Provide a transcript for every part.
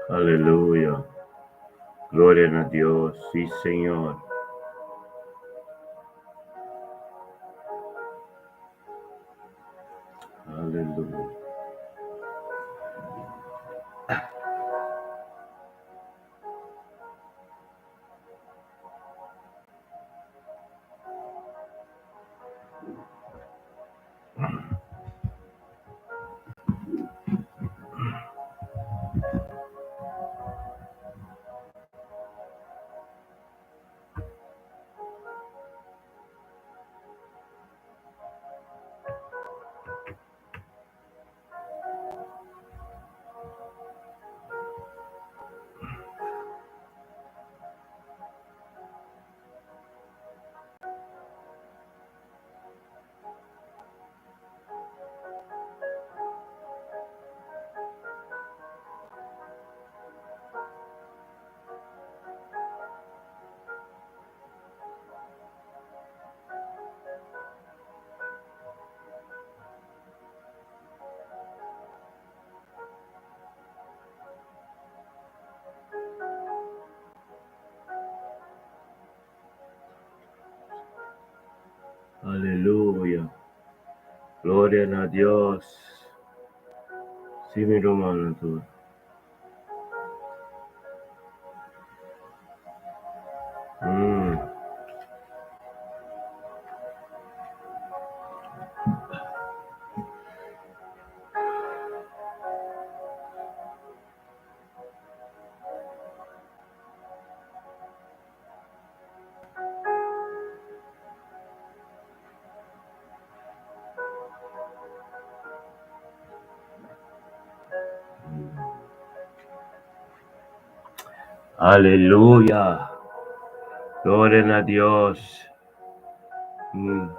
Aleluya. Gloria na Dios. Sí, Señor. Aleluya. Aleluya. Gloria na Dios. Sí, mi rumannan tur. Mm. Aleluya. Gloria na Dios. Mm.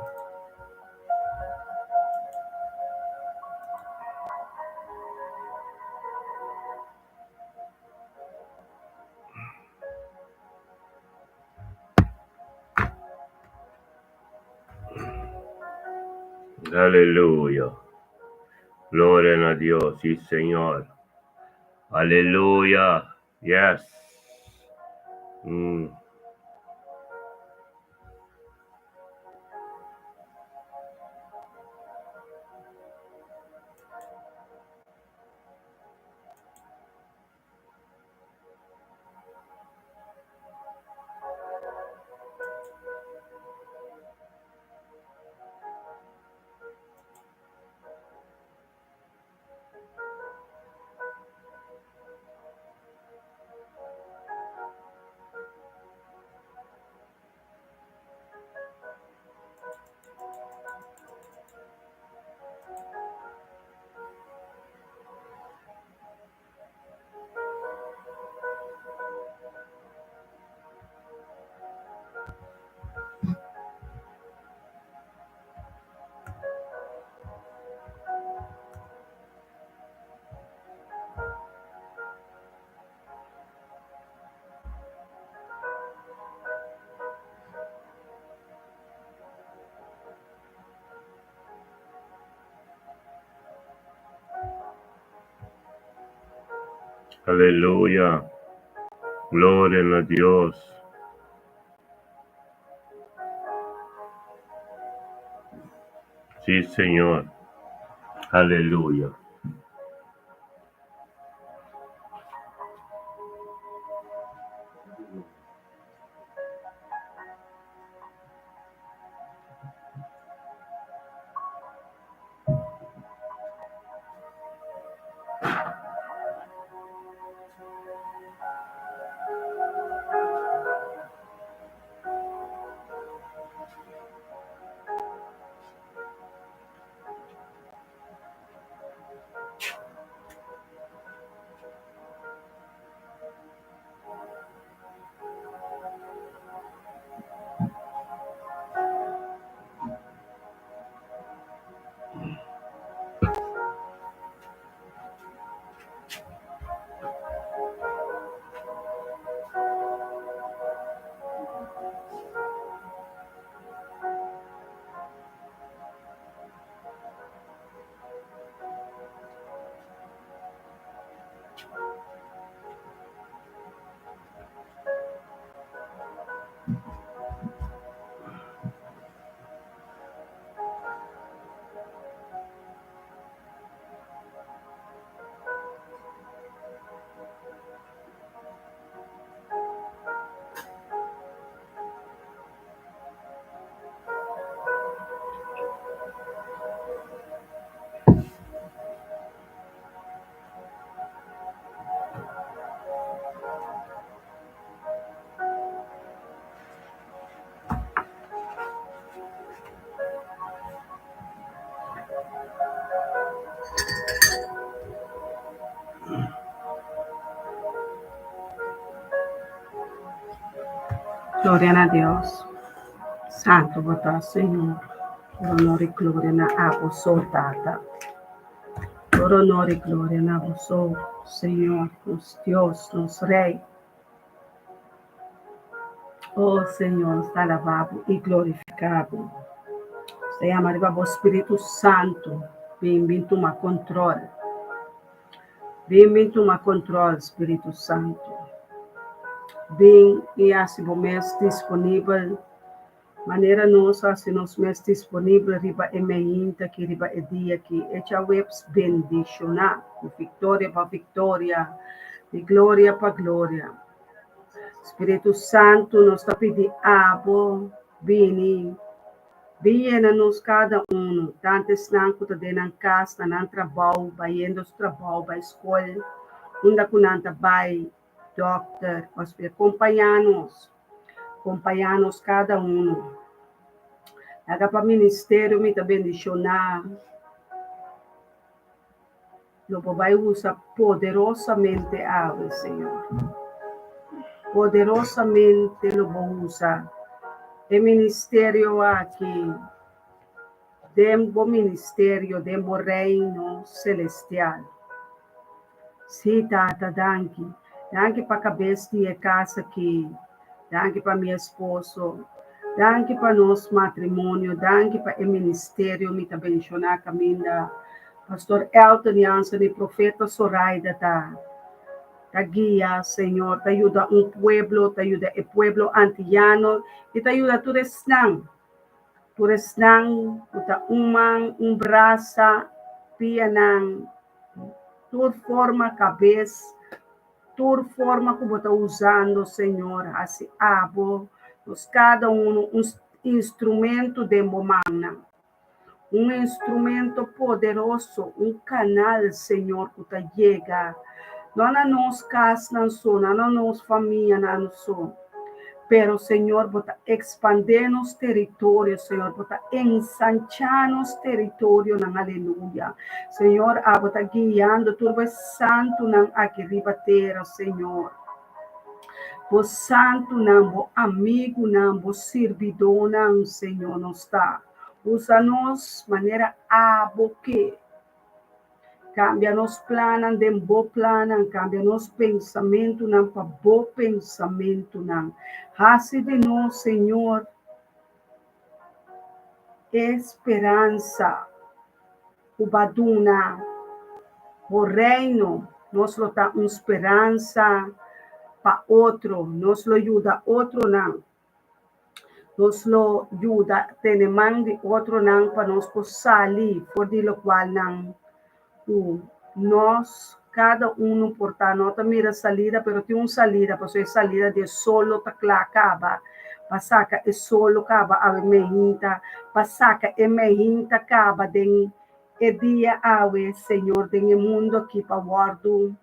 Aleluya. Gloria na Dios. Sí, Señor. Aleluya. Yes. Mm. Aleluya. Gloria na Dios. Sí, Señor. Aleluya. Gloria na Dios. Santo bo ta, Señor. Tur honor i gloria na abo so, Tata. Tur honor i gloria na bo so, Señor, nos Dios, nos Rey. Oh, Señor, nos ta alabá bo i glorifiká bo. Nos ta yama riba bo Spiritu Santu, bin, bin tuma control. Bin, bin tuma control, Spiritu Santu. Bin i hasi bo mes disponibel manera nos hasi nos mes disponibel riba e meinta aki, riba e dia aki. E djaweps bendishoná, di viktoria pa viktoria, di gloria pa gloria. Spiritu Santu, nos ta pidi abo bini. Bin yena nos kada unu, tantu esnan ku ta den nan kas, na nan trabou, bayendo su trabou, bai skol, unda ku nan ta bai, dòkter, hospital. Kompañá nos, kompañá nos kada unu. Laga pa ministerio mi ta bendishoná. Lo bo bai usa poderosamente awe, Señor. Poderosamente lo bo usa e ministerio aki den bo ministerio, den bo reino celestial. Sí, Tata, danki. Danki pa kabes di e kas aki. Danki pa mi esposo. Danki pa nos matrimonio. Danki pa e ministerio mi ta benshoná kaminda Pastor Elton Jansen i Profeta Soraida ta ta guia, Señor, ta yuda un pueblo, ta yuda e pueblo antiyano i ta yuda tur esnan, tur esnan ku ta un man, un brasa, pianan, tur forma kabes. Tur forma ku bo ta usando, Señor, hasi abo, nos kada uno, un instrumento den bo mannan. Un instrumento poderoso, un kanal, Señor, ku ta yega no na nos kasnan so, no na nos famianan so, pero, Señor, bo ta ekspandé nos teritorio, Señor, bo ta ensanchá nos teritorionan, aleluya. Señor, abo ta guiando tur bo e santunan aki riba tera, Señor. Bo santunan, bo amigunan, bo sirbidónan, Señor, nos ta. Usa nos manera abo ke. Kambia nos plannan den bo plannan, kambia nos pensamentunan pa bo pensamentunan. Hasi di nos, Señor, e speransa ku bo a duna bo Reino. Nos lo ta un speransa pa otro, nos lo yuda otronan. Nos lo yuda tene man di otronan pa nos por sali for di lokualnan ku nos kada unu por ta. No ta mira salida, pero tin un salida, pasobra e salida di e solo ta kla kaba. Pa saka e solo kaba awe meinta, pa saka e meinta kaba den e dia awe, Señor, den e mundu aki pa wòrdu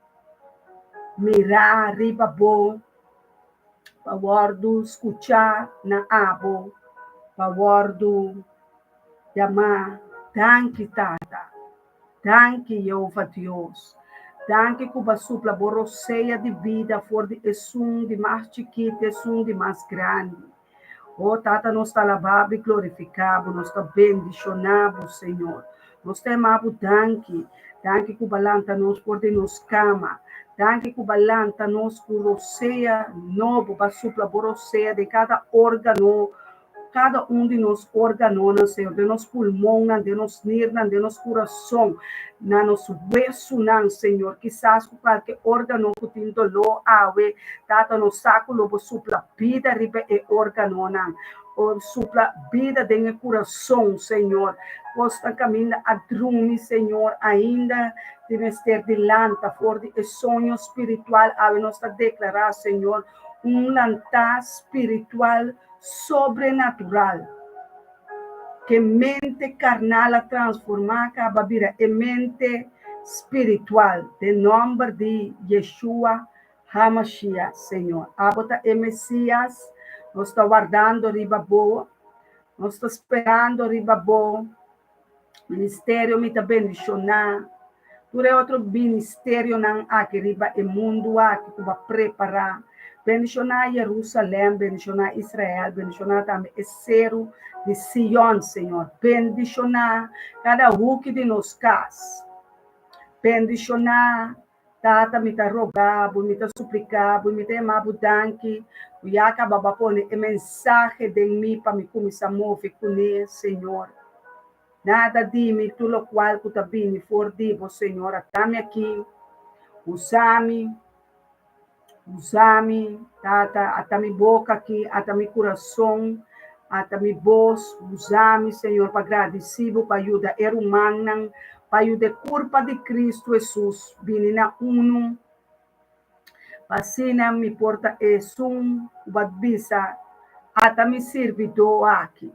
mirá riba bo. pa wòrdu skuchá na abo, pa wòrdu yamá. Danki, Tata. Danki, Yehova Dios. Danki ku bo a supla bo rosea di bida for di esun di mas chikí te esun di mas grandi. O Tata, nos ta alabá bo i glorifiká bo, nos ta bendishoná bo, Señor. Nos ta yamá bo danki. Danki ku bo a lanta nos for di nos kama. Danki ku bo a lanta nos ku rosea nobo, bo a supla bo rosea den kada órgano, kada un di nos órganonan, Señor, den nos pulmonnan, den nos nirnan, den nos kurason, na nos wesunan, Señor. Kisas ku kualke órgano ku tin doló awe, Tata, nos sa ku lo bo supla bida riba e órganonan. O supla bida den e kurason, Señor. Kosnan kaminda a drumi, Señor, ainda di mester di lanta for di e soño spiritual. Awe nos ta deklará, Señor, un lantá spiritual sobrenatural. Ke mente karnal a transformá kaba bira e mente spiritual. Den nòmber di Yeshua HaMashiach, Señor. Abo ta e Mesías, nos ta wardando riba Bo, nos ta sperando riba Bo. Ministerio mi ta bendishoná tur e otro ministerionan aki riba e mundu aki ku bo a prepará. Bendishoná Jerusalèm, bendishoná Israel, bendishoná tambe e seru di Sion, Señor. Bendishoná kada huki di nos kas. Bendishoná, Tata, mi ta roga bo, mi ta supliká bo, mi ta yama bo danki ku ya kaba bo a pone e mensahe den mi pa mi kuminsá move kuné, Señor. Nada di mi, tur lokual ku ta bini for di bo, Señor, ata mi aki. Usa mi, usa mi, Tata, ata mi boka aki, ata mi kurason, ata mi bos. Usa mi, Señor, pa gradisí bo, pa yuda e rumannan, pa yuda e kurpa di Kristu Hesus bini na unu, pa asina mi por ta esun ku bo a bisa, Ata mi sirbidó aki.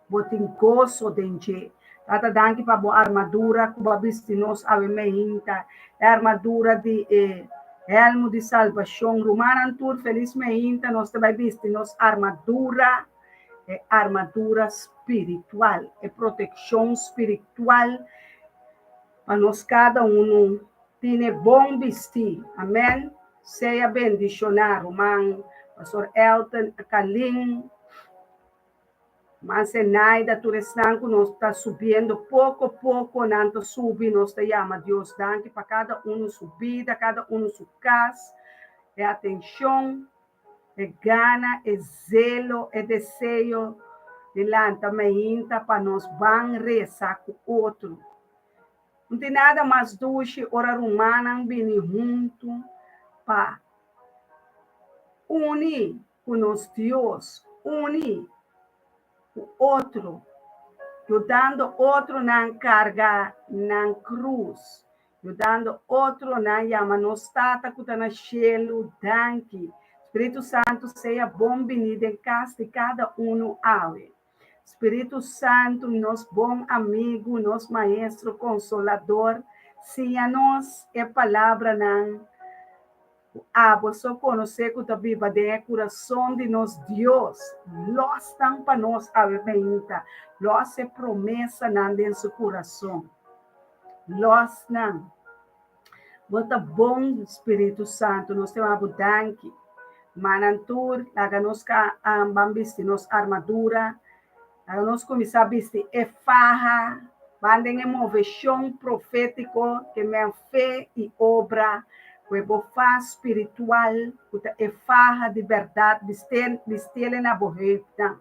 Bo tin goso den dje. Tata danki pa bo armadura ku bo a bisti nos awe meinta, e armadura di e hèlmu di salbashon. Rumannan tur felis meinta nos ta bai bisti nos armadura, e armadura spiritual, e protekshon spiritual pa nos kada unu tine bon bisti. Amen. Sea bendishoná ruman Pastor Elton Kalin. Mas Zenaida, tur esnan ku nos ta subiendo poko poko nan ta subi, nos ta yama Dios danki pa kada unu su bida, kada unu su kas, e atenshon, e gana, e zelo, e deseo di lanta mainta pa nos ban resa ku otro. No tin nada mas dushi ora rumannan bini huntu pa uni ku nos Dios uni ku otro, yudando otronan karga nan krus, yudando otronan yama nos Tata ku ta na shelu danki. Spiritu Santu sea bon bini den kas di kada unu awe. Spiritu Santu, nos bon amigu, nos Maestro Konsolador, siña nos e palabranan Ku abo so konosé ku ta biba den e kurason di nos Dios, lòs nan pa nos awe meinta, lòs e promesanan den su kurason. Lòs nan. Bo ta bon, Spiritu Santu, nos ta yama bo danki. Manan tur, laga nos ka ban bisti nos armadura, Laga nos kuminsá bisti e faha, ban den e moveshon profétiko ke men fe i obra, ku e bo fas spiritual ku ta e faha di bèrdat bistiele na bo heupnan.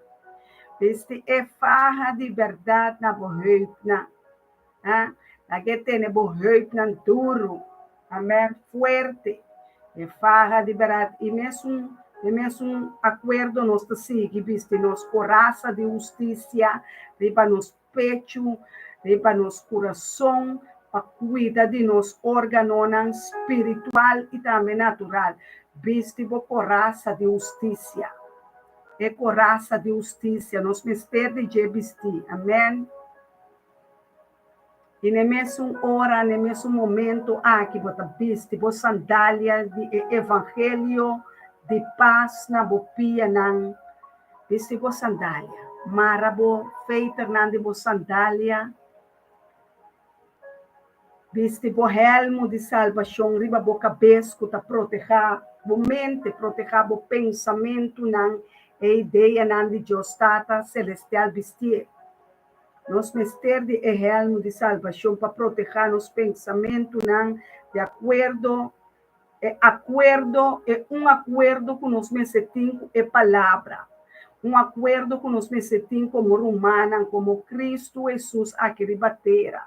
Bisti e faha di bèrdat na bo heupnan. Ha? Laga e tene bo heupnan duru. Amèn. Fuerte. E faha di bèrdat i mesun e mesun akuerdo nos ta sigui bisti nos korasa di hustisia riba nos pechu, riba nos kurason, pa kuida di nos órganonan spiritual i tambe natural. Bisti bo korasa di hustisia. E korasa di hustisia nos mester di dje bisti. Amèn. I n'e mesun ora, n'e mesun momento aki bo ta bisti bo sandalia di e evangelio di pas na bo pianan. Bisti bo sandalia, mara bo feiternan di bo sandalia, bisti bo hèlmu di salbashon riba bo kabes ku ta protehá bo mente, protehá bo pensamentunan, e ideanan di Dios Tata Selestial bistié. Nos mester di e hèlmu di salbashon pa protehá nos pensamentunan di akuerdo e akuerdo e un akuerdo ku nos mester tin ku e Palabra, un akuerdo ku nos mester tin komo rumannan, komo Kristu Hesus aki riba tera,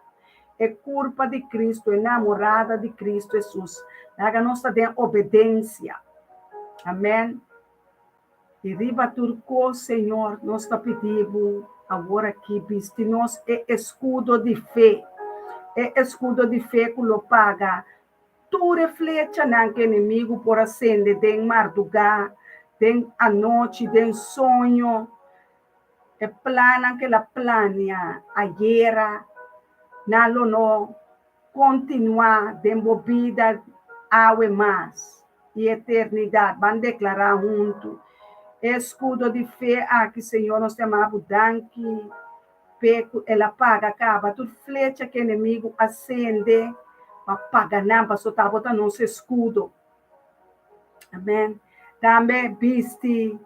e kurpa di Kristu, e namorada di Kristu Hesus. Laga nos ta den obedensia. Amèn. I riba tur kos, Señor, nos ta pidi Bo awor aki, bisti nos e eskudo di fe, e eskudo di fe ku lo paga tur e flechanan ku enemigu por a sende den mardugá, den anochi, den soño, e plannan ku el a plania ayera, nan lo no kontinuá den bo bida awe mas. i eternidat. Ban deklará huntu e eskudo di fe aki, Señor, nos ta yama Bo danki p'e ku El a paga kaba tur flecha ku enemigu a sende pa paga nan, pasobra ta Bo ta nos eskudo. Amèn. Tambe bisti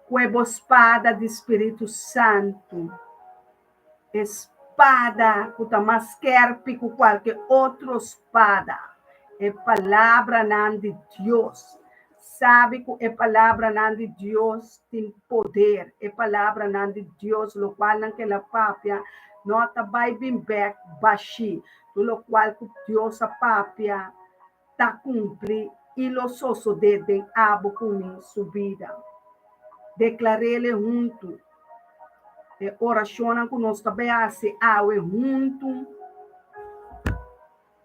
ku e bo spada di Spiritu Santu, e spada ku ta mas skèrpi ku kualke otro spada, e palabranan di Dios. Sabi ku e palabranan di Dios tin poder, e palabranan di Dios, lokualnan ku el a papia, no ta bai bin bèk bashí. Tur lokual ku Dios a papia ta kumpli i lo sosodé den abo ku mi su bida. Deklar'é huntu. E orashonnan ku nos ta bai hasi awe huntu,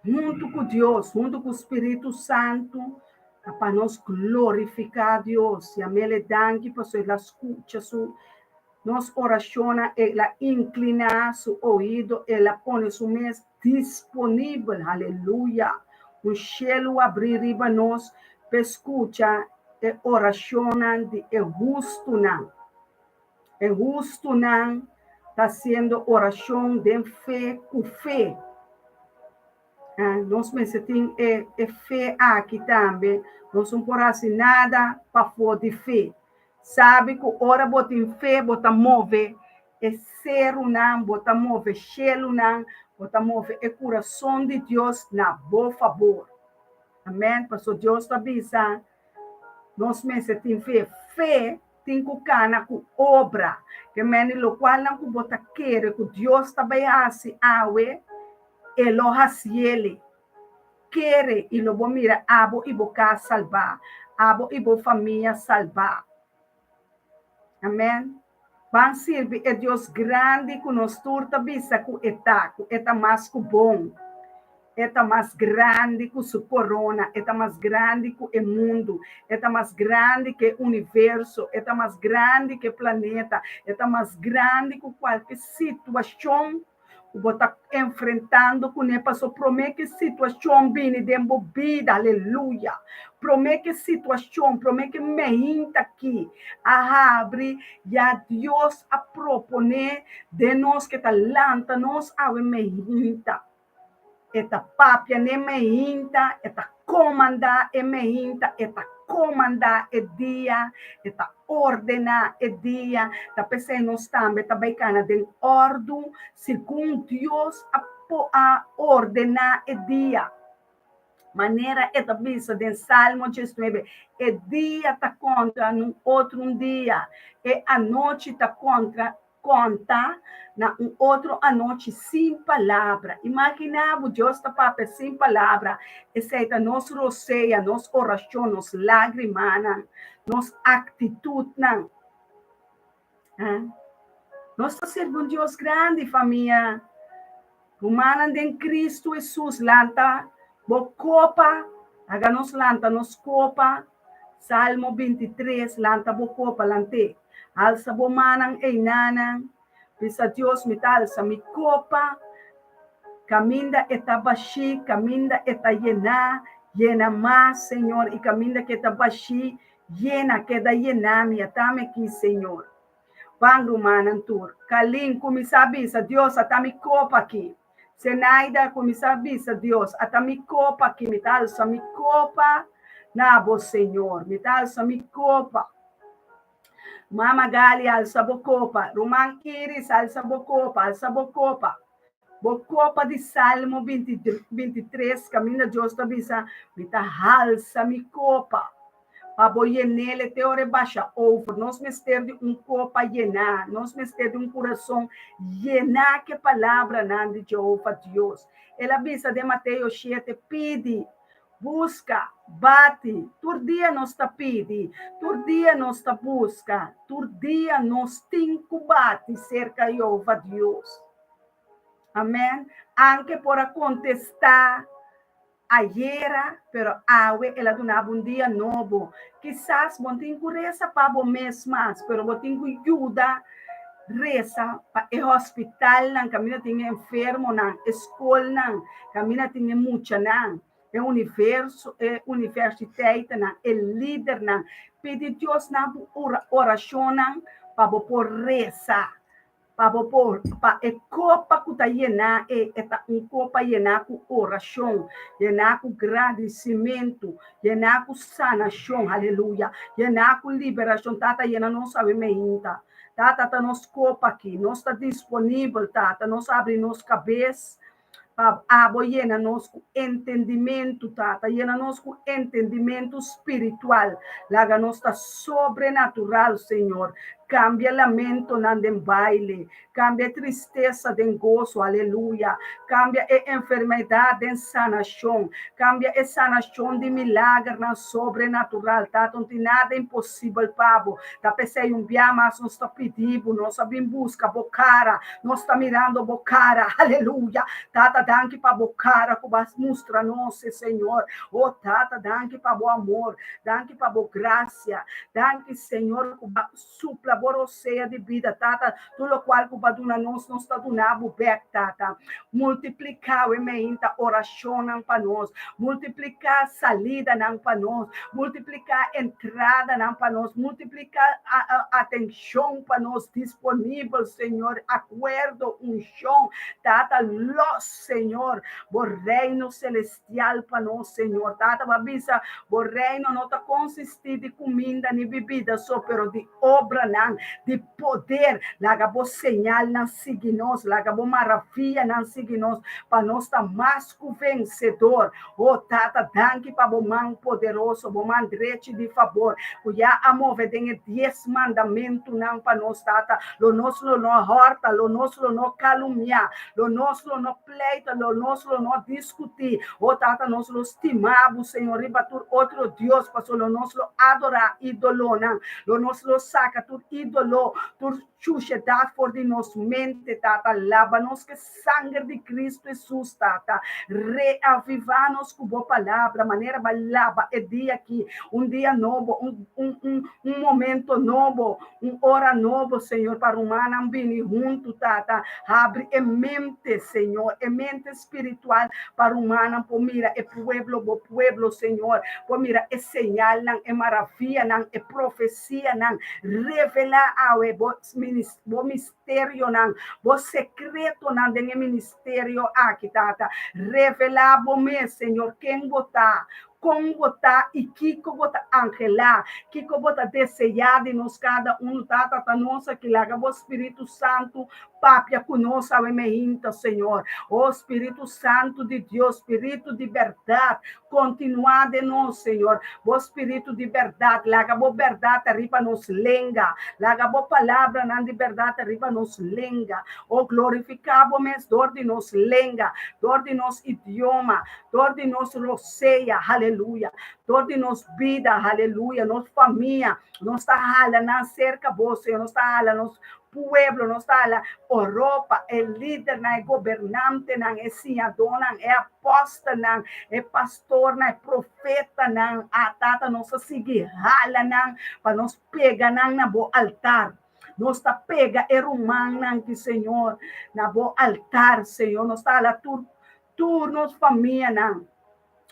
huntu ku Dios, huntu ku Spiritu Santu, ta pa nos glorifiká Dios. Yam'El danki pasobra el a skucha su nos orashonnan, el a inkliná su oido, el a pone su mes disponibel, aleluya. Un shelu abrí riba nos pa skucha e orashonnan di e hustunan. E hustunan ta hasiendo orashon den fe ku fe. Nos mester tin e, e fe aki tambe. Nos no por hasi nada pafó di fe. Sabi ku ora bo tin fe, bo ta move e serunan, bo ta move shelunan, bo ta move e kurason di Dios na bo fabor. Amèn. Pasobra Dios ta bisa, nos mester tin fe. Fe tin ku kana ku obra. Ke men lokualnan ku bo ta kere ku Dios ta bai hasi awe, e lo hasiele. Kere i lo bo mira abo i bo kas salbá, abo i bo famia salbá. Amèn. Ban sirbi e Dios grandi ku nos tur ta bisa ku e ta, ku e ta mas ku bon. E ta mas grandi ku su korona, e ta mas grandi ku e mundu, e ta mas grandi ku e universo, e ta mas grandi ku e planeta, e ta mas grandi ku kualke situashon ku bo ta enfrentando kuné. Paso promé ku situashon bini den bo bida, aleluya, promé ku situashon, promé ku mainta aki a habri, ya Dios a proponé den nos ku ta lanta nos awe mainta. E ta papia n'e mainta, e ta komandá e mainta, e ta komandá e dia, e ta ordená e dia. Ta p'esei nos tambe ta bai kana den òrdu segun Dios a a ordená e dia. Manera e ta bisa den Salmo 19, e dia ta kontra un otro un dia, e anochi ta kontra konta na un otro anochi sin palabra. Imaginá bo, Dios ta papia sin palabra. Esei ta nos rosea, nos orashon, nos lágrimanan, nos aktitutnan. Nos ta sirbi un Dios grandi, famia. Rumannan den Kristu Hesus, lanta bo kopa, laga nos lanta nos kopa. Salmo 23, lanta bo kopa, lant'é. Alsa bo mannan einanan. Bisa Dios, mi ta alsa mi kopa. Kaminda e ta bashí, kaminda e ta yená, yena mas, Señor. I kaminda ku e ta bashí, yena, keda yená mi. At'ami aki, Señor. Ban, rumannan tur. Kalin, kuminsá bisa Dios, ata mi kopa aki. Zenaida, kuminsá bisa Dios, ata mi kopa aki, mi ta alsa mi kopa na bo, Señor. Mi ta alsa mi kopa. Mama Gali, alsa bo kopa. Ruman Iris, alsa bo kopa, alsa bo kopa. Bo kopa di Salmo 23, kaminda Dios ta bisa, mi ta halsa mi kopa. Pa bo yen'é te ora e basha over. Nos mester di un kopa yená. Nos mester di un kurason yená ku e palabranan di Jehova Dios. El a bisa den Mateo 7, pidi, buska, bati. Tur dia nos ta pidi, tur dia nos ta buska, tur dia nos tin ku bati serka Jehova Dios. Amèn. Anke por a kontestá ayera, pero awe el a duna bo un dia nobo. Kisas bo no tin ku resa pa bo mes mas, pero bo tin ku yuda resa pa e hospitalnan kaminda tin e enfermonan, e skolnan kaminda tin e muchanan, e universo, e universiteitnan, e lidernan. Pidi Dios na bo orashonnan pa bo por resa. Pa bo por, pa e kopa ku ta yená e, e ta un kopa yená ku orashon, yená ku gradisimentu, yená ku sanashon, aleluya, yená ku liberashon. Tata, yena nos awe meinta. Tata, ta nos kopa aki. Nos ta disponibel, Tata. Nos abri nos kabes pa abo yena nos ku entendimentu, Tata. Yena nos ku entendimentu spiritual. Laga nos ta sobrenatural, Señor. Kambia lamentonan den baile. Kambia e tristesa den goso, aleluya. Kambia e enfermedat den sanashon. Kambia e sanashon di milagernan sobrenatural. Tata, no tin nada imposibel pa bo. Ta p'esei un bia mas nos ta pidi bo, nos a bin buska bo kara. Nos ta mirando bo kara, aleluya. Tata, danki pa bo kara ku bo a mustra nos, Señor. Oh, Tata, danki pa bo amor, danki pa bo grasia. Danki, Señor, ku bo a supla bo rosea di bida, Tata. Tur lokual ku bo a duna nos, nos ta duna bo bèk, Tata. Multipliká we meinta orashonnan pa nos, multipliká salidanan pa nos, multipliká entradanan pa nos, multipliká atenshon. Shon pa nos disponibel, Señor, akuerdo, unshon, Tata, los, Señor, bo reino celestial pa nos, Señor. Tata, bo a bisa, bo reino no ta konsistí di kuminda ni bibida so, pero di obranan di poder. Laga bo señalnan sigui nos, laga bo maravianan sigui nos, pa nos ta mas ku vensedor. O Tata, danki pa bo man poderoso, bo man drechi di fabor, ku ya a move den e dies mandamentunan pa nos, Tata. Lo nos lo no hòrta, lo nos lo no kalumniá, lo nos lo no pleita, lo nos lo no diskutí. O Tata, nos lo stima bo, Señor, riba tur otro dios, pasobra lo nos lo adorá ídolonan, lo nos lo saka tur ídolo, tur chushedat for di nos mente, Tata. Laba nos ku e Sanger di Cristo Hesus, Tata, reaviva nos cu bo palabra, manera ba laba e dia aki, un dia nobo, un, un, un, un momento nobo, un ora nobo, Señor, pa rumannan bini huntu, Tata. Habri e mente, Señor, e mente spiritual pa rumannan por mira e pueblo, bo pueblo, Señor, por mira e señalnan, e maravianan, e profecianan. Revela awe bo, bo misterionan, bo sekretonan den e ministerio aki, Tata. Revelá bo mes, Señor, ken bo ta, kon bo ta i kiko bo ta anhelá, kiko bo ta deseá di nos kada unu, Tata. Ta nos aki, laga bo Spiritu Santu papia ku nos awe meinta, Señor. O Spiritu Santu di Dios, Spiritu di bèrdat, kontinuá den nos, Señor. Bo Spiritu di bèrdat, laga bo bèrdat riba nos lenga. Laga bo palabranan di bèrdat riba nos lenga. O glorifiká bo mes dor di nos lenga, dor di nos idioma, dor di nos rosea, haleluya, dor di nos bida, haleluya, nos famia. Nos ta hala nan serka bo, Señor. Nos ta hala nos pueblo, nos ta hala Oropa, e lidernan, e gobernantenan, e siñadónan, e apòstelnan, e pastornan, e profetanan. A Tata, nos a sigui hala nan pa nos pega nan na bo altar. Nos ta pega e rumannan ki, Señor, na bo altar, Señor. Nos ta hala tur, tur nos famianan,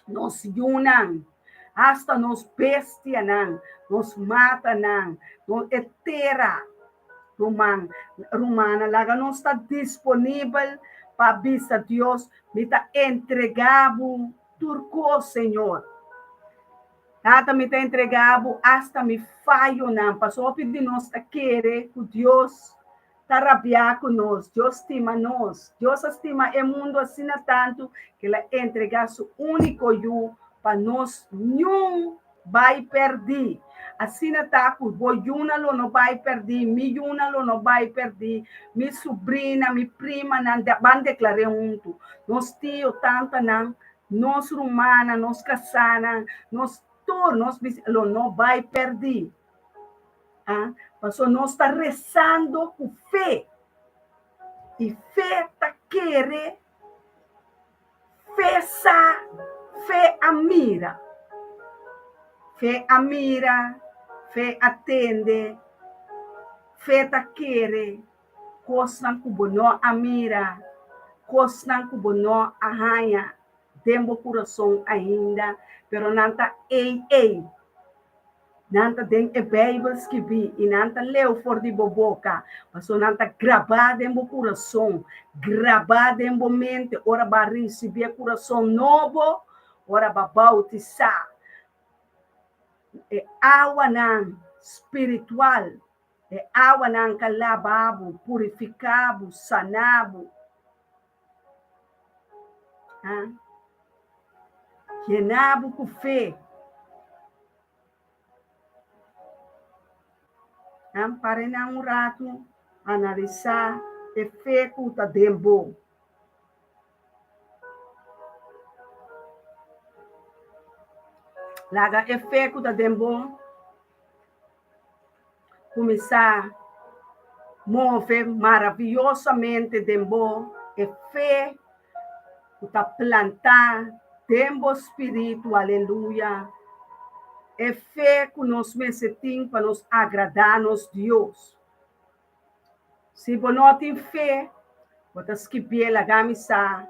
nos yunan, hasta nos bestianan, nos matanan, nos e tera. Ruman, rumannan, laga nos ta disponibel pa bisa Dios, Mi ta entregá bo tur kos, Señor. Tata, mi ta entregá bo asta mi fayonan, pasobra hopi di nos ta kere ku Dios ta rabiá ku nos. Dios stima nos. Dios a stima e mundu asina tantu ku el a entregá su úniko Yu pa nos niun bai pèrdí. Asina ta ku bo yunan lo no bai pèrdí, mi yunan lo no bai pèrdí, mi subrina, mi primanan, ban deklar'é huntu, nos tio, tantanan, nos rumannan, nos kasánan, nos tur, nos bisi, lo no bai pèrdí. Ah, pasobra nos ta resando ku fe, i fe ta kere. Fe sa, fe a mira. Fe a mira, fe a tende, fe ta kere kosnan ku bo no a mira, kosnan ku bo no a haña den bo kurason ainda, pero nan ta ei ei. Nan ta den e Beibel skibí i nan ta leu for di bo boka, pasobra nan ta grabá den bo kurason, grabá den bo mente ora bo a risibí e kurason nobo, ora bo a boutisá. E awanan spiritual, e awanan ka laba bo, purifiká bo, sana bo. Yena bo ku fe. Para nan un ratu analisá e fe ku ta den bo. Laga e fe ku ta den bo kuminsá move maraviyosamente den bo, e fe ku ta plantá den bo spiritu, aleluya, e fe ku nos mester tin pa nos agradá nos Dios. Si bo no tin fe, bo ta skibié laga mi sa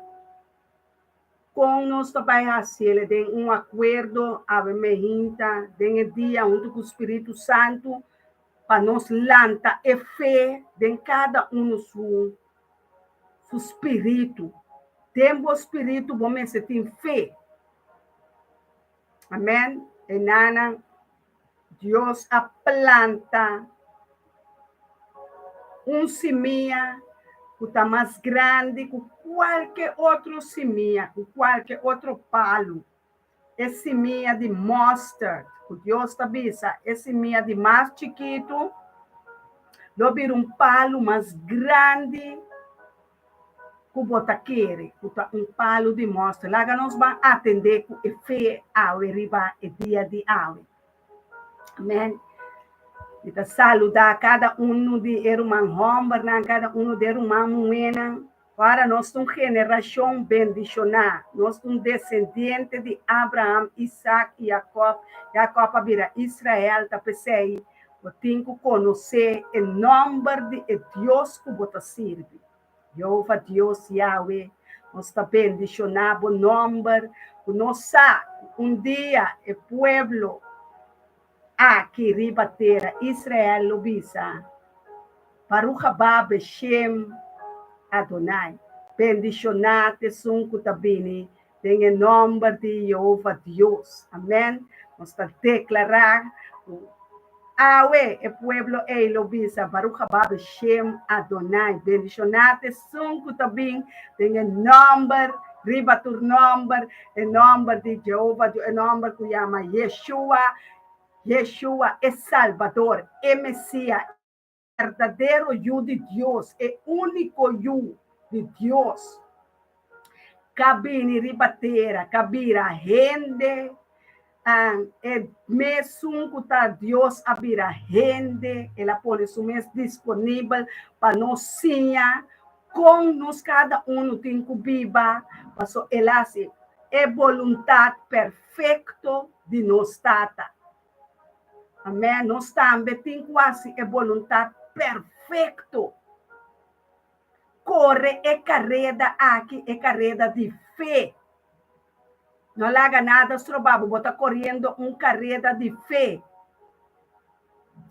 kon nos ta bai hasiel den un akuerdo awe mehinta den e dia huntu ku Spiritu Santu pa nos lanta e fe den kada unu su su spiritu. Den bo spiritu bo mester tin fe. Amen. E nana Dios a planta un simia ku ta mas grandi ku kualke otro simia, ku kualke otro palu. E simia di mustard, ku Dios ta bisa, e simia di mas chikitu, lo bira un palu mas grandi ku bo ta kere ku ta un palu di mòster. Laga nos ban atendé ku e fe awe riba e dia di awe. Amèn. Mi ta saludá kada unu di e ruman hòmbernan, kada unu di e ruman muhénan. Ora nos ta un generashon bendishoná. Nos ta un desendiente di Abraham, Isak i Yakòb. Yakòb a bira Israel. Ta p'esei bo tin ku konosé e nòmber di e Dios ku bo ta sirbi. Jehová Dios Yahweh, nos ta bendishoná bo nòmber ku nos sa ku un dia e pueblo aki riba tera Israel lo bisa, Baruch haba beshem Adonai, bendishoná t'esun ku ta bini den e nòmber di Yehova Dios. Amèn. Nos ta deklará ku awe e pueblo ei lo bisa, Baruch haba beshem Adonai, bendishoná t'esun ku ta bin den e nòmber riba tur nòmber, e nòmber di Jehova Dios, e nòmber ku yama Yeshua, Yeshua e Salbador, e Mesias. Berdadero Yu di Dios, e úniko Yu di Dios, ka bini riba tera, ka bira hende, e mesun ku ta Dios a bira hende, el a pone su mes disponibel pa nos siña kon nos kada unu tin ku biba, pasobra el a hasi e boluntat perfekto di nos Tata. Amèn. Nos tambe tin ku hasi e boluntat perfekto. Kore e kareda aki, e kareda di fe. No laga nada stroba bo, bo ta koriendo un kareda di fe.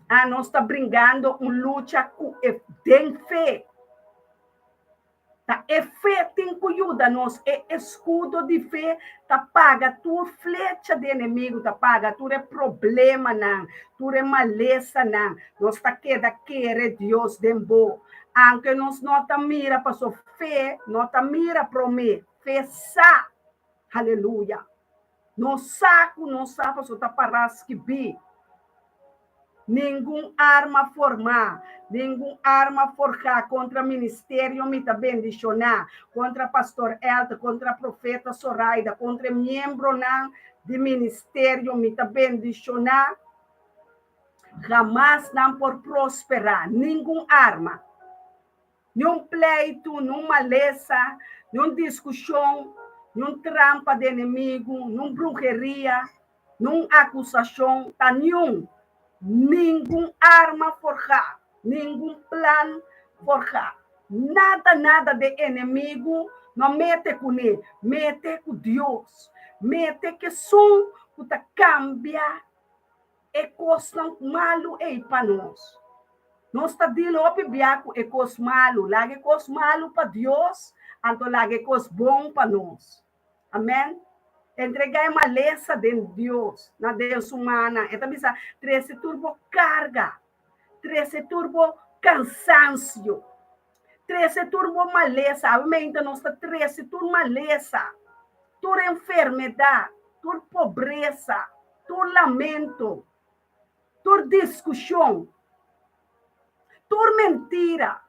Ah, nos ta bringando un lucha ku e den fe. Ta e fe tin ku yuda nos, e eskudo di fe ta paga tur flecha di enemigu, ta paga tur e problemanan, tur e malesanan. Nos ta keda kere Dios den bo. Anke nos no ta mira, paso fe no ta mira promé, fe sa. Haleluya! Nos sa ku nos sa paso ta pará skibí. Ningun arma formá, ningun arma forjá kontra ministerio mi ta bendishoná, kontra Pastor Elton, kontra Profeta Soraida, kontra e miembronan di ministerio mi ta bendishoná. Hamas nan por prosperá, ningun arma. Niun pleitu, niun malesa, niun diskushon, niun trampa di enemigu, niun bruheria, niun akusashon ta niun, ningun arma forjá, ningun plan forjá. Nada, nada di enemigu no mete kuné. Mete ku Dios. Mete ku esun ku ta kambia. e kosnan malu ei pa nos. Nos ta deal hopi bia ku e kos malu. Laga e kos malu pa Dios, anto laga e kos bon pa nos. Amen. Entregá e malesa den Dios, na den su mannan. E ta bisa, Trese tur bo karga, trese tur bo kansansio, trese tur bo malesa. Awe nos ta trese tur malesa, tur enfermedat, tur pobresa, tur lamento, tur diskushon, tur mentira,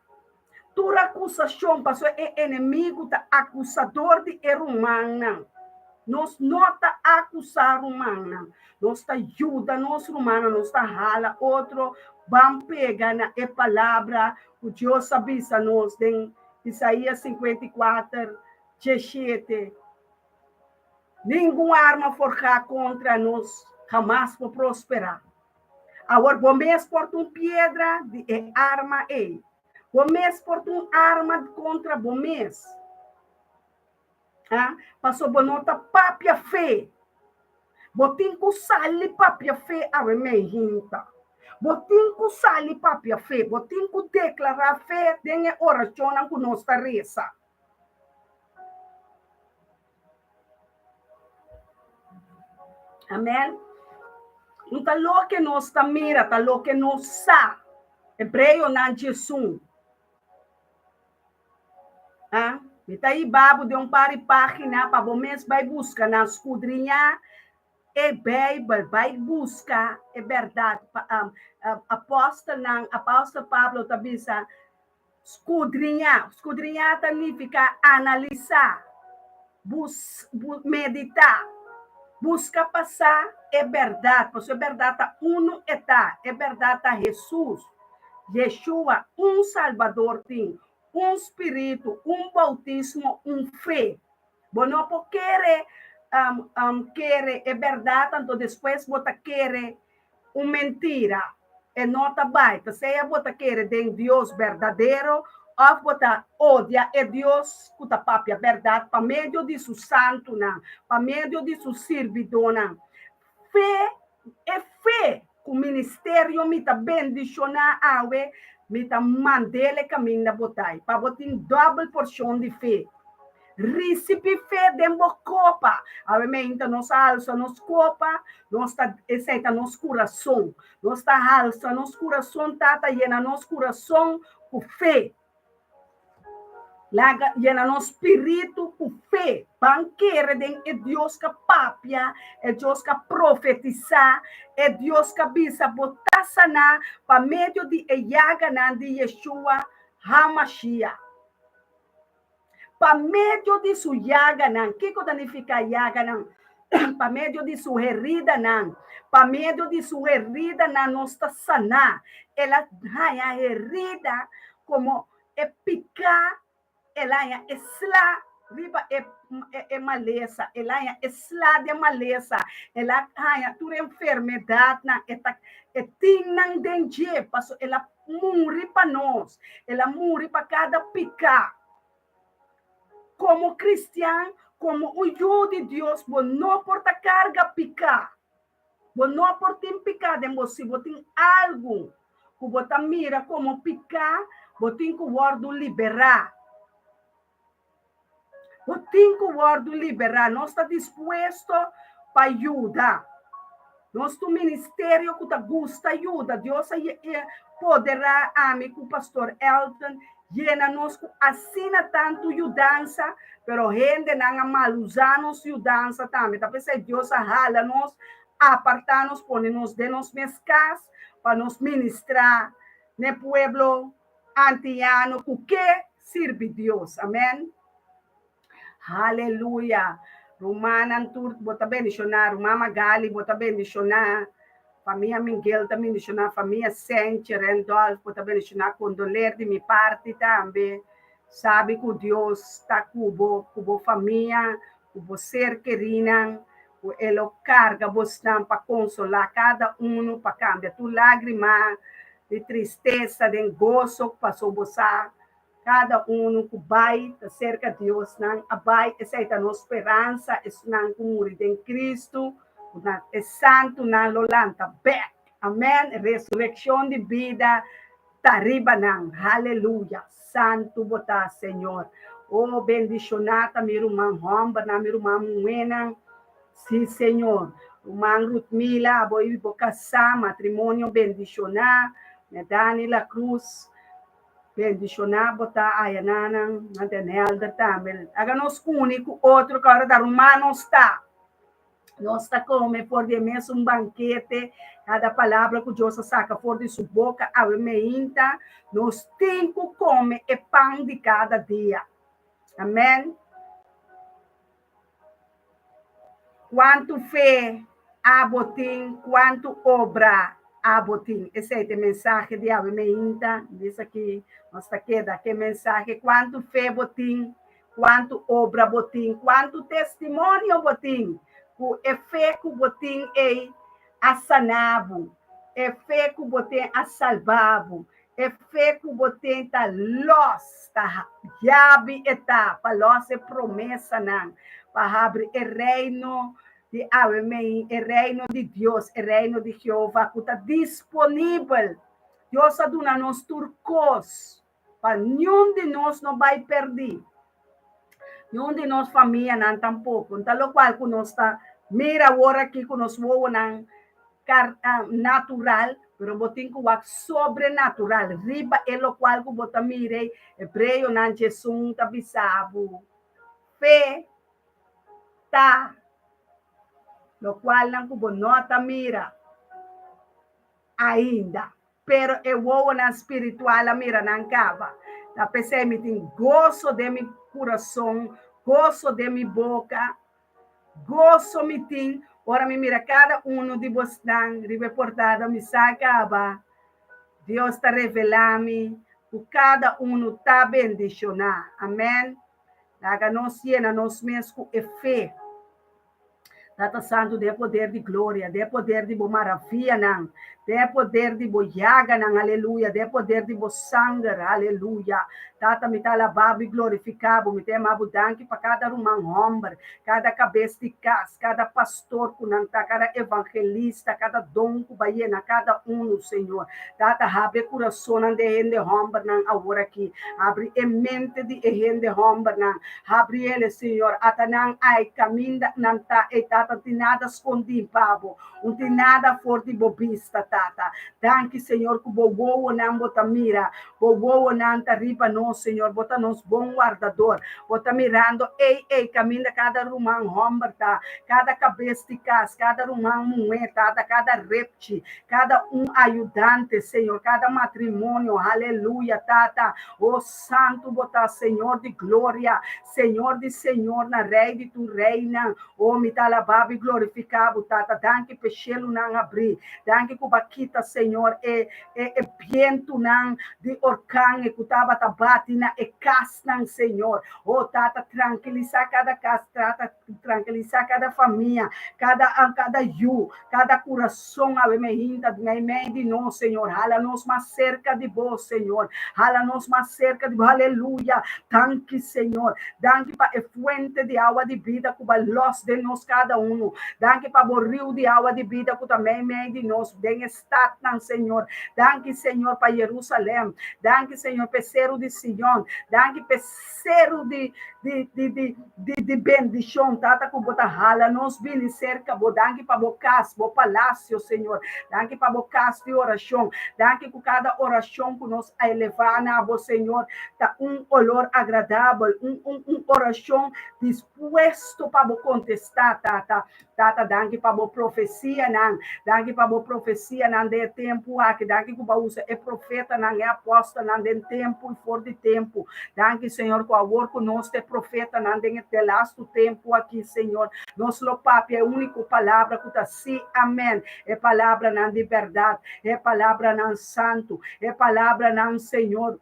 tur akusashon, pasobra e enemigu ta akusador di e rumannan. Nos no ta akusá rumannan, nos ta yuda nos rumannan, nos ta hala otro ban pega na e palabra ku Dios a bisa nos den Isaías 54, 17. Ningun arma forjá kontra nos hamas por prosperá. Awor bo mes por ta un piedra di e arma ei. Bo mes por ta un arma kontra bo mes. Ah, pasobra bo no ta papia fe. Bo tin ku sali papia fe awe mei hinta. Bo tin ku sali papia fe. Bo tin ku deklará fe den e orashonnan ku nos ta resa. Amen. No ta loke nos ta mira, ta loke nos sa. Hebreonan 11. Ah, mi ta hiba bo den un par di página pa bo mes bai buska nan skudriñá e Beibel, bai buska e bèrdat. Apòstelnan, apòstel Pablo ta bisa, Skudriñá. Skudriñá ta nifiká analisá, bus, meditá, buska pa sa e bèrdat, pasobra e bèrdat ta unu e ta, e bèrdat ta Hesus, Yeshua, un Salbador tin, un spiritu, un boutismo, un fe. Bo no por kere kere e bèrdat anto despues bo ta kere un mentira. E no ta bai. Ta sea bo ta kere den Dios berdadero òf bo ta odia e Dios ku ta papia bèrdat pa medio di su santunan, pa medio di su sirbidónan. Fe, e fe ku ministerio mi ta bendishoná awe, mi ta mand'el e kaminda bo ta i pa bo tin dòbel porshon di fe. Risibí fe den bo kopa. Awe meinta nos a halsa nos kopa, nos ta, esei ta nos kurason. Nos ta halsa nos kurason, Tata, yena nos kurason ku fe. Laga yena nos spiritu ku fe. Ban kere den e Dios ka papia, e Dios ka profetisá, e Dios ka bisa bo ta saná pa medio di e yaganan di Yeshua HaMashiach. Pa medio di su yaganan, kiko ta nifiká yaganan? Pa medio di su heridanan, pa medio di su heridanan nos ta saná. El a haña herida komo e piká, el a haña e sla riba e e malesa, el a haña e sla di e malesa, el a haña tur e enfermedatnan, e ta e tin nan den dje, pasobra el a muri pa nos, el a muri pa kada piká. Komo kristian, komo un yu di Dios, bo no por ta karga piká. Bo no por tin piká den bo. Si bo tin algu ku bo ta mira komo piká, bo tin ku wòrdu liberá. Bo tin ku wòrdu liberá. Nos ta dispuesto pa yuda. Nos ta un ministerio ku ta gusta yuda. Dios a poderá ami ku Pastor Elton yena nos ku asina tantu yudansa, pero hendenan a malusá nos yudansa tambe. Ta p'esei Dios a hala nos, apartá nos, pone nos den nos mes kas pa nos ministrá n'e pueblo antiano ku ke sirbi Dios. Amen. Haleluya. Rumannan tur bo ta bendishoná. Ruman Magali bo ta bendishoná. Famia Miguel ta bendishoná. Famia Senche, Randolph bo ta bendishoná. Kondoler di mi parti tambe. Sabi ku Dios ta ku bo, ku bo famia, ku bo ser kerinan, ku e lo karga bosnan pa konsolá kada unu, pa kambia tur lágrima di tristesa den goso, paso bo sa Kada unu ku bai ta serka Dios, nan a bai, esei ta nos speransa, esnan ku muri den Kristu, ku nan e santunan lo lanta bèk. Amèn. Resurekshon di bida ta riba nan. Haleluya. Santu bo ta, Señor. O, bendishoná ta mi ruman hòmbernan, mi ruman muhénan. Sí, Señor. Ruman Rutmila, abo i bo kasá, matrimonio bendishoná. Medani La Cruz, bendishoná bo ta ayananan, na Den Helder tambe. Laga nos uni ku otro ku ora ta ruman nos ta. Nos ta kome for di e mesun bankete, kada palabra ku Dios a saka for di su boka awe meinta, nos tin ku kome e pan di kada dia. Amèn. Kuantu fe abo tin, kuantu obra abo tin. Esei ta e mensahe di awe meinta. Bisa ki nos ta keda ku e mensahe, kuantu fe bo tin, Kuantu obra bo tin, kuantu testimonio bo tin ku e fe ku bo tin ei a sana bo, e fe ku bo tin a salba bo, e fe ku bo tin ta lòs, ta yabi e ta pa lòs e promesanan, pa habri e Reino di awe mei, e Reino di Dios, e Reino di Jehová ku ta disponibel. Dios a duna nos tur kos. Pa niun di nos no bai perdí, niun di nos famianan tampoko. Ta lokual ku nos ta mira awor aki ku nos wowonan kar natural, pero bo tin ku wak sobrenatural riba e lokual ku bo ta mira ei. Hebreonan djesun ta bisa bo, Fe ta lokualnan ku bo no ta mira ainda. Pero e wowonan spiritual a mira nan kaba. Ta p'esei mi tin goso den mi kurason, goso den mi boka, goso mi tin ora mi mira kada unu di bosnan riba e portada. Mi sa kaba, Dios ta revelá mi ku kada unu ta bendishoná. Amèn. Laga nos yena nos mes ku e fe. Tata Santu, den e poder di gloria, den e poder di bo maravianan, den e poder di bo yaganan, aleluya, den e poder di bo sanger, aleluya. Tata, mi ta alabá bo i glorifiká bo. Mi ta yama bo danki pa kada ruman hòmber, kada kabes di kas, kada pastor ku nan ta, kada evangelista, kada don ku bo a yena kada unu, Señor. Tata, habri e kurasonnan di e hende hòmbernan aworakí. Habri e mente di e hende hòmbernan. Habri-ele, Señor, ata nan ai caminda nan ta ei, Tata, un tin nada scondí pa Bo, un tin nada for di Bo bista, Tata. Danki, Señor, cu Bo wowonan Bo ta mira, Bo wowonan ta riba nos, Señor, Bo ta nos bon wardador. Bo ta mirando ei ei caminda cada ruman homber ta, cada cabes di cas, cada ruman muhé, Tata, cada repchi, cada un ayudante, Señor, cada matrimonio, aleluya, Tata. O Santu bo ta, Señor di gloria, Señor di señornan, Rey di tur reynan. O mi ta alabá bo i glorifiká bo, Tata. Danki p'e shelunan abrí. Danki ku bo a kita, Señor, e e e bientunan di orkan e ku tabata bati na e kasnan, Señor. O Tata, trankilisá kada kas, Tata, trankilisá kada famia, kada kada yu, kada kurason awe mehinta meimei di nos, Señor. Hala nos mas serka di bo, Señor. Hala nos mas serka di bo. Aleluya. Danki, Señor. Danki pa e fuente di awa di bida ku bo a lòs den nos kada unu. Danki pa bo riu di awa di bida ku ta meimei di nos den e statnan, Señor. Danki, Señor, pa Jerusalèm. Danki, Señor, pa e seru di Sion. Danki pa e seru di di di di di di bendishon, Tata, ku bo ta hala nos bini serka bo. Danki pa bo kas, bo palasio, Señor. Danki pa bo kas di orashon. Danki ku kada orashon ku nos a elevá na bo, Señor, ta un olor agradabel, un un un orashon dispuesto pa bo kontestá, Tata. Tata, danki pa bo profesianan. Danki pa bo profesianan den e tempu aki. Danki ku bo a usa e profetanan, e apòstelnan den tempu i for di tempu. Danki, Señor, ku awor ku nos ta e profetanan den e delastu tempu aki, Señor, nos lo papia e úniko palabra ku ta sí, amèn, e palabranan di bèrdat, e palabranan santu, e palabranan, Señor,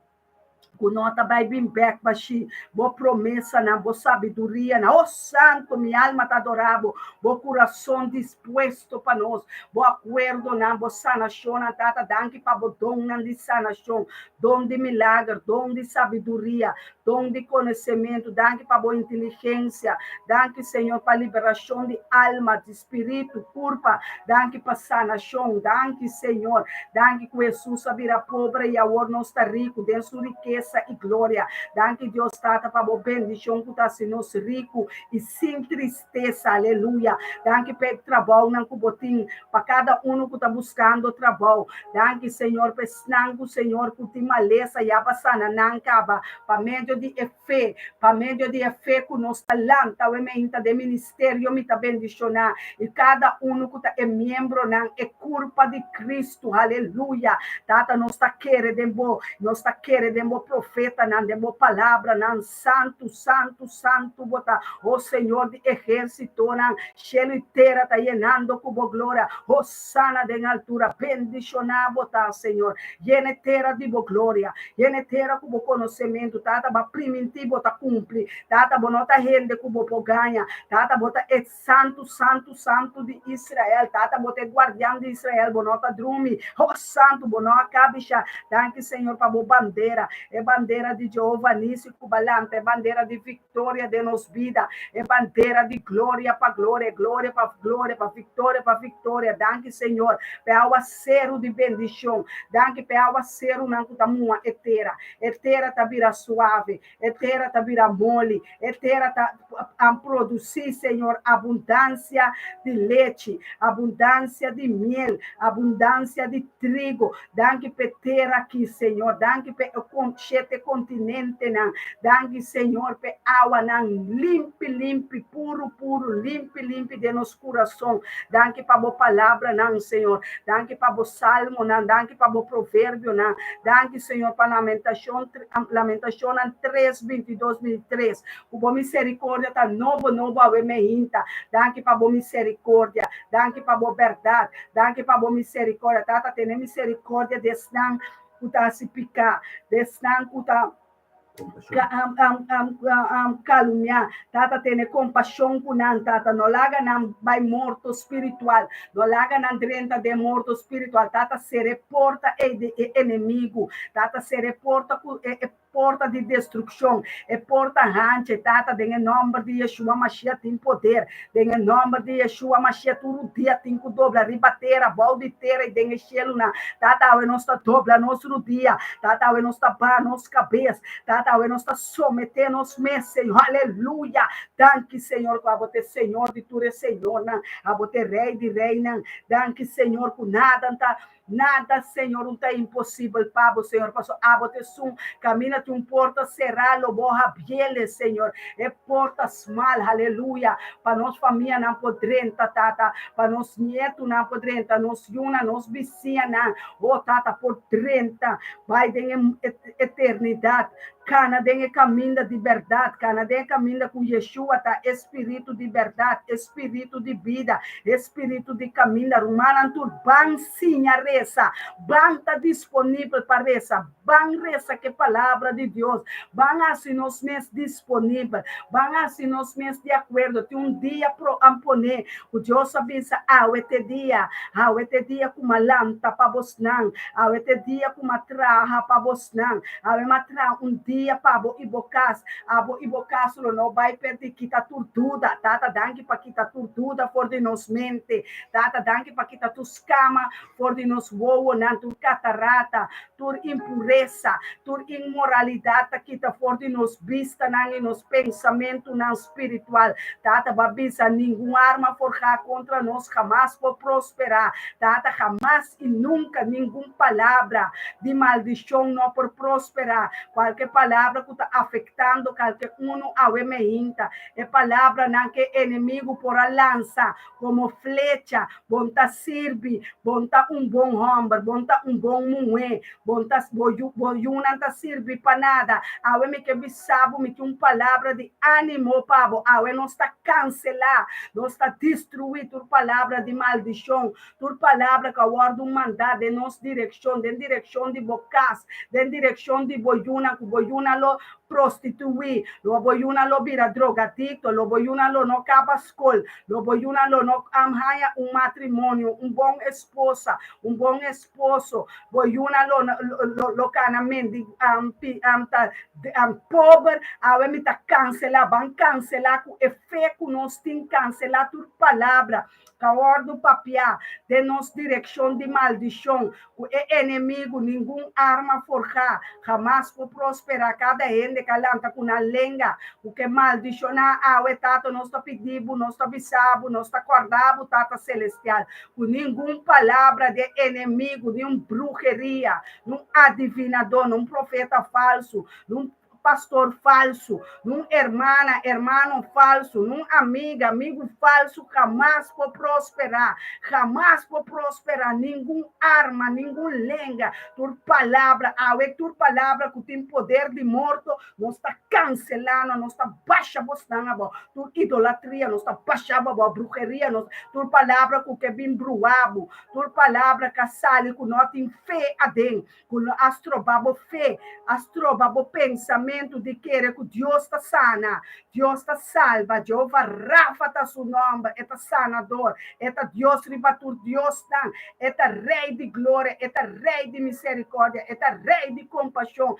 ku no ta bai bin bek bashí. Bo promesanan, bo sabidurianan, oh Santu, mi alma ta adorá bo, bo kurason dispuesto pa nos, bo akuerdonan, bo sanashonnan, Tata, danki pa bo donnan di sanashon, don di milager, don di sabiduria, Don di konosementu, danki pa bo inteligensia, danki Señor pa liberashon di alma, di spiritu, kurpa, danki pa sanashon, danki Señor, danki ku Hesus a bira pobre i awor nos ta riku den su rikesa i gloria, danki Dios Tata pa bo bendishon ku ta hasi nos riku i sin tristesa, aleluya, danki pa e trabounan ku bo tin pa kada unu ku ta buskando trabou, danki Señor pa esnan ku Señor ku tin malesa ya pa sana nan kaba pa medio di e fe, pa medio di e fe ku nos ta lanta awe meinta den ministerio mi ta bendishoná i kada unu ku ta e miembronan e kurpa di Kristu, aleluya, Tata nos ta kere den bo, nos ta kere den bo profetanan, den bo palabranan. Santu, santu, santu bo ta, o Señor di ehérsitonan, shelu i tera ta yenando ku bo gloria. Hosana den altura, bendishoná bo ta, Señor. Yena e tera di bo gloria, yena e tera ku bo konosementu. Tata, bo a primintí, bo ta kumpli. Tata, bo no ta hende ku bo por gaña. Tata, bo ta e Santu, santu, santu di Israel. Tata, bo ta e guardian di Israel, bo no ta drumi. Oh, santu, bo no a kabisha. Danki, Señor, pa bo bandera, e bandera di Jehova Nisi ku ba lanta, e bandera di viktoria den nos bida, e bandera di gloria pa gloria, gloria pa gloria, pa viktoria pa viktoria. Danki, Señor, pa e awaseru di bendishon. Danki pa e awaserunan ku ta muha e tera. E tera ta bira suave. E tera ta bira moli, e tera ta produsí, Señor, abundansia di lechi, abundansia di miel, abundansia di trigo. Danki p'e tera aki, Señor. Danki p'e shete kontinentenan. Danki, Señor, p'e awanan limpi, limpi, puru, puru, limpi, limpi den nos kurason. Danki pa bo palabranan, Señor. Danki pa bo salmonan. Danki pa bo proverbionan. Danki, Señor, pa Lamentashon Lamentashonnan 3, 22, 23. Ku bo miserikordia ta nobo, nobo awe meinta. Danki pa bo miserikordia. Danki pa bo bèrdat. Danki pa bo miserikordia. Tata, tene miserikordia di esnan ku ta hasi piká, di esnan ku ta kalumniá. Tata, tene kompashon ku nan, Tata. No laga nan bai morto spiritual. No laga nan drenta den morto spiritual. Tata, sera e porta ei di e enemigu. Tata, sera e porta ku e porta di destrukshon, e porta hancha. Tata, den e nòmber di Yeshua Mashiach tin poder. Den e nòmber di Yeshua Mashiach tur rudia tin ku dobla riba tera, bou di tera i den e shelunan. Tata, awe nos ta dobla nos rudia. Tata, awe nos ta baha nos kabes. Tata, awe nos ta someté nos mes, Señor. Aleluya! Danki, Señor, ku abo ta e Señor di tur e señornan. Abo ta e Rei di reinan. Danki, Señor, ku nada ta, nada, Señor, un ta imposibel pa bo, Señor, pasobra abo ta esun kaminda tin un porta será, lo bo habiele, Señor, e porta smal, aleluya, pa nos famianan por drenta, Tata, pa nos nietunan por drenta, nos yunan, nos bisiñanan, oh, Tata, por drenta, bai den e eternidat. Kana den e kaminda di bèrdat, kana den e kaminda ku Yeshua ta e Spiritu di bèrdat, e Spiritu di bida, e Spiritu di kaminda. Rumannan tur, ban siña resa, ban ta disponibel pa resa, ban resa ku e Palabra di Dios, ban hasi nos mes disponibel, ban hasi nos mes di akuerdo. Tin un dia pro a pone ku Dios a bisa, Awe t'e dia, awe t'e dia ku m'a lanta pa bosnan, awe t'e dia ku m'a traha pa bosnan. Awe m'a traha un dia pa bo i bo kas. Abo i bo kas lo no bai perdí. Kita tur duda. Tata, danki pa kita tur duda for di nos mente. Tata, danki pa kita tur skama for di nos wowonan, tur katarata, tur impuresa, tur inmoralidat ta kita for di nos bistanan i nos pensamentunan spiritual. Tata, bo a bisa, Ningun arma forjá kontra nos hamas por prosperá. Tata, hamas i nunka ningun palabra di maldishon no por prosperá. Kualke palabra ku ta afektando kalke unu awe meinta, e palabranan ku e enemigu por a lansa komo flecha, Bon ta sirbi, bon ta un bon hòmber, bon ta un bon muhé, bon ta bo yu bo yunan ta sirbi pa nada. Awe mi ke bisa bo, mi tin un palabra di ánimo pa bo. Awe nos ta kanselá, nos ta destruí tur palabra di maldishon, Tur palabra ku a wòrdu mandá den nos direkshon, den direkshon di bo kas, den direkshon di bo yunan, ku bo yunan lo prostituí, lo bo yunan lo bira drogadikto, lo bo yunan lo no kaba skol, lo bo yunan lo no haña un matrimonio, un bon esposa, un bon esposo, bo yunan lo lo lo kana mendi ta pober. Awe mi ta kanselá, ban kanselá ku e fe ku nos tin, kanselá tur palabra ku a wòrdu papiá den nos direkshon di maldishon, ku e enemigu. Ningun arma forjá hamas por prosperá. Kada hende ku lanta ku nan lenga ku ke maldishoná awe, Tata, nos ta pidi Bo, nos ta bisa Bo, nos ta kòrda Bo, Tata Selestial, ku ningun palabra di enemigu, ningun bruheria, ningun adivinadó, ningun profeta falsu, ningun pastor falsu, ningun hermana, hermano falsu, ningun amiga, amigu falsu hamas por prosperá, hamas por prosperá. Ningun arma, ningun lenga, tur palabra, awe tur palabra ku tin poder di morto, nos ta kanselando, nos ta basha bosnan abou, tur idolatria, nos ta basha abou, bruheria, nos, tur palabra ku ke bin bruha bo, tur palabra ku sali ku no tin fe aden, ku no a stroba bo fe, a stroba bo pensamentu di kere ku Dios ta sana, Dios ta salba, Jehová Rafa ta su nòmber, e ta sanador, e ta Dios riba tur diosnan, e ta Rei di gloria, e ta Rei di miserikòrdia, e ta Rei di kompashon.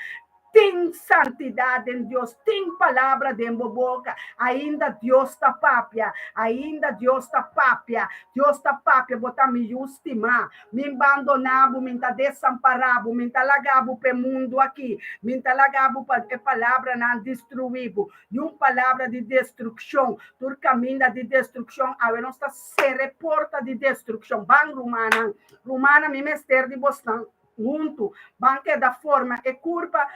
Tin santidat den Dios, tin palabra den bo boka. Ainda Dios ta papia, ainda Dios ta papia, Dios ta papia, bo ta mi yu stimá. Mi n' bandoná bo, mi n' ta desampará bo, mi n' ta laga bo p'e mundu aki, mi n' ta laga bo pa e palabranan destruí bo. Niun palabra di destrukshon, tur kaminda di destrukshon, awe nos ta sera e porta di destrukshon. Ban, rumannan, rumannan, mi mester di bosnan huntu, ban keda forma e kurpa,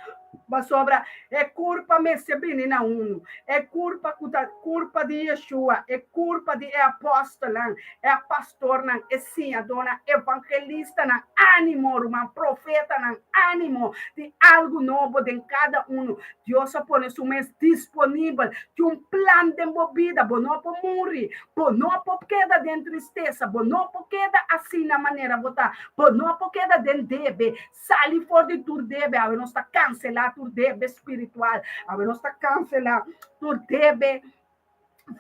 pasobra e kurpa mester bini na unu. E kurpa ku ta kurpa di Yeshua, e kurpa di e apòstelnan, e pastornan, e siñadónan, evangelistanan, ánimo ruman, profetanan, ánimo, tin algu nobo den kada unu. Dios a pone su mes disponibel, tin un plan den bo bida. Bo no por muri, bo no por keda den tristesa, bo no por keda asina manera bo ta. Bo no por keda den debe. Sali for di tur debe. Awe nos ta kanselá tur debe spiritual. Awe nos ta kanselá tur debe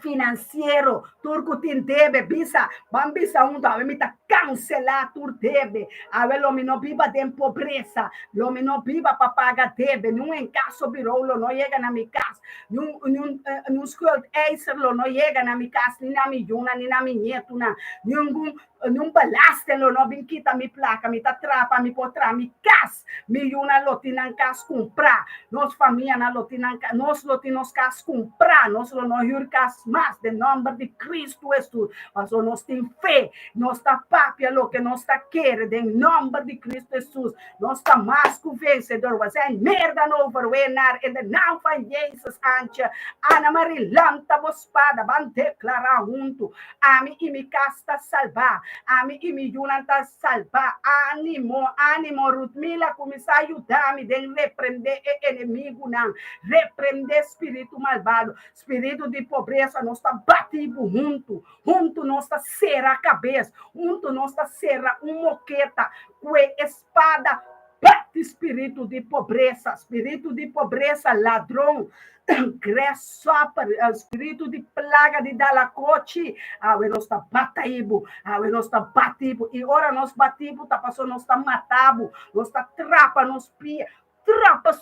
finansiero, tur ku tin debe. Bisa, ban bisa huntu, awe mi ta kanselá tur debe. Awe lo mi no biba den pobresa. Lo mi no biba pa paga debe. Niun incassobureau lo no yega na mi kas. Niun schuldeiser lo no yega na mi kas, ni na mi yunan, ni na mi nietunan. Ningun Niun belasting lo no bin kita mi plaka, mi ta traha pa mi por traha mi kas. Mi yunan lo tin nan kas kumprá, nos famianan lo tin nan kas, nos lo tin nos kas kumprá, nos lo no hür kas mas den nòmber di Kristu Hesus. Pasobra nos tin fe, nos ta papia loke nos ta kere den nòmber di Kristu Hesus. Nos ta mas ku vensedor. We zijn meer dan overwinnaar in de naam van Jezus. Antje, Ana Marie, lanta bo spada, ban deklará huntu. Ami i mi kas ta salbá. Ami i mi yunan ta salbá. Ánimo, ánimo, Rutmila, kuminsá yuda mi den reprendé e enemigunan. Reprendé spiritu malbado, spiritu di pobresa. Nos ta bati bo huntu. Huntu nos ta sera kabes. Huntu nos ta sera un moketa ku e espada. Bati spiritu di pobresa, spiritu di pobresa, ladron, grasshopper, spiritu di plaga di dalakochi. Awe nos ta bati bo, awe nos ta bati bo. I ora nos bati bo, ta pasobra nos ta mata bo, nos ta trapa nos pia, trapa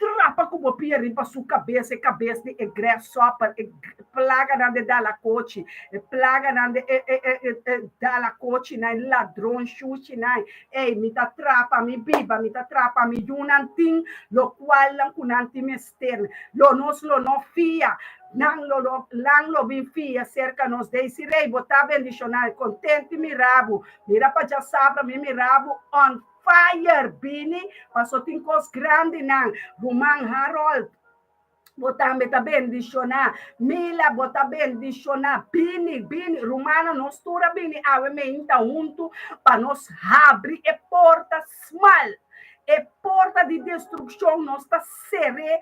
trapa ku bo pia riba su kabes, e kabes di e grasshopper, e plaganan di dalakochi, e plaganan di e e e e dalakochinan, e ladron shushinan. Ey, mi ta trapa mi biba, mi ta trapa mi yunan tin lokualnan ku nan tin mester. Lo nos lo no fia, nan lo no, nan lo bin fia serka nos. Desiree, bo ta bendishoná, kontenti mira bo. Mira pa djasabra mi mira bo on fire, bini, paso tin kos grandinan. Ruman Harold, bo tambe ta bendishoná. Mila, bo ta bendishoná. Bini, bini, rumannan, nos tur a bini awe meinta huntu pa nos habri e porta smal. E porta di destrukshon nos ta ser'é.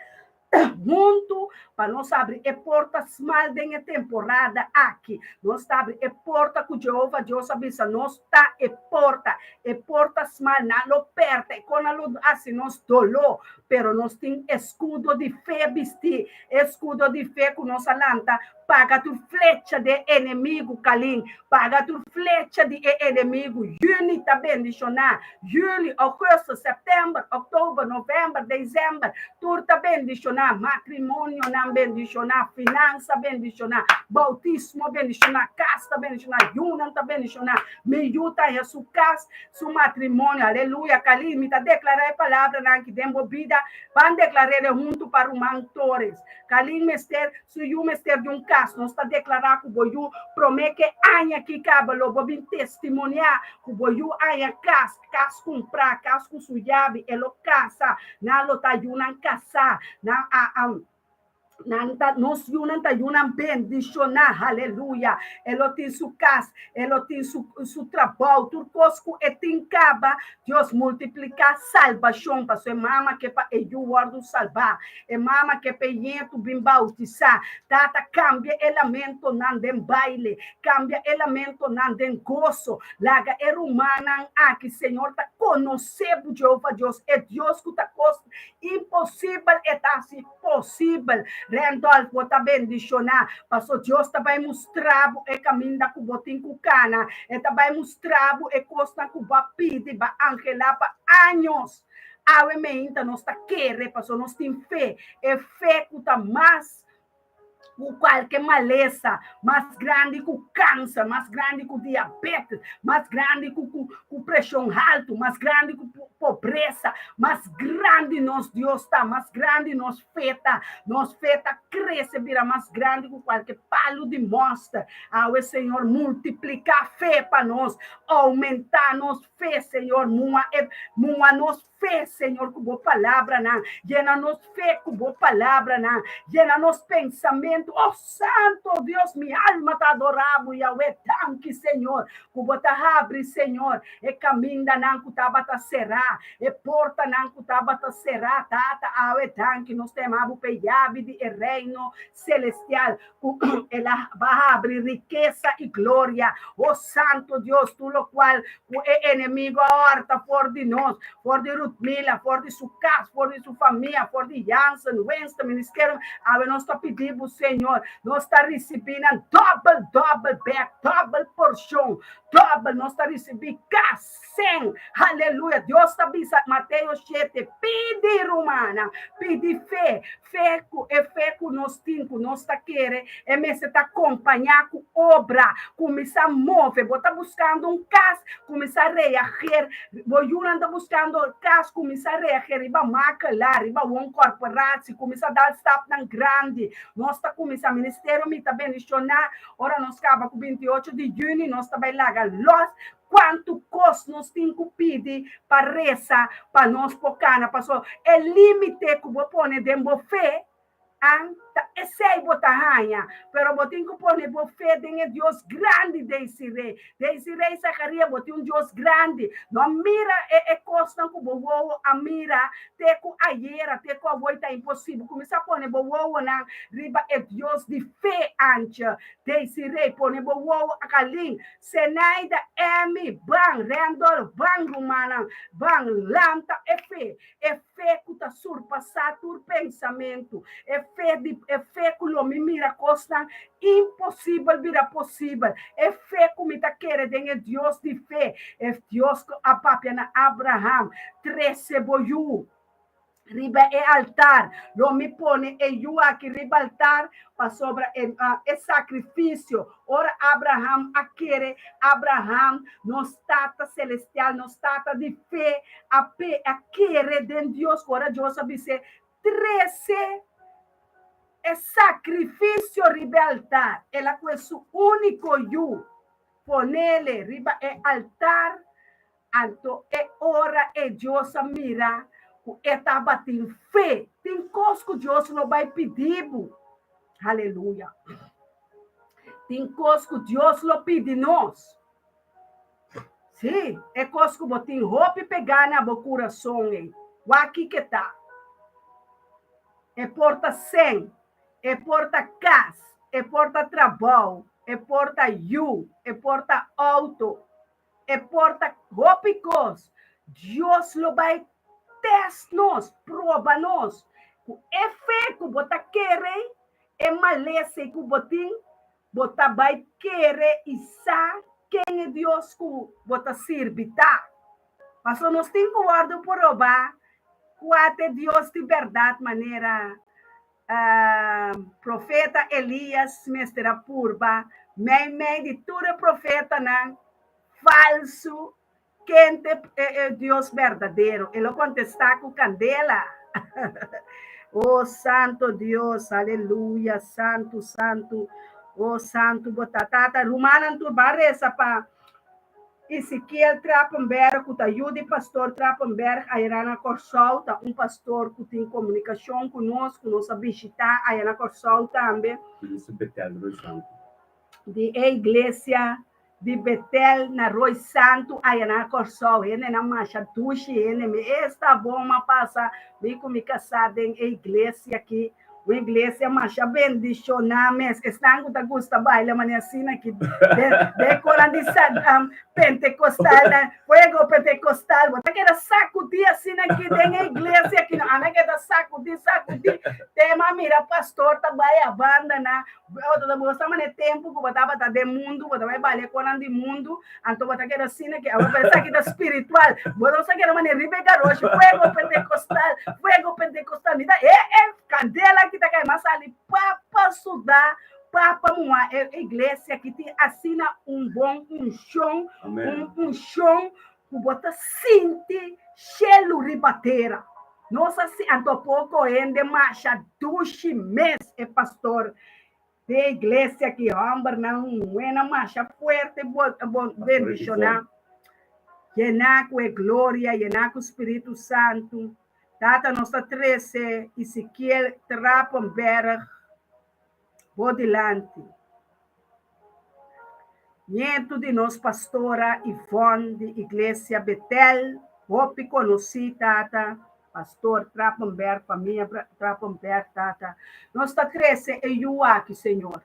Huntu pa nos habri e porta smal den e temporada aki. Nos ta habri e porta ku Jehova Dios a bisa nos ta e porta. E porta smal, nan lo pèrta e kon nan lo hasi nos doló, pero nos tin eskudo di fe bistí, e eskudo di fe ku nos a lanta paga tur flecha di e enemigu, Kalin, paga tur flecha di e enemigu. Yüni ta bendishoná, yüli, ougùstùs, sèptèmber, òktober, novèmber, desèmber, tur ta bendishoná, matrimonionan bendishoná, finansa bendishoná, boutismo bendishoná, kas ta bendishoná, yunan ta bendishoná. Mi yu ta haña su kas, su matrimonio. Aleluya! Kalin, mi ta deklará e palabranan aki den bo bida. Ban deklar'é huntu pa ruman Torres. Kalin mester, su yu mester di un kas. Nos ta deklará ku bo yu promé ku e aña aki kaba lo bo bin testimoniá ku bo yu haña kas, kas kumprá, kas ku su yabi, e lo kasa, nan lo ta yunan kasá, nan a. Nan ta, nos yunan ta yunan bendishoná, haleluya. E lo tin su kas, e lo tin su, su trabou, tur kos ku e tin kaba, Dios multipliká salbashon pasobra e mama ke pa e yu wòrdu salbá, e mama ke pa e ñetu bin boutisá. Tata, kambia e lamentonan den baile, kambia e lamentonan den goso. Laga e rumannan aki, Señor, ta konosé bo, Jehová Dios, e Dios ku ta kos imposibel e ta hasi posibel. Randolph, bo ta bendishoná, paso Dios ta bai mustra bo e kaminda ku bo tin ku kana. E ta bai mustra bo e kosnan ku bo a pidi, bo a anhelá pa años. Awe meinta nos ta kere, paso nos tin fe, e fe ku ta mas ku kualke malesa, mas grandi ku kanser, mas grandi ku diabetes, mas grandi ku ku ku preshon haltu, mas grandi ku pobresa, mas grandi nos Dios ta, mas grandi nos fe ta. Nos fe ta krese bira mas grandi ku kualke palu di mòster. Awe Señor multipliká fe pa nos, oumentá nos fe, Señor, mua e mua nos fe, Señor, ku bo palabranan. Yena nos fe ku bo palabranan. Yena nos pensamentu. Oh, Santo Dios, mi alma ta adorá bo, Yahweh. Danki, Señor, ku bo ta habri, Señor, e kamindanan ku tabata será, e portanan ku tabata será. Tata, awe danki. Nos ta yama bo pa e yabi di e reino selestial, ku el a habri rikesa i gloria. O Santo Dios, tur lokual ku e enemigo a hòrta for di nos, for di Rutmila, for di su kas, for di su famia, for di Jansen, Winston, ministerio, awe nos ta pidi bo, Señor, nos ta risibí nan dòbel, dòbel bèk, dòbel porshon, dòbel, nos ta risibí kas, Sen. Aleluya. Dios ta bisa Mateo 7, pidi rumannan, pidi fe, fe ku e fe ku nos tin, ku nos ta kere, e mester ta kompañá ku obra. Kuminsá move. Bo ta buskando un kas, kuminsá reager. Bo yunan ta buskando kas, kuminsá reager riba makelaar, riba wooncorporatie, kuminsá dal stapnan grandi. Nos ta kuminsá, ministerio mi ta bendishoná, ora nos kaba ku 28 di yüni, nos ta bai laga lòs. Kuantu kos nos tin ku pidi pa resa pa nos por kana? Pasobra e límite ku bo pone den bo fe, an, ta esei bo ta haña. Pero bo tin ku pone bo fe den e Dios grandi, Desiree. Desiree Zacharia, bo tin un Dios grandi. No mira e e kosnan ku bo wowo a mira te ku ayera, te ku awor ta imposibel. Kuminsá pone bo wowonan riba e Dios di fe, Antje. Desiree, pone bo wowo akalin. Zenaida, Emmy, ban, Randolph, ban, rumannan, ban, lanta e fe, e fe ku ta surpasá tur pensamentu, e fe di, e fe ku lo mi mira kosnan imposibel bira posibel, e fe ku mi ta kere den e Dios di fe, e Dios ku a papia na Abraham, Trese bo yu. Riba e altar. Lo mi pone e yu aki riba altar pasobra e, e sakrifisio. Ora Abraham a kere, Abraham, nos tata selestial, nos tata di fe, a pe, a kere den Dios. Ora Dios a bis'é, Trese e sakrifisio riba e altar, el a kue su úniko yu, ponele riba e altar. Anto e ora e Dios a mira ku e tabatin fe. Tin kos ku Dios lo bai pidi bo. Aleluya. Tin kos ku Dios lo pidi nos. Sí, e kos ku bo tin hopi pegá na bo kurason ei. Wak kiko ta. E por ta sèn, e por ta kas, e por ta trabou, e por ta yu, e por ta outo, e por ta hopi kos. Dios lo bai tèst nos, proba nos. Ku e fe ku bo ta kere, e malesa ku bo tin, bo ta bai kere i sa ken e Dios ku bo ta sirbi ta. Pasobra nos tin ku wòrdu probá kua ta e Dios di bèrdat manera profeta Elías mester a purba meimei di tur e profetanan falsu ken ta e Dios berdadero. E lo kontestá ku kandela. Oh santo Dios, aleluya, santu, santu, oh santu bo ta. Tata, rumannan tur ban resa pa Ezekiel Trapenberg ku ta yu di pastor Trapenberg ayera na Kòrsou ta un pastor ku tin komunikashon ku nos ku nos a bishitá aya na Kòrsou tambe. Iglesia Betel Rooi Santu. Di e iglesia di Betel na Rooi Santu aya na Kòrsou. Hendenan masha dushi hende mi esta bon m'a pasa mi ku mi kasá den e iglesia aki. Un iglesia masha bendishoná mes. Esnan ku ta gusta baila manera asina ki de de koran di sa um, Pentecostal na fuego Pentecostal. Bo ta keda sakudí asina ki den e iglesia ki no. Ami a keda sakudí sakudí. Te m'a mira pastor ta bai a banda na. Bo ta bo sa manera tempu ku bo tabata den mundu, bo ta bai baila e konan di mundu, anto bo ta keda asina ki awor pero esaki ta spiritual. Bo no sa keda manera riba e garoshi, fuego pentecostal, fuego pentecostal. Mi ta e e kandela ki ta kai mas sali papa suda, papa muha e iglesia ki tin asina un bon unshon, un unshon ku bo ta sinti shelu riba tera. Nos a si anto poko hende masha dushi mes e pastor di e iglesia ki hombernan wena masha fuerte bo bo bendiciona yena ku e gloria yena ku spiritu santu tata nos ta trese Ezekiel Trapenberg bo dilanti. Nietu di nos pastora Yvonne di Iglesia Betel, hopi konosí tata, Pastor Trapenberg, famia Trapenberg tata. Nos ta trese e yu aki, Señor.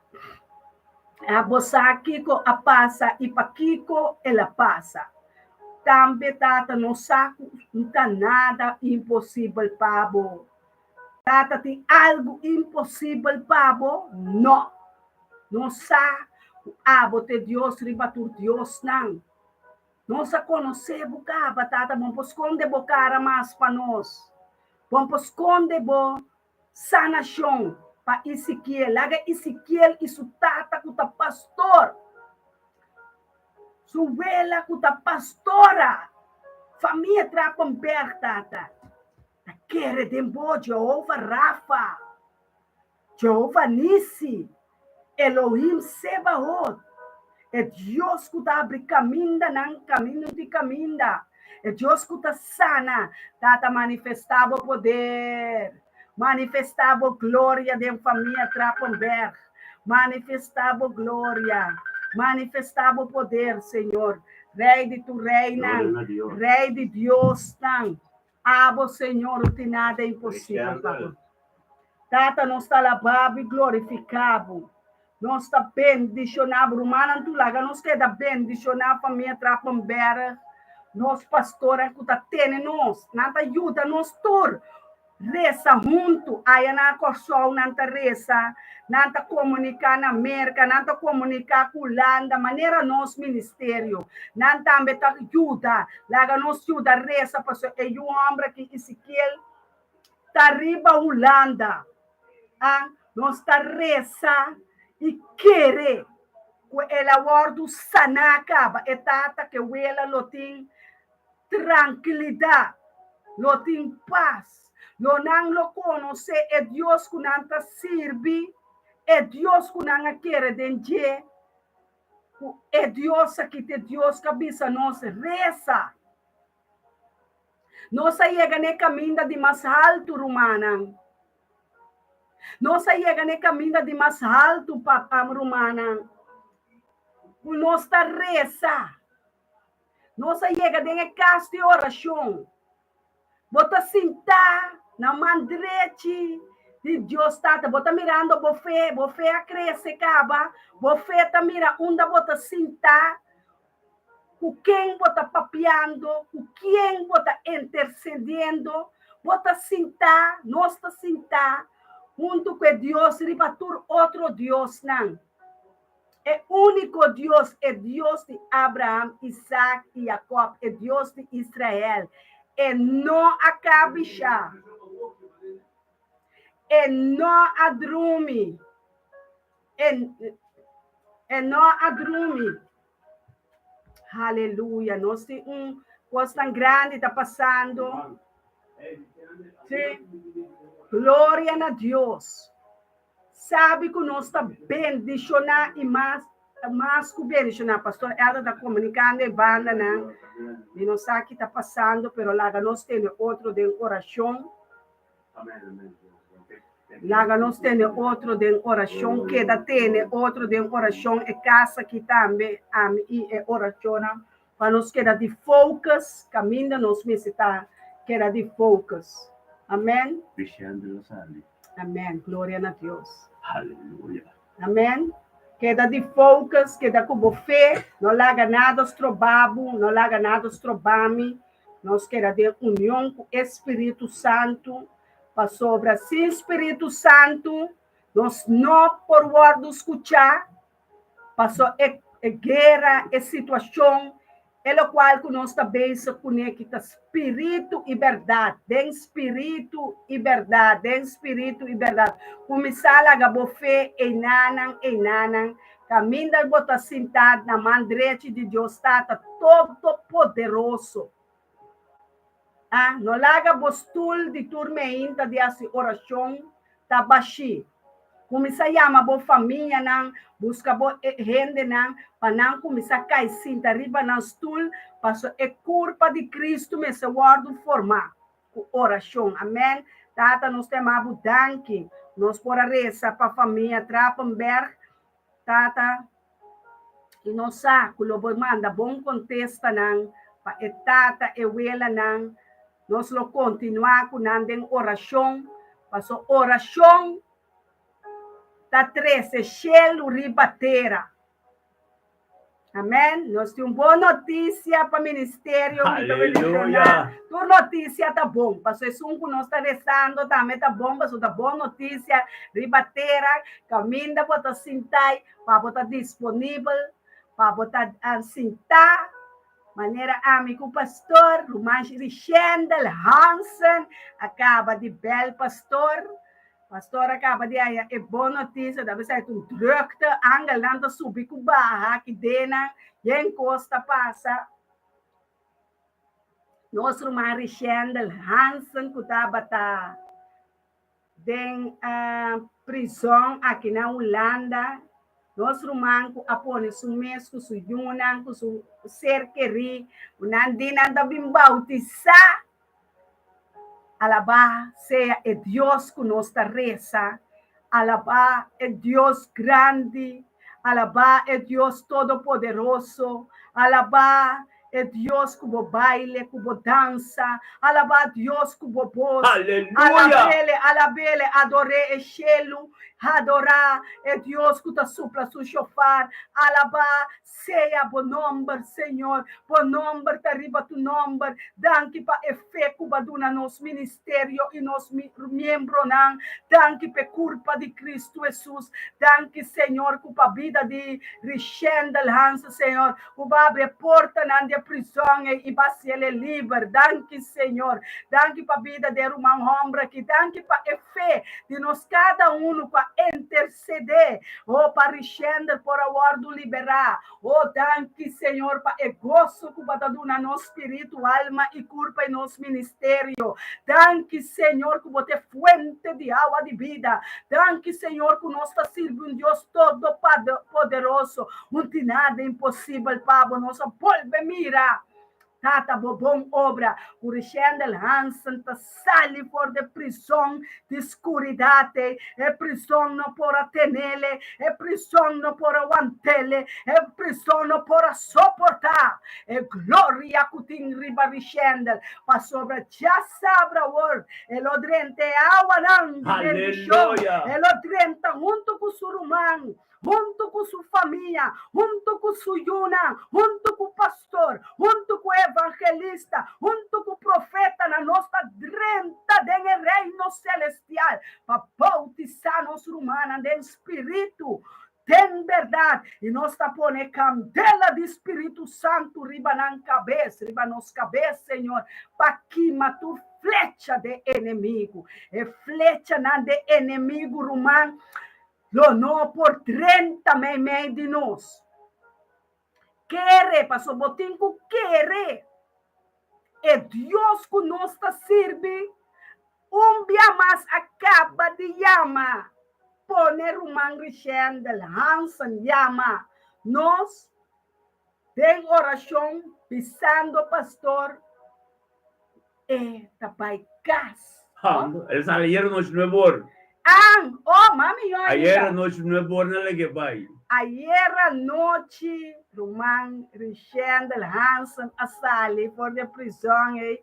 Bo sa kiko a pasa i pakiko el a pasa. Tambe tata nos sa ku no ta nada imposibel pa bo. Tata tin algu imposibel pa bo? No! Nos sa ku abo ta e Dios riba tur diosnan. Nos a konosé bo kaba, Tata, bo no por skonde bo kara mas pa nos. Bo no por skonde bo sanashon pa Ezekiel. Laga Ezekiel i su tata ku ta pastor, su wela ku ta pastora, famia Trapenberg, Tata. Ta kere den bo, Jehova Rafa, Jehova Nisi, Elohim Sebaot, e Dios ku ta abri kamindanan kaminda di kaminda, e Dios ku ta sana. Tata, manifestá bo poder, manifestá bo gloria den famia Trapenberg, manifestá bo gloria, manifestá bo poder, Señor, Rei di tur reinan, Rei di diosnan. Abo, Señor, no tin nada imposibel pa bo. Tata, nos ta alabá bo i glorifiká bo. Nos ta bendishoná bo. Rumannan tur laga nos keda bendishoná famia Trapenberg, nos pastornan ku ta tene nos. Nan ta yuda nos tur. Resa huntu. Aya na Kòrsou nan ta resa, nan ta komuniká na Merka, nan ta komuniká ku Hulanda, manera nos ministerio. Nan tambe ta yuda. Laga nos yuda resa pasobra e yu hòmber aki Ezekiel ta riba Hulanda. A Nos ta resa i kere ku el a wòrdu saná kaba. E tata ku e wela lo tin trankilidat, lo tin pas, lo nan lo konosé e Dios ku nan ta sirbi, e Dios ku nan a kere den dje, ku e Dios aki ta e Dios ku a bisa nos resa. Nos a yega na e kaminda di mas haltu, rumannan. Nos a yega na e kaminda di mas haltu, pap, rumannan, ku nos ta resa. Nos a yega den e kas di orashon. Bo ta sintá na man drechi di Dios Tata. Bo ta mirando bo fe, bo fe a krese kaba, bo fe ta mira unda bo ta sintá, ku ken bo ta papiando, ku kien bo ta intercediendo. Bo ta sintá, nos ta sintá huntu ku e Dios riba tur otro diosnan. E úniko Dios, e Dios di Abraham, Isaac i Jacob, e Dios di Israel, e no a kabishá, e no a drumi, e, e no a drumi. Haleluya, nos tin un kosnan grandi ta pasando. Sí. Gloria na Dios. Sabi ku nos ta bendishoná i mas mas ku bendishoná. Pastor Elder ta komunikando e bandanan. Mi no sa ki ta pasando, pero laga nos tene otro den orashon. Laga nos tene otro den orashon. Keda tene otro den orashon. E kas aki tambe, ami i e orashonnan, pa nos keda di focus kaminda nos mester ta keda di focus. Amen. Vicente lo sali. Amen. Gloria na Dios. Haleluya. Amen. Keda di focus, keda ku bo fe, no laga nada stroba bo, no laga nada stroba mi. Nos keda den union ku e Spiritu Santu, pasobra sin Spiritu Santu nos no por wòrdu skuchá, paso e e guera, e situashon, e lokual ku nos ta bezig kuné ki ta spiritu i bèrdat, den spiritu i bèrdat, den spiritu i bèrdat. Kuminsá laga bo fe einanan, einanan, kaminda bo ta sintá na man drechi di Dios Tata Todopoderoso. A No laga bo stul di tur meinta di hasi orashon ta bashí. Kuminsá yama bo famianan, buska bo hendenan pa nan kuminsá kai sinta riba nan stul, paso e kurpa di Kristu mester wòrdu formá ku orashon. Amèn. Tata, nos ta yama bo danki. Nos por a resa pa famia Trapenberg. Tata, i nos sa ku lo bo manda bon kontestanan pa e tata, e welanan. Nos lo kontinuá ku nan den orashon, paso orashon ta trese shelu riba tera. Amèn. Nos tin un bon notisia pa ministerio. Mi ta Aleluya. Tur notisia ta bon. Paso esun ku nos ta resando tambe ta bon, paso ta bon notisia riba tera. Kaminda bo ta sintai, pa bo ta disponibel, pa bo ta sintá. Manera ami ku pastor, ruman Richendel Hansen a kaba di bèl pastor. Pastor a kaba di haña e bon notisia, ta bisa e ta un drukte, angelnan ta subi ku baha aki denan, yen kos ta pasa. Nos ruman Richendel Hansen ku tabata den prizòn aki na Hulanda, nos ruman ku a pone su mes ku su yunan, ku su ser kerí, ku nan di nan ta bin bautisá. Alabá sea e Dios ku nos ta resa, alabá e Dios grandi, alabá e Dios todopoderoso, alabá e Dios ku bo baile, ku bo dansa, alabá Dios ku bo bos. Aleluya! Alabele, alabele, ador'é e shelu, adorá e Dios ku ta supla su shofar, alabá Sea bo nomber, Señor. Bo nomber ta riba tu nomber. Danki pa e fe ku bo a duna nos ministerio i nos miembronan. Danki p'e kurpa di Kristu Hesus. Danki, Señor, ku pa bida di Richendel Hansen, Señor, ku bo a abri e portanan di e prizòn ei i bo a hasiel e liber. Danki, Señor. Danki pa bida di e ruman hòmber aki. Danki pa e fe di nos kada unu ku a intersedé, oh, pa Richender por a wòrdu liberá. Oh, danki, Señor, pa e goso ku bo ta duna nos spiritu, alma i kurpa i nos ministerio. Danki, Señor, ku bo ta e fuente di awa di bida. Danki, Señor, ku nos ta sirbi un Dios todopoderoso. Un tin nada imposibel pa bo. Nos a bolbe mira. Tata, bo bon obra ku Richendel Hansen ta sali for di e prison di skuridat ei. E prison no por a tenele, e prison no por a wantele, e prison no por a soportá e gloria ku tin riba Richendel, pasobra djasabra awor e lo drenta e awanan di bendishon, e lo drenta huntu ku su ruman. huntu ku su famia, huntu ku su yunan, huntu ku pastor, huntu ku evangelista, huntu ku profetanan, nos ta drenta den e Reino Selestial pa boutisá nos rumannan den spiritu, den bèrdat, i nos ta pone e kandela di Spiritu Santu riba nan kabes, riba nos kabes, Señor, pa kima tur flecha de enemigu. E flechanan de enemigu, ruman, Lo no por drenta meimei di nos. Kere, pasobra bo tin ku kere e Dios ku nos ta sirbi un bia mas a kaba di yama, pone ruman Richendel Hansen yama nos den orashon bisando pastor E ta bai kas. Ha, el sali ayer anochi nuebe or. An, oh, mami yo ainda. Ayer anochi nuebe or nan lege bai. Ayer anochi ruman Richendel Hansen a sali for di e prizòn ei.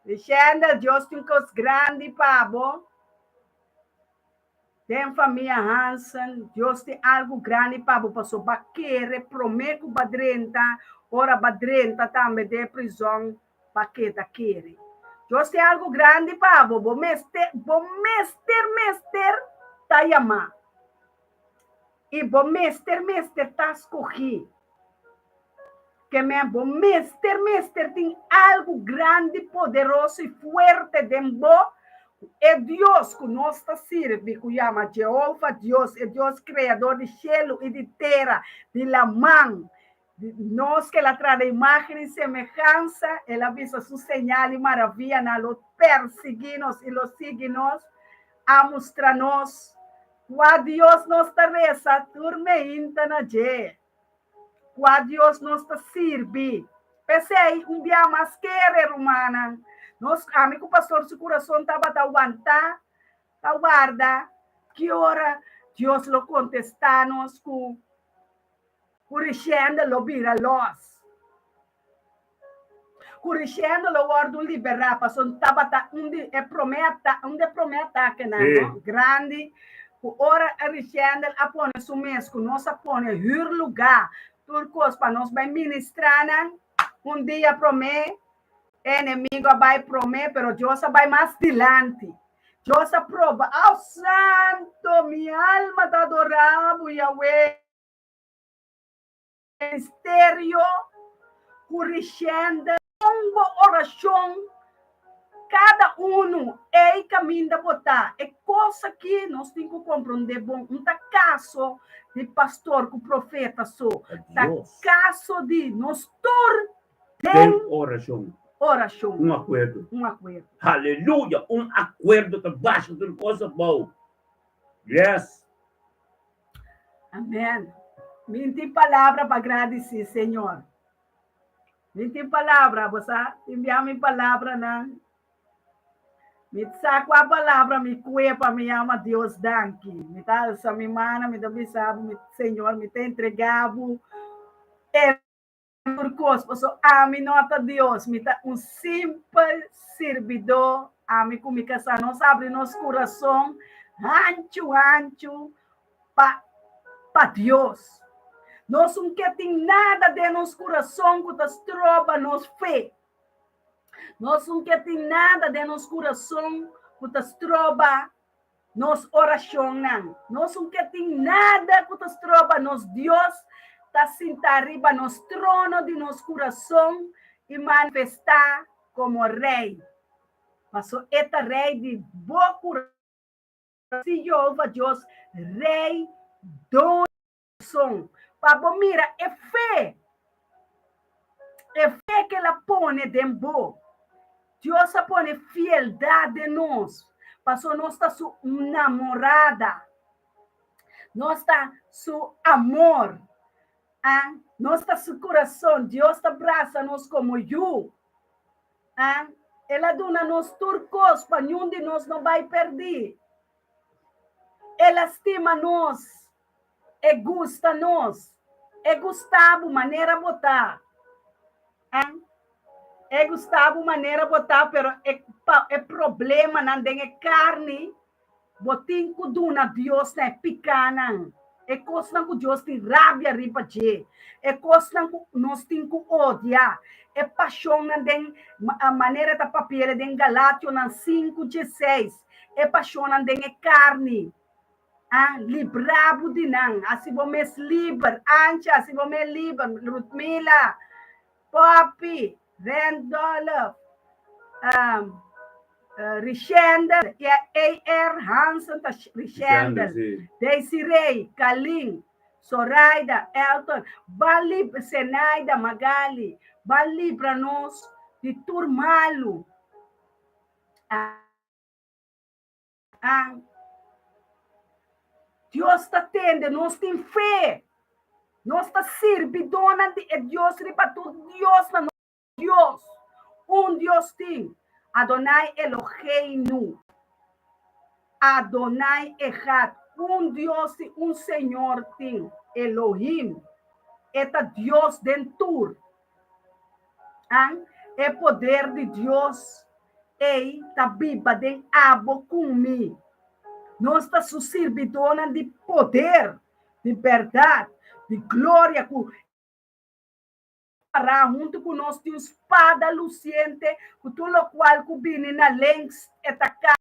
Richendel, Dios tin kos grandi pa bo. Den famia Hansen, Dios tin algu grandi pa bo pasobra bo a kere promé ku bo a drenta, ora bo a drenta tambe den e prizòn, bo a keda kere. Dios tin algu grandi pa bo, bo mester, bo mester, mester ta yamá. I bo mester, mester ta skohí. Ke men bo mester mester tin algu grandi, poderoso i fuerte den bo, ku e Dios ku nos ta sirbi, ku yama Jehova Dios, e Dios kreador di shelu i di tera, di laman, di nos ku el a traha den imágen i semehansa, el a bisa su señal i maravianan lo persiguí nos i lo sigui nos, a mustra nos kua Dios nos ta resa tur meinta na dje. Kua Dios nos ta sirbi. P'esei, un bia mas kere, rumannan, nos, ami ku pastor su kurason tabata wantá pa warda ki ora Dios lo kontestá nos ku ku Richende lo bira lòs, ku Richende lo wòrdu liberá, pasobra tabata un di e promé ata, un di e promé atakenan, no, grandi Ku ora Richendel a pone su mes ku nos a pone hür lugá tur kos pa nos bai ministrá nan, un dia promé e enemigo a bai promé, pero Dios a bai mas dilanti. Dios a proba, Au santo, mi alma ta adorá bo, Yahweh. Ministerio ku Richendel un bo orashon kada unu ei kaminda bo ta. E kos aki nos tin ku komprondé bon. Un ta kaso di pastor ku profeta so. Ta kaso di nos tur den orashon. Orashon. Un akuerdo. Un akuerdo. Haleluya! Un akuerdo ta basha tur kos abou. Yes. Amen. Mi tin palabra pa gradisí Señor. Mi tin palabra, bo sa, tin bia mi palabranan. Mi sa kua palabra mi kue pa mi yama Dios danki. Mi ta alsa mi mana, mi ta bisa bo, mi Señor, mi ta entregá bo e tur kos, pasobra ami no ta Dios, mi ta un simpel sirbidó. Ami ku mi kasá nos abri nos kurason hanchu hanchu pa pa Dios. Nos un ke tin nada den nos kurason ku ta stroba nos fe. Nos un ke tin nada den nos kurason ku ta stroba nos orashonnan. Nos un ke tin nada ku ta stroba nos Dios ta sinta riba nos trono di nos kurason i manifestá komo Rei. Paso e ta Rei di bo kurason. Si Jehova Dios Rei doño. Son, pa bo mira e fe, e fe ke el a pone den bo. Dios a pone fieldat den nos, pasobra nos ta su namorada, nos ta su amor. Ah, nos ta su kurason, Dios ta brasa nos komo yu. Ah, el a duna nos tur kos pa niun di nos no bai pèrdí. El a stima nos, e gusta nos, e gusta bo manera bo ta. Ah, e gusta bo manera bo ta, pero e, pa, e problemanan den e karni Bo tin ku duna Dios na e pikánan, e kosnan ku Dios tin rabia riba dje, e kosnan ku nos tin ku odia, e pashonnan den manera ta papi'el den Galationan 5:16, e pashonnan den e karni. A libra bo di nan, hasi bo mes liber, Ancha, hasi bo mes liber, Rutmila, Poppy, Randolph, um, Richendel, e A.R. Hansen ta Richendel, Desiree, Kalin, Soraida, Elton, ban libra, Senaida, Magali, ban libra nos di tur malu. Dios ta tende, nos tin fe. Nos ta sirbidónan di e Dios riba tur diosnan. Dios, un Dios tin, Adonai Eloheinu, Adonai Echad, un Dios i un Señor tin, Elohim, e ta Dios den tur. An, e poder di Dios ei ta biba den abo ku mi. Nos ta su sirbidónan di poder, di bèrdat, di gloria ku. Pará huntu ku nos tin un spada lusiente ku tur lokual ku bini na links e ta kap,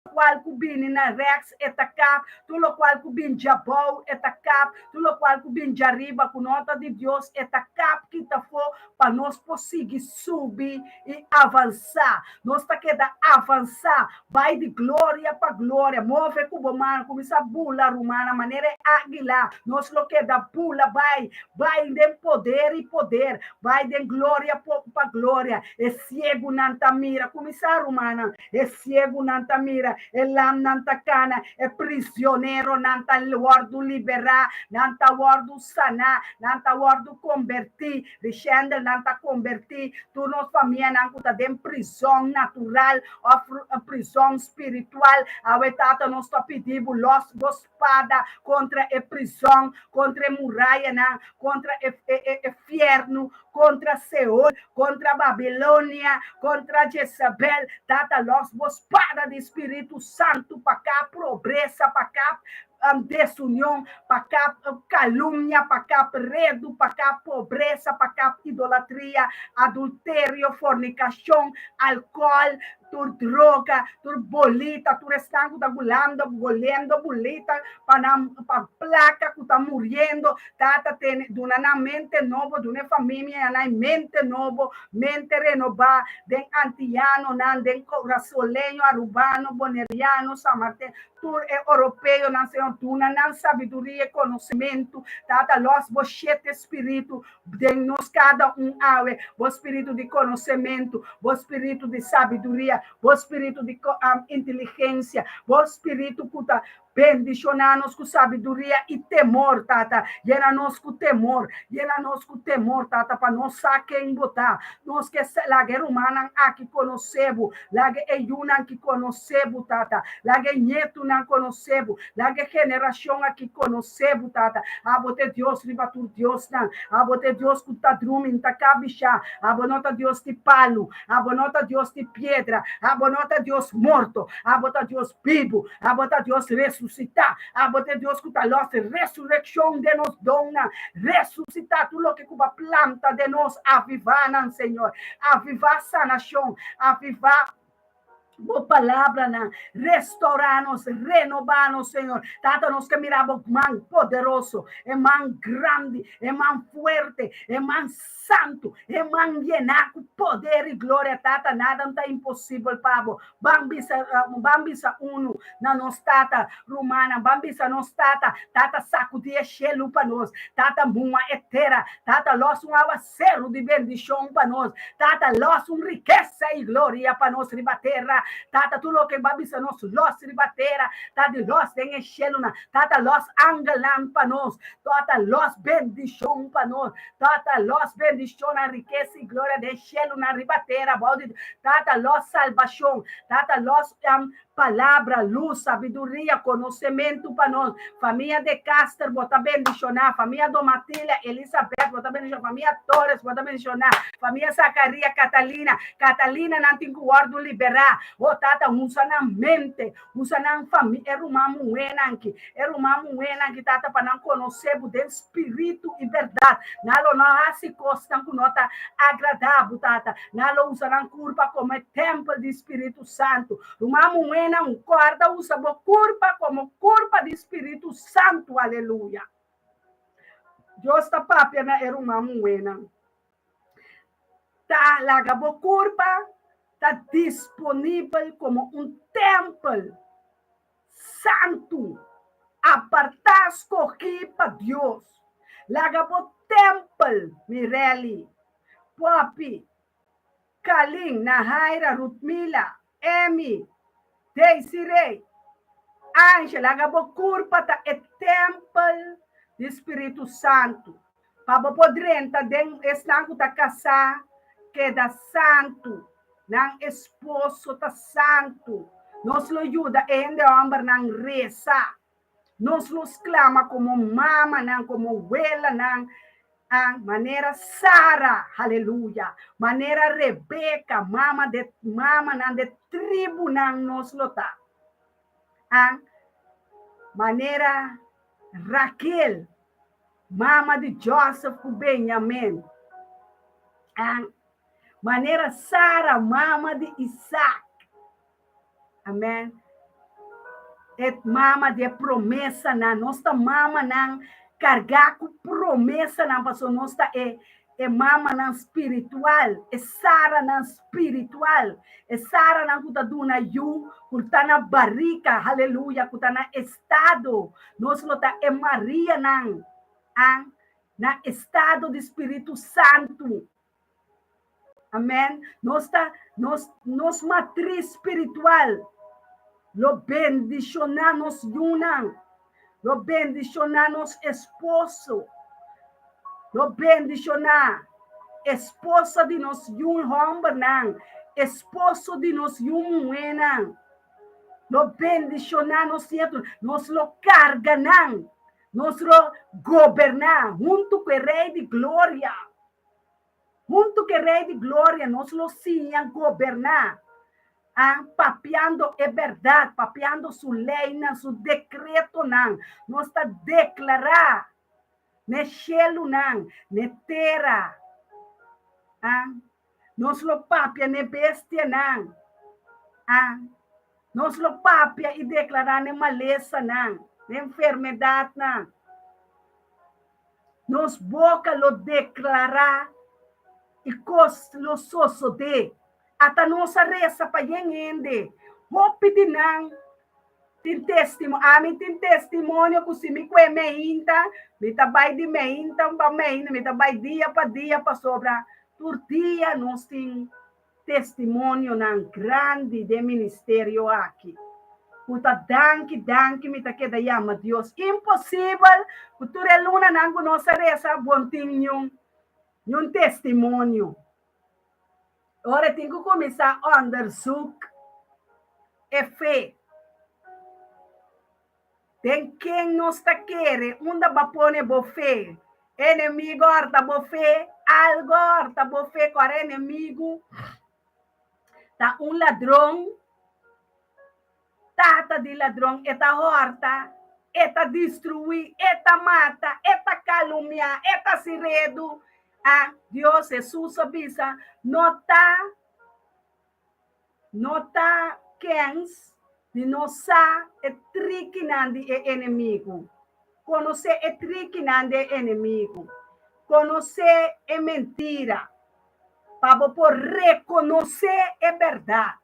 lokual ku bini na rèks e ta kap, tur lokual ku bin djabou e ta kap, tur lokual ku bin djariba ku no ta di Dios e ta kap kita afó pa nos por sigui subi i avansá. Nos ta keda avansá bai di gloria pa gloria. Move ku bo man, kuminsá bula rumannan manera e águila. Nos lo keda bula bai Bai den poder i poder, bai den gloria pa gloria. E siegunan ta mira, kuminsá rumannan, e siegunan ta mira, e lamnan ta kana, e prisioneronan ta wòrdu liberá, nan ta wòrdu saná, nan ta wòrdu kombertí, Richendel, nan ta kombertí tur nos famianan ku ta den prizòn natural òf prizòn spiritual. Awe Tata nos ta pidi bo lòs bo spada kontra e prizòn, kontra e murayanan, kontra e, e, e fiernu, kontra Seol, kontra Babilonia, kontra Jezabel. Tata, lòs bo spada di Spiritu Santu pa kap pobresa, pa kap um, desunion, pa kap kalumnia, pa kap redu, pa kap pobresa, pa kap idolatria, adulterio, fornikashon, alkohòl, tur droga, tur bolita, tur esnan ku ta gulando, golendo bolita pa nan pa plaka ku ta muriendo, Tata tene duna nan mente nobo, duna e familia nan mente nobo, mente renobá den antianonan, den kurasoleño, arubano, boneriano, sanmartin, tur e oropeonan, Señor, duna nan sabiduria i konosementu, Tata, lòs bo shete spiritu Den nos kada un awe, bo spiritu di konosementu, bo spiritu di sabiduria, bo spiritu di inteligensia, bo spiritu ku ta bendishoná nos ku sabiduria i temor, Tata. Yena nos ku temor, yena nos ku temor, Tata, pa nos sa ken bo ta. Nos ke laga e rumannan aki konosé bo, laga e yunan ki konosé bo, Tata, laga e ñetunan konosé bo, Laga e generashon aki konosé bo, Tata. Abo ta e Dios riba tur diosnan. Abo ta e Dios ku ta drumi, n ta kabishá. Abo no ta Dios di palu. Abo no ta Dios di piedra. Abo no ta Dios morto. Abo ta Dios bibu. Abo ta Dios resusitá. Abo ta e Dios ku ta lòs resurekshon den nos donnan. Resusitá tur loke ku bo a planta den nos. Avivá nan, Señor. Avivá sanashon. Avivá. Bo palabranan restaurá nos, renobá nos, Señor. Tata, nos ke mira bo man poderoso, e man grandi, e man fuerte, e man santu, e man yená ku poder i gloria. Tata, nada no ta imposibel pa bo. Ban bisa, ban bisa unu na nos tata, rumannan, ban bisa nos tata, Tata, sakudí e shelu pa nos. Tata, muha e tera. Tata, lòs un awa. Seru di bendishon pa nos. Tata, lòs un rikesa i gloria pa nos riba tera. Tata, tur loke bo a bisa nos lòs riba tera, ta di lòs den e shelunan. Tata, lòs angelnan pa nos. Tata, lòs bendishon pa nos. Tata, lòs bendishonnan, rikesa i gloria den shelunan riba tera bou di Tata, lòs salbashon. Tata, lòs Palabra, lus, sabiduria, konosementu pa nos. Famia De Caster, bo ta bendishoná. Famia Domatilla, Elisabeth, bo ta bendishoná. Famia Torres, bo ta bendishoná. Famia Zacaria, Catalina. Catalina, nan tin ku wòrdu liberá. O Tata, usa nan mente, usa nan famia, e ruman muhénan aki, e ruman muhénan aki, Tata, pa nan konosé bo den spiritu i bèrdat. Nan lo no hasi kosnan ku no ta agradá bo, Tata. Nan lo usa nan kurpa komo e tèmpel di spiritu Santu. Ruman muhénan, kòrda usa bo kurpa komo kurpa di Spiritu Santu. Aleluya! Dios ta papia na e ruman muhénan. Ta laga bo kurpa ta disponibel komo un tèmpel santu, apartá, skogí pa Dios. Laga bo tèmpel, Mirelli, Poppy, Kalin, Nahaira, Rutmila, Emy, Desiree, Angel, laga bo kurpa ta e tèmpel di Spiritu Santu, pa bo por drenta den esnan ku ta kasá keda santu, nan esposo ta santu. Nos lo yuda e hende hòmbernan resa. Nos lo sklama komo mamanan, komo welanan, a manera Sara, haleluya, manera Rebeka, mama de mamanan de tribunan nos lo ta, a manera Raquel, mama di Joseph ku Benjamin, a manera Sara, mama di Isaac. Amen. E mama di e promesanan. Nos ta mamanan kargá ku promesanan pasobra nos ta e e mamanan spiritual, e Saranan spiritual, e Saranan ku ta duna yu, ku ta na barika, haleluya, ku ta na estado. Nos lo ta e Marianan an na estado di Spiritu Santu. Amen. Nos ta nos nos matris spiritual lo bendishoná nos yunan, lo bendishoná nos esposo, lo bendishoná esposa di nos yu hòmbernan, esposo di nos yu muhénan, lo bendishoná nos nietu, nos lo karga nan, nos lo goberná huntu ku e Rei di Gloria. Huntu ku e Rei di Gloria nos lo siña goberná, a papiando e bèrdat, papiando su leinan, su dekretonan. Nos ta deklará n'e shelunan, n'e tera, a nos lo papia n'e bestianan, a nos lo papia i deklará n'e malesanan, n'e enfermedatnan. Nos boka lo deklará i kos lo sosodé. Ata nos a resa pa yen hende. Hopi di nan tin testimo. Ami tin testimonio ku si mi kue meinta, mi ta bai di meinta pa meinta, mi ta bai dia pa dia pasobra tur dia nos tin testimonionan grandi den ministerio aki ku ta danki danki mi ta keda yama Dios imposibel ku tur e lunanan ku nos a resa bon tin niun niun testimonio ora tin ku kuminsá onderzoek e fe. Den ken nos ta kere? Unda bo a pone bo fe? Enemigo horta bo fe? Algo horta bo fe? Kor enemigo ta un ladron, tata di ladron, e ta horta, e ta destruí, e ta mata, e ta kalumniá, e ta hasi redu. A Dios, Hesus a bisa, no ta No ta kens di no sa e trikinan di e enemigu. Konosé e trikinan di e enemigu. Konosé e mentira pa bo por rekonosé e bèrdat.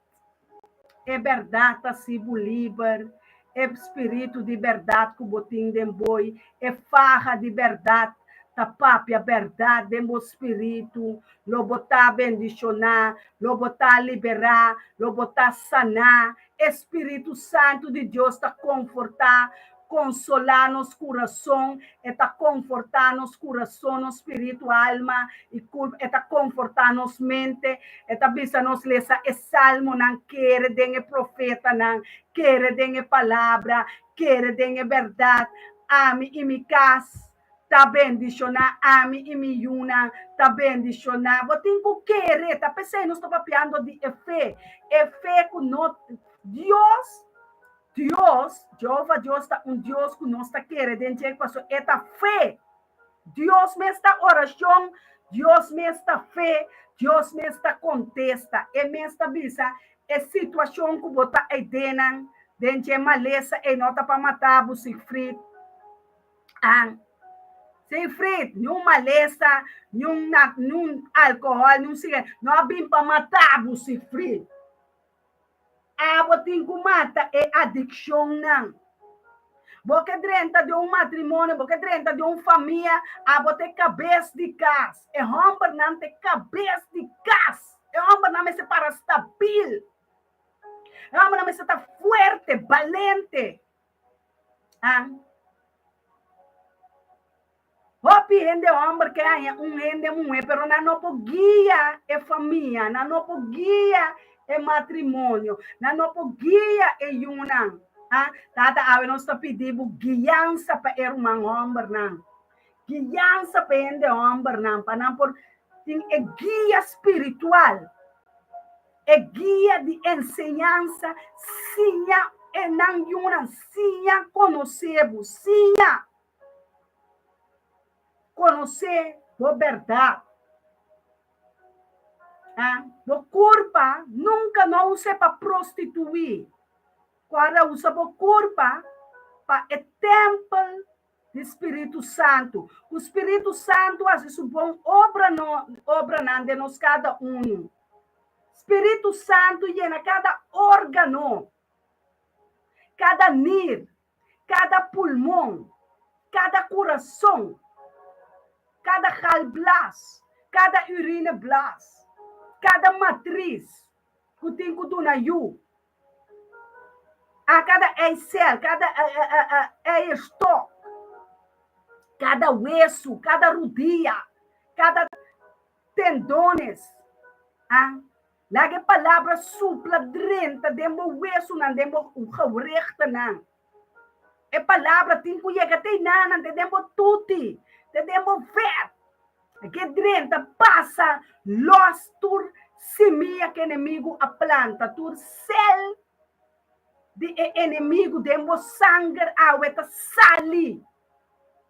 E bèrdat ta hasi bo liber, e spiritu di bèrdat ku bo tin den boi, e faha di bèrdat. ta papia bèrdat den bo spiritu, lo bo ta bendishoná, lo bo ta liberá, lo bo ta saná. E spiritu santu di Dios ta konfortá, konsolá nos kurason, e ta konfortá nos kurason, nos spiritu, alma i kurp, e ta konfortá nos mente, e ta bisa nos lesa e salmonan, kere den e profetanan, kere den e palabra, kere den e bèrdat. Ami i mi kas ta bendishoná, ami i mi yunan ta bendishoná. Bo tin ku kere, ta p'esei nos ta papiando di e fe, e fe ku no Dios, Dios, Jehová Dios ta un Dios ku nos ta kere den dje pasobra e ta fe. Dios mes ta orashon, Dios mes ta fe, Dios mes ta kontesta. E mes ta bisa e situashon ku bo ta eidenan den dje malesa ei no ta pa mata bo, Siegfried. An. Siegfried, niun malesa, niun na, niun alkohòl, niun sigaret no a bin pa mata bo, Siegfried. Abo tin ku mata e adikshonnan. Bo ke drenta den un matrimonio, bo ke drenta den un famia, abo ta e kabes di kas. E hòmbernan ta e kabes di kas. E hòmbernan mester para stabil. E hòmbernan mester ta fuerte, balente. An. Hopi hende hòmber ke haña un hende muhé, pero nan no por guia e famia, nan no por guia e matrimonio, nan no por guia e yunan. Ah, Tata, awe nos ta pidi bo guiansa pa e ruman hòmbernan, guiansa pa e hende hòmbernan, pa nan por tin e guia spiritual, e guia di enseñansa, siña e nan yunan, siña konosé bo, siña. Konosé bo bèrdat. A Bo kurpa nunka no us'é pa prostituí. Kòrda usa bo kurpa pa e tèmpel di Spiritu Santu. Ku Spiritu Santu hasi su bon obra no obranan den nos kada unu. Spiritu Santu yena kada órgano, kada nir, kada pulmon, kada kurason, kada galblas, kada urineblas, kada matris ku tin ku duna yu, a kada eisel, kada eierstok, kada wesu, kada rudia, kada tendones, a Laga e palabra supla drenta den bo wesunan, den bo gewrichtennan. E palabra tin ku yega te einanan, te den bo tuti, te den bo vet. E ke drenta pasa los tur simia ku enemigu a planta, tur sel di e enemigu den bo sanger awe ta sali.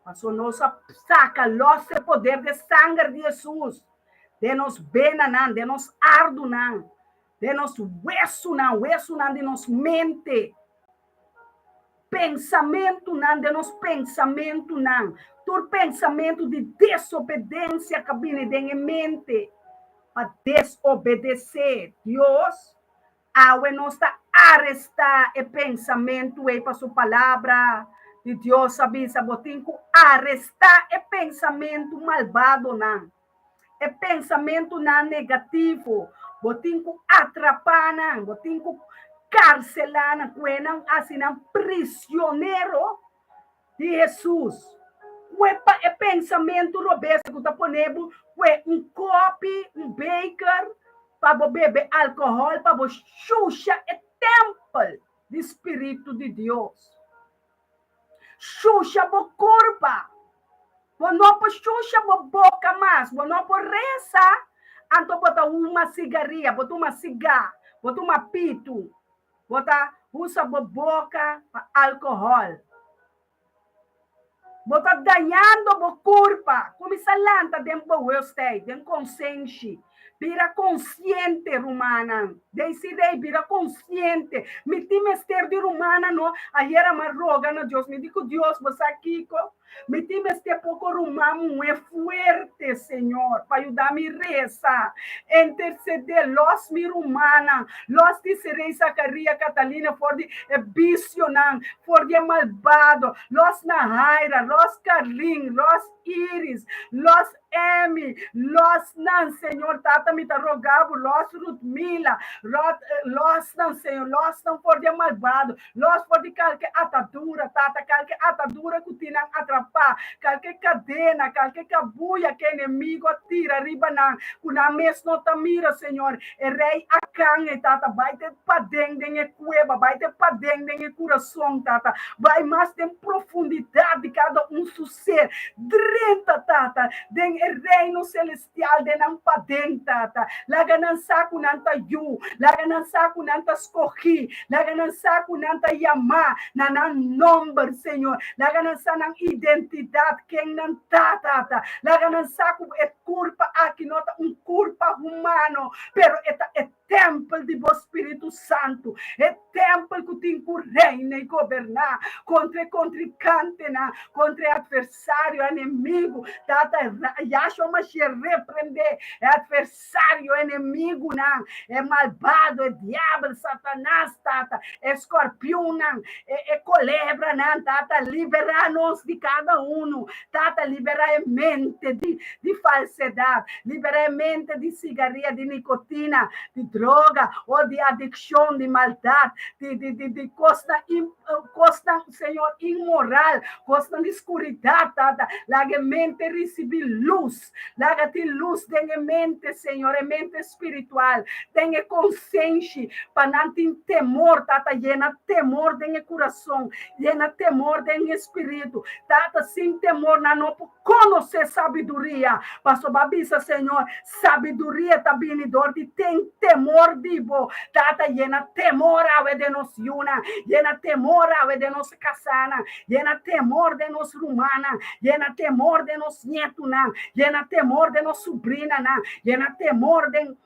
Pasobra nos a saka los e poder di e sanger di Hesus den nos benanan, den nos ardunan, den nos wesunan, wesunan di nos mente, pensamentunan, den nos pensamentunan, tur pensamentu di desobedensia ka bini den e mente pa desobedesé Dios. Awe nos ta arestá e pensamentu ei pa su Palabra di Dios a bisa, Bo tin ku arestá e pensamentu malbadonan, e pensamentunan negativo. Bo tin ku atrapá nan, bo tin ku karselá nan, kue nan hasi nan prisionero di Hesus. Kue pa e pensamentu robes ku ta pone bo kue un kopi, un beker, pa bo bebe alkohòl, pa bo shusha e tèmpel di spiritu di Dios. Shusha bo kurpa. Bo no por shusha bo boka mas, bo no por resa, anto bo ta huma sigaria, bo tuma sigá, bo tuma pitu. Bo ta usa bo boka pa alkohòl. Bo ta dañando bo kurpa. Kuminsá lanta den bewustheid, den konsenshi. Bira konsiente, rumannan. Desiree, bira konsiente. Mi tin mester di rumannan, no. Ayera m'a roga na Dios. Mi di ku Dios, bo sa kiko? Mi tin mester poko ruman muhé fuerte, Señor, pa yuda mi resa, intersedé. Lòs mi rumannan, lòs Desiree, Zacaria, Catalina for di e bisionan, for di e malbado. Lòs Nahaira, lòs Carlin, lòs Iris, lòs Emi, lòs nan, Señor Tata, mi ta roga bo, lòs Rutmila, lòs nan, Señor, lòs nan for di e malbado, lòs for di kalke atadura, Tata, kalke atadura ku tin nan atrapá, kalke kadena, kalke kabuya ku e enemigo a tira riba nan, ku nan mes no ta mira, Señor. E rei Akan ei, Tata, bai te paden den e kueba, bai te paden den e kurason, Tata, bai mas den profundidat di kada un su ser. Drenta, Tata, den e reino celestial, den nan paden, Tata. Laga nan sa ku nan ta yu. Laga nan sa ku nan ta skohí. Laga nan sa ku nan ta yamá na nan nòmber, Señor. Laga nan sa nan identidat, ken nan ta, Tata. Laga nan sa ku e kurpa aki no ta un kurpa humano, pero e ta e tèmpel di bo Spiritu Santu, e tèmpel ku tin ku reina i goberná kontra e kontrinkantenan, kontra e atversario, e enemigu. Tata, Yahshua Mashiach reprendé e atversario, e enemigunan, e malbado, e diabel, Satanas, Tata, e skòrpionnan, e kolebranan, Tata, liberá nos di kada unu. Tata, liberá e mente di di falsedad, liberá e mente di sigaria, di nicotina, di droga o di adiccion, di maldad, di di di di cosnan in cosnan, Señor, inmoral, cosnan di scuridad, Tata. Laga e mente ricibi luz. Laga tin luz den e mente, Señor, e mente spiritual, den e consenshi, pa nan tin temor, Tata, yena temor den e curason, yena temor den e spiritu. Tata, sin temor nan no por Konosé sabiduria. Pasobra a bisa, Señor, sabiduria ta bini dor di ten temor di bo. Tata, yena temor awe den nos yunan, yena temor awe den nos kasanan, yena temor den nos rumannan, yena temor den nos ñetunan, yena temor den nos subrinanan, yena temor den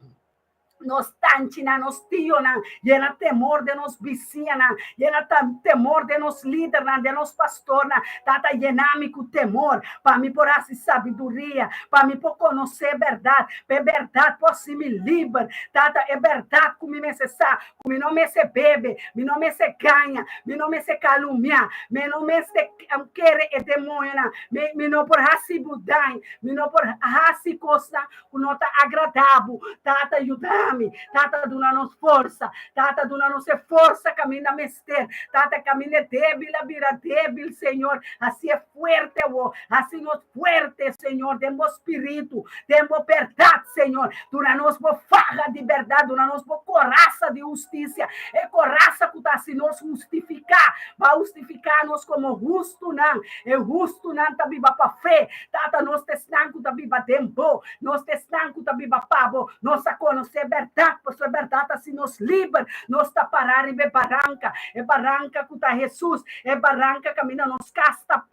nos tanchinan, nos tionan, yena temor den nos bisiñanan, yena temor den nos lidernan, den nos pastornan. Tata, yena mi ku temor, pa mi por hasi sabiduria, pa mi por konosé bèrdat, pa e bèrdat por hasi mi liber. Tata, e bèrdat ku mi mester sa, ku mi no mester bebe, mi no mester gaña, mi no mester kalumia, mi no mester kere e demoñonan, mi no por hasi bo daño, mi no por hasi kosnan ku no ta agradá bo. Tata, yuda mi. Tata, duna nos forsa. Tata, duna nos e forsa kaminda mester. Tata, kaminda e débil a bira débil, Señor, hasié fuerte awor. Hasi nos fuerte, Señor, den bo spiritu, den bo bèrdat, Señor. Duna nos bo faha di bèrdat, duna nos bo korasa di hustisia, e korasa ku ta hasi nos hustifiká. Bo a hustifiká nos komo hustunan. E hustunan ta biba pa fe. Tata, nos ta esnan ku ta biba den bo, nos ta esnan ku ta biba pa bo. Nos a konosé e bèrdat, pasobra e bèrdat ta hasi nos liber. Nos ta pará riba e baranka, e baranka ku ta Hesus, e baranka kaminda nos kas ta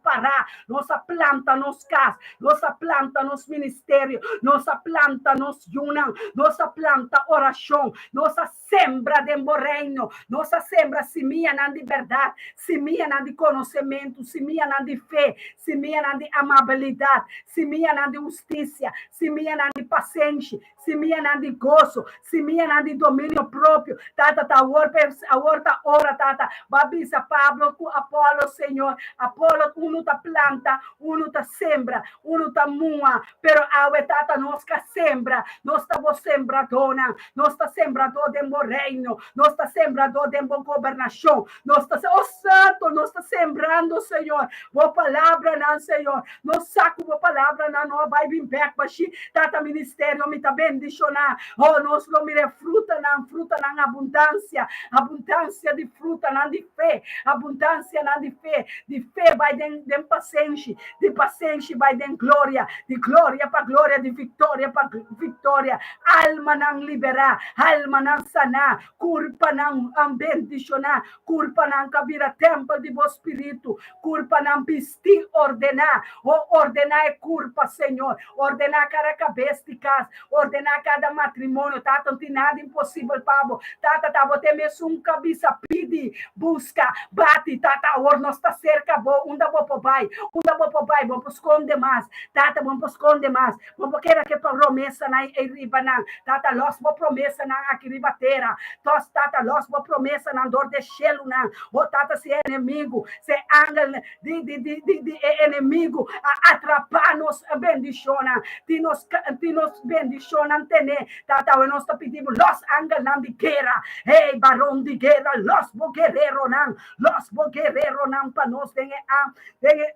pará. Nos a planta nos kas, nos a planta nos ministerio, nos a planta nos yunan, nos a planta orashon, nos a Sembra den bo reino. Nos a sembra simianan di bèrdat, simianan di konosementu, simianan di fe, simianan di amabilidat, simianan di hustisia, simianan di pasenshi, simianan di goso, simianan di dominio propio. Tata, ta awor pa awor ta ora, Tata. Bo a bisa Pablo ku Apolo, Señor, Apolo, unu ta planta, unu ta sembra, unu ta mua, Pero awe, Tata, nos ka sembra. Nos ta bo sembradónan. Nos ta sembradó den bo reino. Nos ta sembradó den bo gobernashon. Nos ta, oh Santo, nos ta sembrando, Señor, bo palabranan, Señor. Nos sa ku bo palabranan no a bai bin bèk bashí. Tata, ministerio mi ta bendishoná. Oh, nos lo mira frutanan, frutanan abundansia, abundansia di frutanan di fe, abundansianan di fe, di fe bai den den pasenshi, di pasenshi bai den gloria, di gloria pa gloria, di viktoria pa viktoria. Almanan liberá, almanan saná, kurpanan bendishoná, kurpanan ku a bira tèmpel di bo spiritu, kurpanan bistí ordená. O ordená e kurpa, Señor. Ordená kada kabes di kas, ordená kada matrimonio. Tata, no tin nada imposibel pa bo. Tata, ta bo tin mesun ku a bisa pidi, buska, bati. Tata, awor nos ta serka bo. Unda bo por bai? Unda bo por bai? Bo no por skonde mas. Tata, bo no por skonde mas. Bo no por keda ku e promesanan ei riba nan. Tata, lòs bo promesanan aki riba tera. Tòs, Tata, lòs bo promesanan dor di e shelunan. O Tata, si e enemigu, si e angel di di di di di e enemigu a atrapá nos bendishonnan, tin nos tin nos bendishonnan tené. Tata, awe nos ta pidi bo, lòs angelnan di guera. Hey, baron di guera, lòs bo guereronan, lòs bo guereronan pa nos den e den e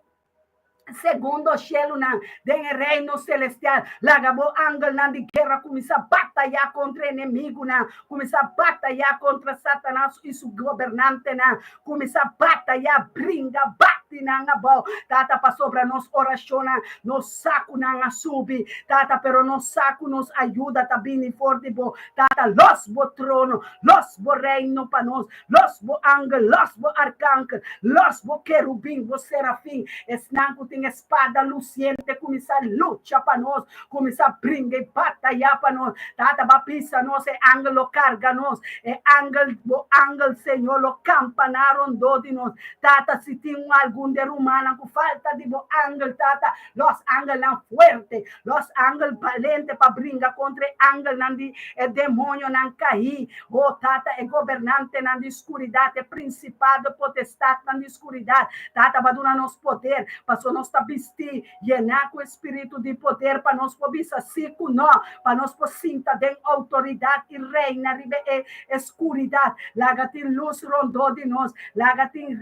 segundo shelunan, den e reino selestial. Laga bo angelnan di guera kuminsá batayá kontra e enemigunan, kuminsá batayá kontra Satanas i su gobernantenan, kuminsá batayá, bringa, bati nan abou. Tata, pasobra nos orashonnan, nos sa ku nan a subi, Tata, pero nos sa ku nos ayuda ta bini for di bo. Tata, lòs bo trono, lòs bo reino pa nos, Lòs bo angel, lòs bo arkangel, lòs bo kerubin, bo serafin, esnan ku tin e spada lusiente kuminsá lucha pa nos, kuminsá bringa i batayá pa nos. Tata, ba pisa nos, e angel lo karga nos, e angel, bo angel, Señor, lo kampaná rondó di nos. Tata, si tin un algun di e rumannan ku falta di bo angel, Tata, lòs angelnan fuerte, lòs angel balente pa bringa kontra e angelnan di e demonionan kaí. O Tata, e gobernantenan di skuridat, e prinsipado, e potestatnan di skuridat, Tata, bo a duna nos poder, pasobra nos ta bistí, yená ku e spiritu di poder, pa nos por bisa sí ku nò, pa nos por sinta den outoridat i reina riba e skuridat. Laga tin lus rondó di nos, laga tin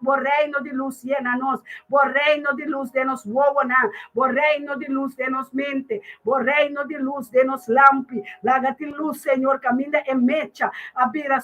bo reino di lus yena nos, bo reino di lus den nos wowonan, bo reino di lus den nos mente, Bo reino di lus den nos lampi. Laga tin lus, Señor, kaminda e mecha a bira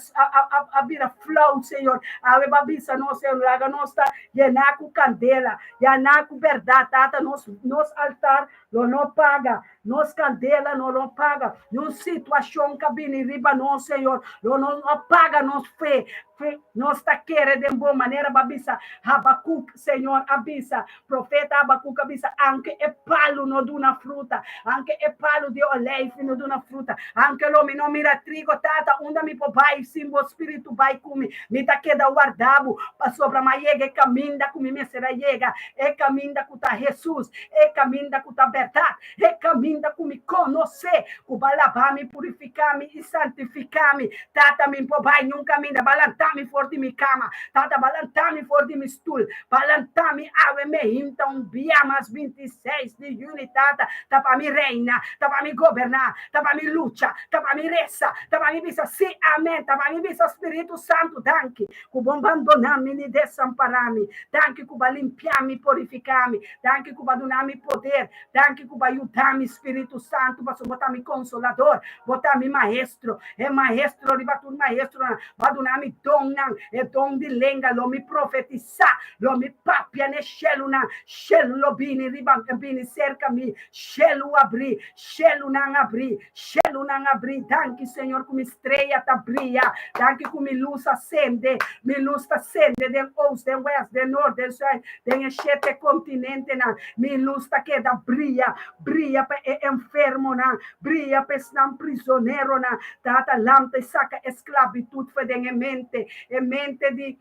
a bira flou, Señor. Awe bo a bisa nos, Señor, laga nos ta yená ku kandela, yaná ku bèrdat. Tata, nos nos altar lo no paga, nos kandela no lo paga. Niun situashon ka bini riba nos, Señor, lo no paga nos fe. Fe nos ta kere den bo manera bo a bisa Habakuk, Señor a bisa. Profeta Habakuk a bisa, Anke e palu no duna fruta, anke e palu di oleifi no duna fruta, anke lo mi no mira trigo, Tata, unda mi por bai sin bo spiritu bai ku mi? Mi ta keda warda bo, pasobra mi a yega e kaminda ku mi mester a yega, e kaminda ku ta Hesus, e kaminda ku ta bèrdat, e kaminda ku mi konosé, ku bo a laba mi, purifiká mi i santifiká mi. Tata, mi por bai niun kaminda, bo a lanta mi for di mi kama, Tata, bo a lanta mi for di mi stul, bo a lanta mi awe mehinta un bia mas 26 di yüni, Tata, ta pa mi reina, ta pa mi goberná, ta pa mi lucha, ta pa mi resa, ta pa mi bisa sí, amèn, ta pa mi bisa Spiritu Santu, danki ku bo bandoná mi ni desampará mi, danki ku bo a limpiá mi, purifiká mi, danki ku bo a duna mi poder, Danki ku bo a yuda mi, Spiritu Santu, pasobra bo ta mi Konsolador, bo ta mi Maestro, e Maestro riba tur maestronan. Bo a duna mi donnan, e don di lenga, lo mi profetisá, lo mi papia n'e shelunan, shelu lo bini riba, bini serka mi, shelu abrí, shelunan abrí, shelunan abrí. Danki, Señor, ku mi strea ta bria, danki ku mi lus a sende, mi lus ta sende den oost, den west, den nort, den sùit, Den e shete kontinentenan, mi lus ta keda bria, bria pa e enfermonan, bria pa esnan prizoneronan. Tata, lanta i saka e sklabitut for den e mente, e mente di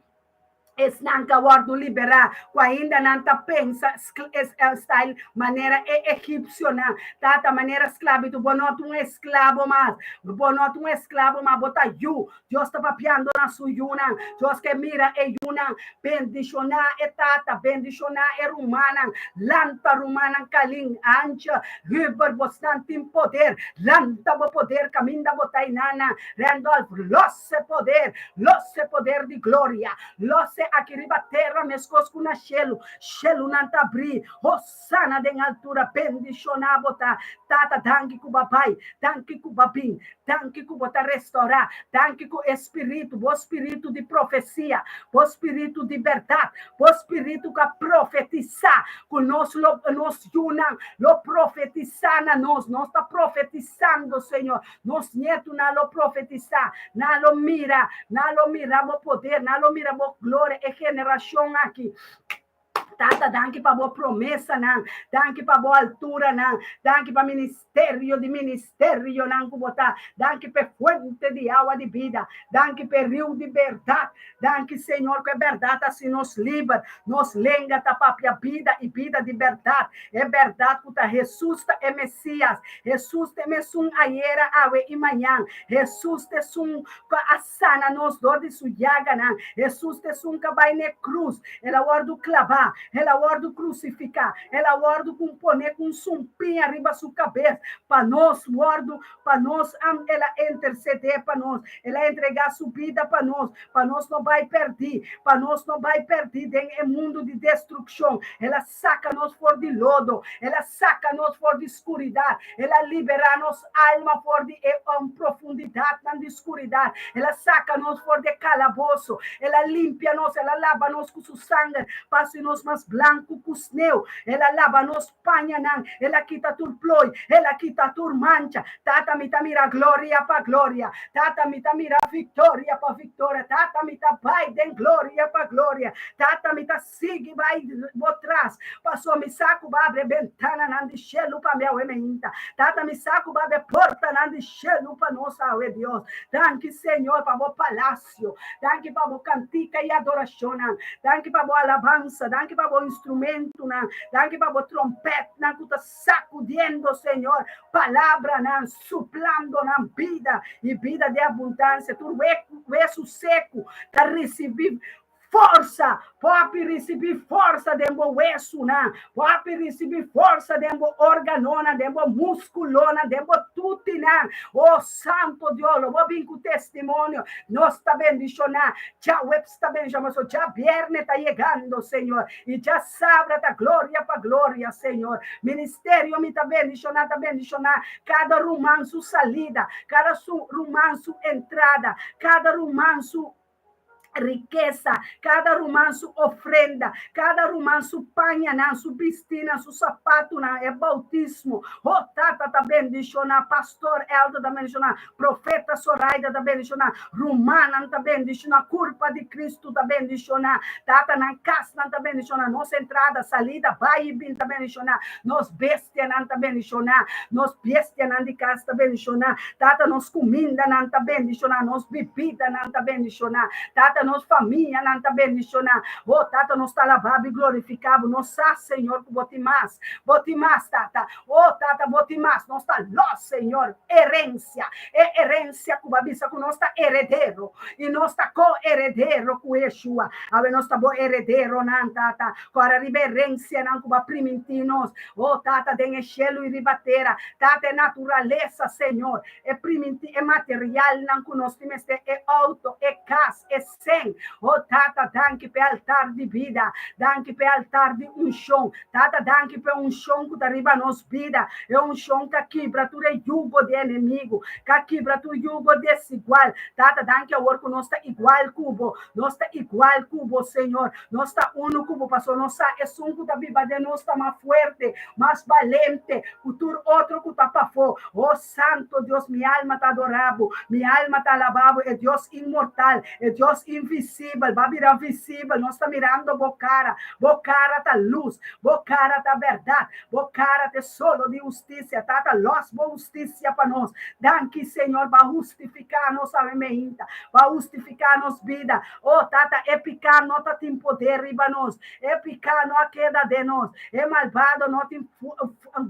esnan ku a wòrdu liberá, ku ainda nan ta pensa style manera e egipsionan. Tata, manera sklabitut, bo no ta un esklabo mas, bo no ta un esklabo mas, bo ta yu. Dios ta papiando na su yunan. Dios ke mira e yunan. Bendishoná e tata, bendishoná e rumannan. Lanta rumannan Kalin, Antje, Hubert, bosnan tin poder. Lanta bo poder kaminda bo ta inana. Randolph, los e poder, los e poder di gloria, los e. sosodé aki riba tera meskos ku na shelu. Shelunan ta abrí. Hosana den altura. Bendishoná bo ta. Tata, danki ku bo a bai. Danki ku bo a bin. Danki ku bo ta restourá. Danki ku e spiritu, bo spiritu di profesia, bo spiritu di bèrdat, bo spiritu ku a profetisá ku nos lo, nos yunan lo profetisá na nos. Nos ta profetisando, Señor. Nos nietunan lo profetisá. Nan lo mira, nan lo mira bo poder, nan lo mira bo gloria, e generashon aki. Tata, danki pa bo promesanan, danki pa bo alturanan, danki pa ministerio di ministerionan ku bo ta, danki pa e fuente di awa di bida, danki pa e riu di bèrdat, danki Señor ku e bèrdat a hasi nos liber, nos lenga ta papia bida i bida di bèrdat, e bèrdat ku ta Hesus ta e Mesias, Hesus ta e mesun ayera, awe i mañan, Hesus ta esun ku a sana nos dor di su yaganan. Hesus ta esun ku a bai na e krus. El a wòrdu klabá, el a wòrdu krusifiká, el a wòrdu ku pone ku un sumpiña riba su kabes pa nos wòrdu, pa nos, el a intersedé pa nos, el a entregá su bida pa nos, pa nos no bai pèrdí, pa nos no bai pèrdí den e mundu di destrukshon. El a saka nos for di lodo, el a saka nos for di skuridat, el a liberá nos alma for di e profundidatnan di skuridat, el a saka nos for di e kalaboso, el a limpia nos, el a laba nos ku su sanger pa hasi nos mas blanku ku sneu, el a laba nos pañanan, el a kita tur ploi, el a kita tur mancha. Tata, mi ta mira gloria pa gloria. Tata, mi ta mira viktoria pa viktoria. Tata, mi ta bai den gloria pa gloria. Tata, mi ta Sigui bai bo tras, paso mi sa ku bo a abri e bentananan di shelu pa mi awe meinta. Tata, mi sa ku bo a abri e portanan di shelu pa nos awe, Dios. Danki, Señor, pa bo palasio. Danki pa bo kantika i adorashonnan. Danki pa bo alabansa. Danki pa bo instrumentunan. Danki pa bo trompètnan ku ta sakudiendo, Señor, palabranan, suplando nan bida i bida den abundansia. Tur wesu seku ta risibí Forsa! Popi risibí forsa den bo wesunan. Popi risibí forsa den bo organonan, den bo muskulonan, den bo tutinan. O Santo Dios, lo bo bin ku testimonio. Nos ta bendishoná. Djaweps ta bendishoná, pasobra djabièrnè ta yegando, Señor. I djasabra ta gloria pa gloria, Señor. Ministerio mi ta bendishoná, ta bendishoná kada ruman su salida, kada su ruman su entrada, kada ruman su rikesa, kada ruman su ofrenda, kada ruman su pañanan, su bistinan, su sapatunan, e bautismo. Oh, Tata ta bendishoná, Pastor Elder ta bendishoná, Profeta Soraida ta bendishoná, rumannan ta bendishoná, kurpa di Kristu ta bendishoná, Tata, nan kasnan ta bendishoná, nos entrada, salida, bai i bin ta bendishoná, nos bestianan ta bendishoná, nos bestianan di kas ta bendishoná, Tata, nos kumindanan ta bendishoná, nos bibidanan ta bendishoná. Tata, nos famianan ta bendishoná. Oh, Tata, nos ta alabá bo i glorifiká bo. Nos sa, Señor, ku bo tin mas. Bo tin mas, Tata. Oh, Tata, bo tin mas. Nos ta lòs, Señor, herensia. E herensia ku bo a bisa ku nos ta heredero i nos ta ko-heredero ku Yeshua. Awe nos ta bo herederonan, Tata. Kòrda riba e herensianan ku bo a primintí nos. Oh, Tata, den e shelu i riba tera. Tata, e naturalesa, Señor, e primintí e materialnan ku nos tin mester, e outo, e kas, e sèn. Oh, Tata, danki pa e altar di bida. Danki pa e altar di unshon. Tata, danki pa e unshon ku ta riba nos bida, e unshon ku a kibra tur e yugo di e enemigu, ku a kibra tur yugo desigual. Tata, danki awor ku nos ta igual ku bo. Nos ta igual ku bo, Señor. Nos ta unu ku bo, pasobra nos sa esun ku ta biba den nos ta mas fuerte, mas balente ku tur otro ku ta pafó. O Santo Dios, mi alma ta adorá bo, mi alma ta alabá bo, e Dios inmortal, e Dios invisibel, bo a bira visibel, nos ta mirando bo kara, bo kara ta lus, bo kara ta bèrdat, bo kara ta e solo di hustisia. Tata, lòs bo hustisia pa nos. Danki, Señor, bo a hustifiká nos awe meinta, bo a hustifiká nos bida. O Tata, e piká no ta tin poder riba nos, e piká no a keda den nos, e malbado no tin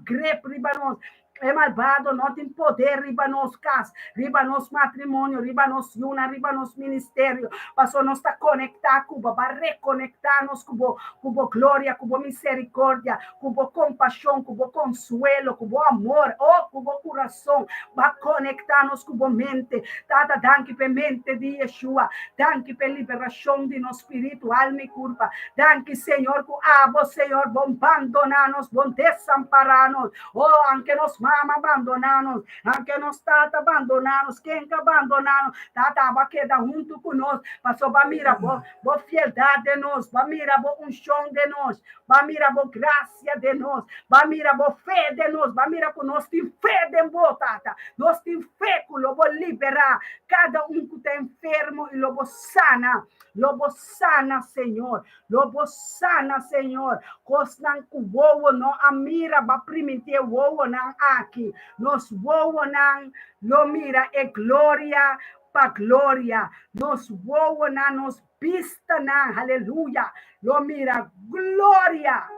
grip riba nos. E malbado no tin poder riba nos kas, riba nos matrimonio, riba nos yunan, riba nos ministerio, pasobra nos ta konektá ku bo. Bo a rekonektá nos ku bo, ku bo gloria, ku bo miserikordia, ku bo kompashon, ku bo konsuelo, ku bo amor, oh, ku bo kurason. Bo a konektá nos ku bo mente. Tata, danki pa e mente di Yeshua. Danki pa e liberashon di nos spiritu, alma i kurpa. Danki, Señor, ku abo, Señor, bo bandoná nos, bo desampará nos. Oh, anke nos mama bandoná nos, anke nos tata bandoná nos, ken ka bandoná nos, Tata, abo a keda huntu ku nos, pasobra bo a mira bo, bo fieldat den nos, bo a mira bo unshon den nos, bo a mira bo grasia den nos, bo a mira bo fe den nos, bo a mira ku nos tin fe den bo, Tata. Nos tin fe ku lo bo liberá kada un ku ta enfermo i lo bo sana, lo bo sana, Señor. Lo bo sana, Señor, kosnan ku wowo no a mira, bo a primintí e wowonan aki. Nos wowonan lo mira e gloria pa gloria. Nos wowonan, nos bistanan, haleluya, lo mira gloria.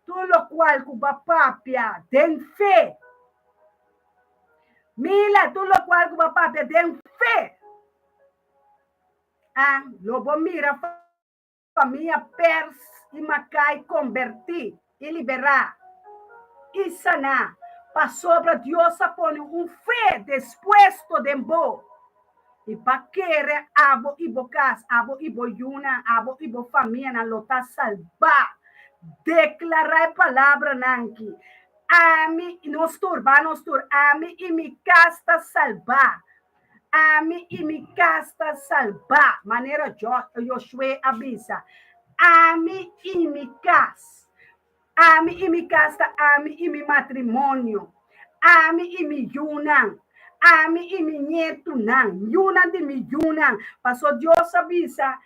Tur lokual ku bo a papia den fe. Mila, tur lokual ku bo a papia den fe. A Lo bo mira famia Pers i Makai kombertí i liberá i saná, pasobra Dios a pone un fe dispuesto den bo. I pa kere abo i bo kas, abo i bo yunan, abo i bo famianan lo ta salbá. Deklará e palabranan aki, Ami, nos tur, ba nos tur, ami i mi kas ta salbá. Ami i mi kas ta salbá, manera Josué a bisa. Ami i mi kas. Ami i mi kas ta ami i mi matrimonio, ami i mi yunan, ami i mi ñetunan, yunan di mi yunan. Pasobra Dios a bisa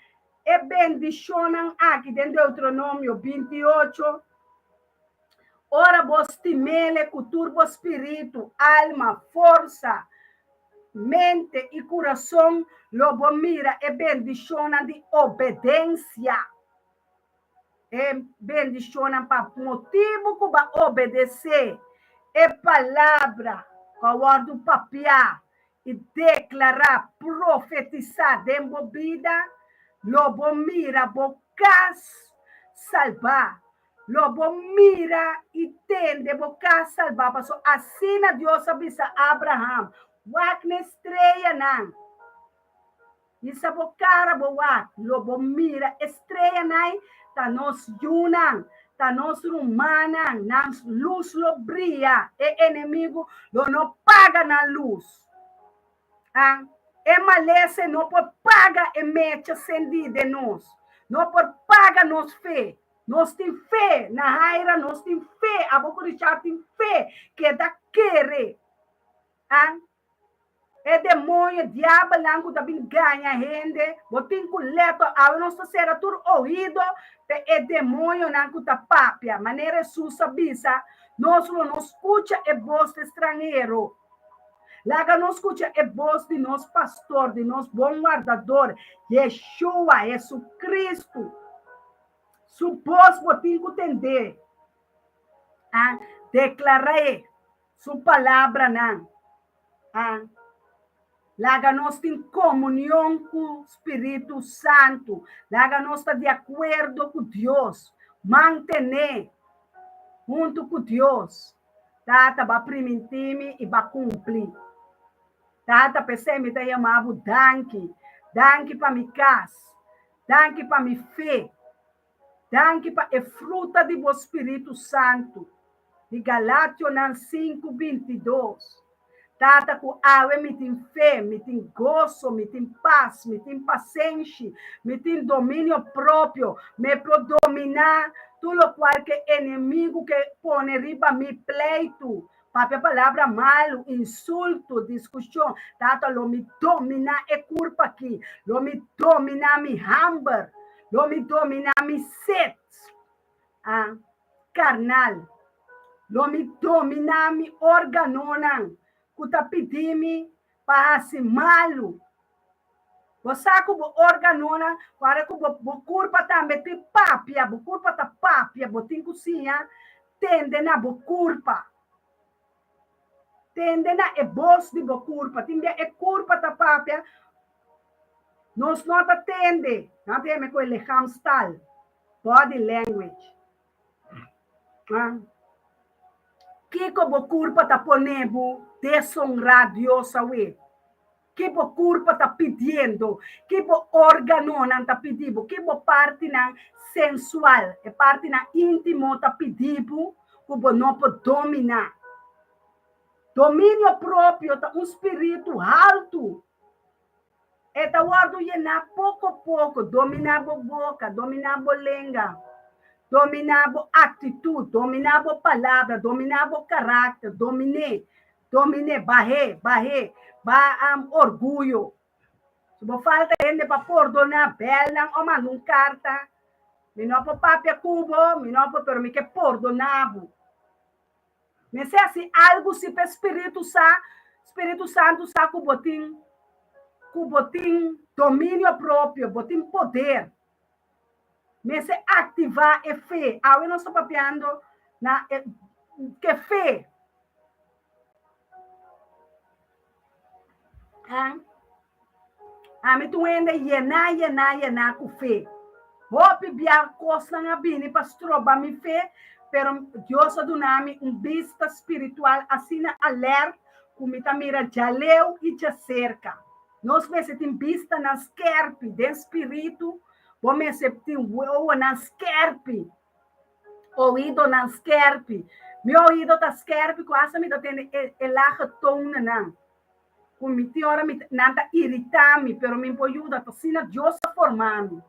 e bendishonnan aki den Deuteronomio 28, Ora bo stim'Ele ku tur bo spiritu, alma, forsa, mente i kurason, lo bo mira e bendishonnan di obedensia. E bendishonnan pa motibu ku bo a obedesé e palabra ku a wòrdu papiá i deklará, profetisá den bo bida, lo bo mira bo kas salbá. Lo bo mira i tende bo kas salbá, pasobra asina Dios a bisa Abraham, Wak na e streanan, hisa bo kara bo wak, lo bo mira e streanan ei, ta nos yunan, ta nos rumannan, nan lus lo bria, e enemigu lo no paga nan lus. A E malesa no por paga e mecha sendí den nos, no por paga nos fe. Nos tin fe, Nahaira, nos tin fe, abo ku Richard tin fe, keda kere. A E demoño, diabelnan ku ta bin gaña hende, bo tin ku leto, awe nos ta sera tur oido pa e demoñonan ku ta papia. Manera Hesus a bisa, nos lo no skucha e bos di stranhero. Laga nos skucha e bos di nos Pastor, di nos Bon Wardador, Yeshua, Jesucristo. Su bos bo tin ku tendé. A deklar'é su palabranan. A Laga nos tin komunion ku Spiritu Santu. Laga nos ta di akuerdo ku Dios. Mantené huntu ku Dios. Tata, bo a primintí mi i bo a kumpli. Tata, p'esei mi ta yama bo danki. Danki pa mi kas. Danki pa mi fe. Danki pa e fruta di bo spiritu santu. Di Galationan 5, 22. Tata, ku awe mi tin fe, mi tin goso, mi tin pas, mi tin pasenshi, mi tin dominio propio, mi por dominá tur lokual ke enemigu ke pone riba mi pleitu, papia palabra malu, insulto, diskushon. Tata, lo mi dominá e kurpa aki, lo mi dominá mi hamber, lo mi dominá mi set karnal, lo mi dominá mi órganonan ku ta pidi mi pa hasi malu. Bo sa ku bo órganonan, ora ku bo bo kurpa tambe tin papia, bo kurpa ta papia, bo tin ku siña tende na bo kurpa. Tende na e bos di bo kurpa. Tin bia e kurpa ta papia, nos no ta tende. Nan ta yama ku e lichaamstaal, body language. Ah. Kiko bo kurpa ta pone bo desonrá Dios awe? Ki bo kurpa ta pidiendo? Ki bo órganonan ta pidi bo? Ki bo partinan sensual, e partinan íntimo ta pidi bo ku bo no por dominá? Dominio propio ta un spiritu haltu. E ta wòrdu yená poko poko. Dominá bo boka, dominá bo lenga, dominá bo aktitut, dominá bo palabra, dominá bo karakter, domin'é. Domin'é, bah'é, bah'é, baha orguyo. Si bo falta hende pa pordoná, bèl nan o manda un karta. Mi no por papia ku bo, mi no por, pero mi ke pordoná bo. Mester hasi algu si pa e Spiritu sa, Spiritu Santu sa ku bo tin, ku bo tin dominio propio, bo tin poder. Mester aktivá e fe. Awe nos ta papiando na e ke fe. Ah. Ami ta un hende yená, yená, yená ku fe. Hopi bia kosnan a bini pa stroba mi fe, pero Dios a duna mi un bista spiritual asina alert ku mi ta mira djaleu i djaserka. Nos mester tin bistanan skerpi den spiritu, bo mester tin wowonan skerpi, oidonan skerpi. Mi oido ta skerpi ku asta mi ta tende e e lage tonenan ku mi tin ora mi nan ta iritá mi, pero mi por yuda, ta asina Dios a forma mi.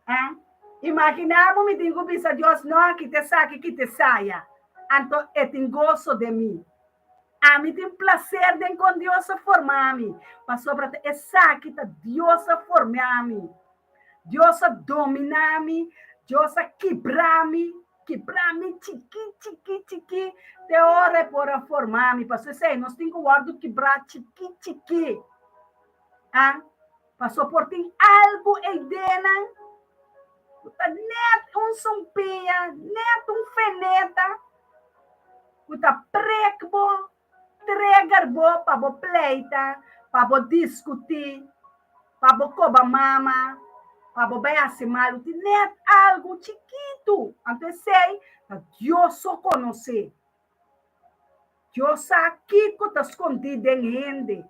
Ah, imaginá bo mi tin ku bisa Dios, no, kita esaki, kita esaya, anto e tin goso den mi. Ami tin placer den con Dios a forma mi, pasobra ta esaki ta Dios a formia mi. Dios a domina mi, Dios a kibra mi, kibra mi chiki, chiki, chiki, te ora e por a forma mi. Pasobra esei nos tin cu wordo kibra chiki, chiki. Ah, pasobra por tin algo eidenan cu ta net un sumpiña, net un feneta, ku ta prek bo, trigger bo pa bo pleita, pa bo diskutí, pa bo koba mama, pa bo bai hasi malu, tin nèt algu chikitu. Anto esei ta Dios so konosé. Dios sa kiko ta skondí den hende.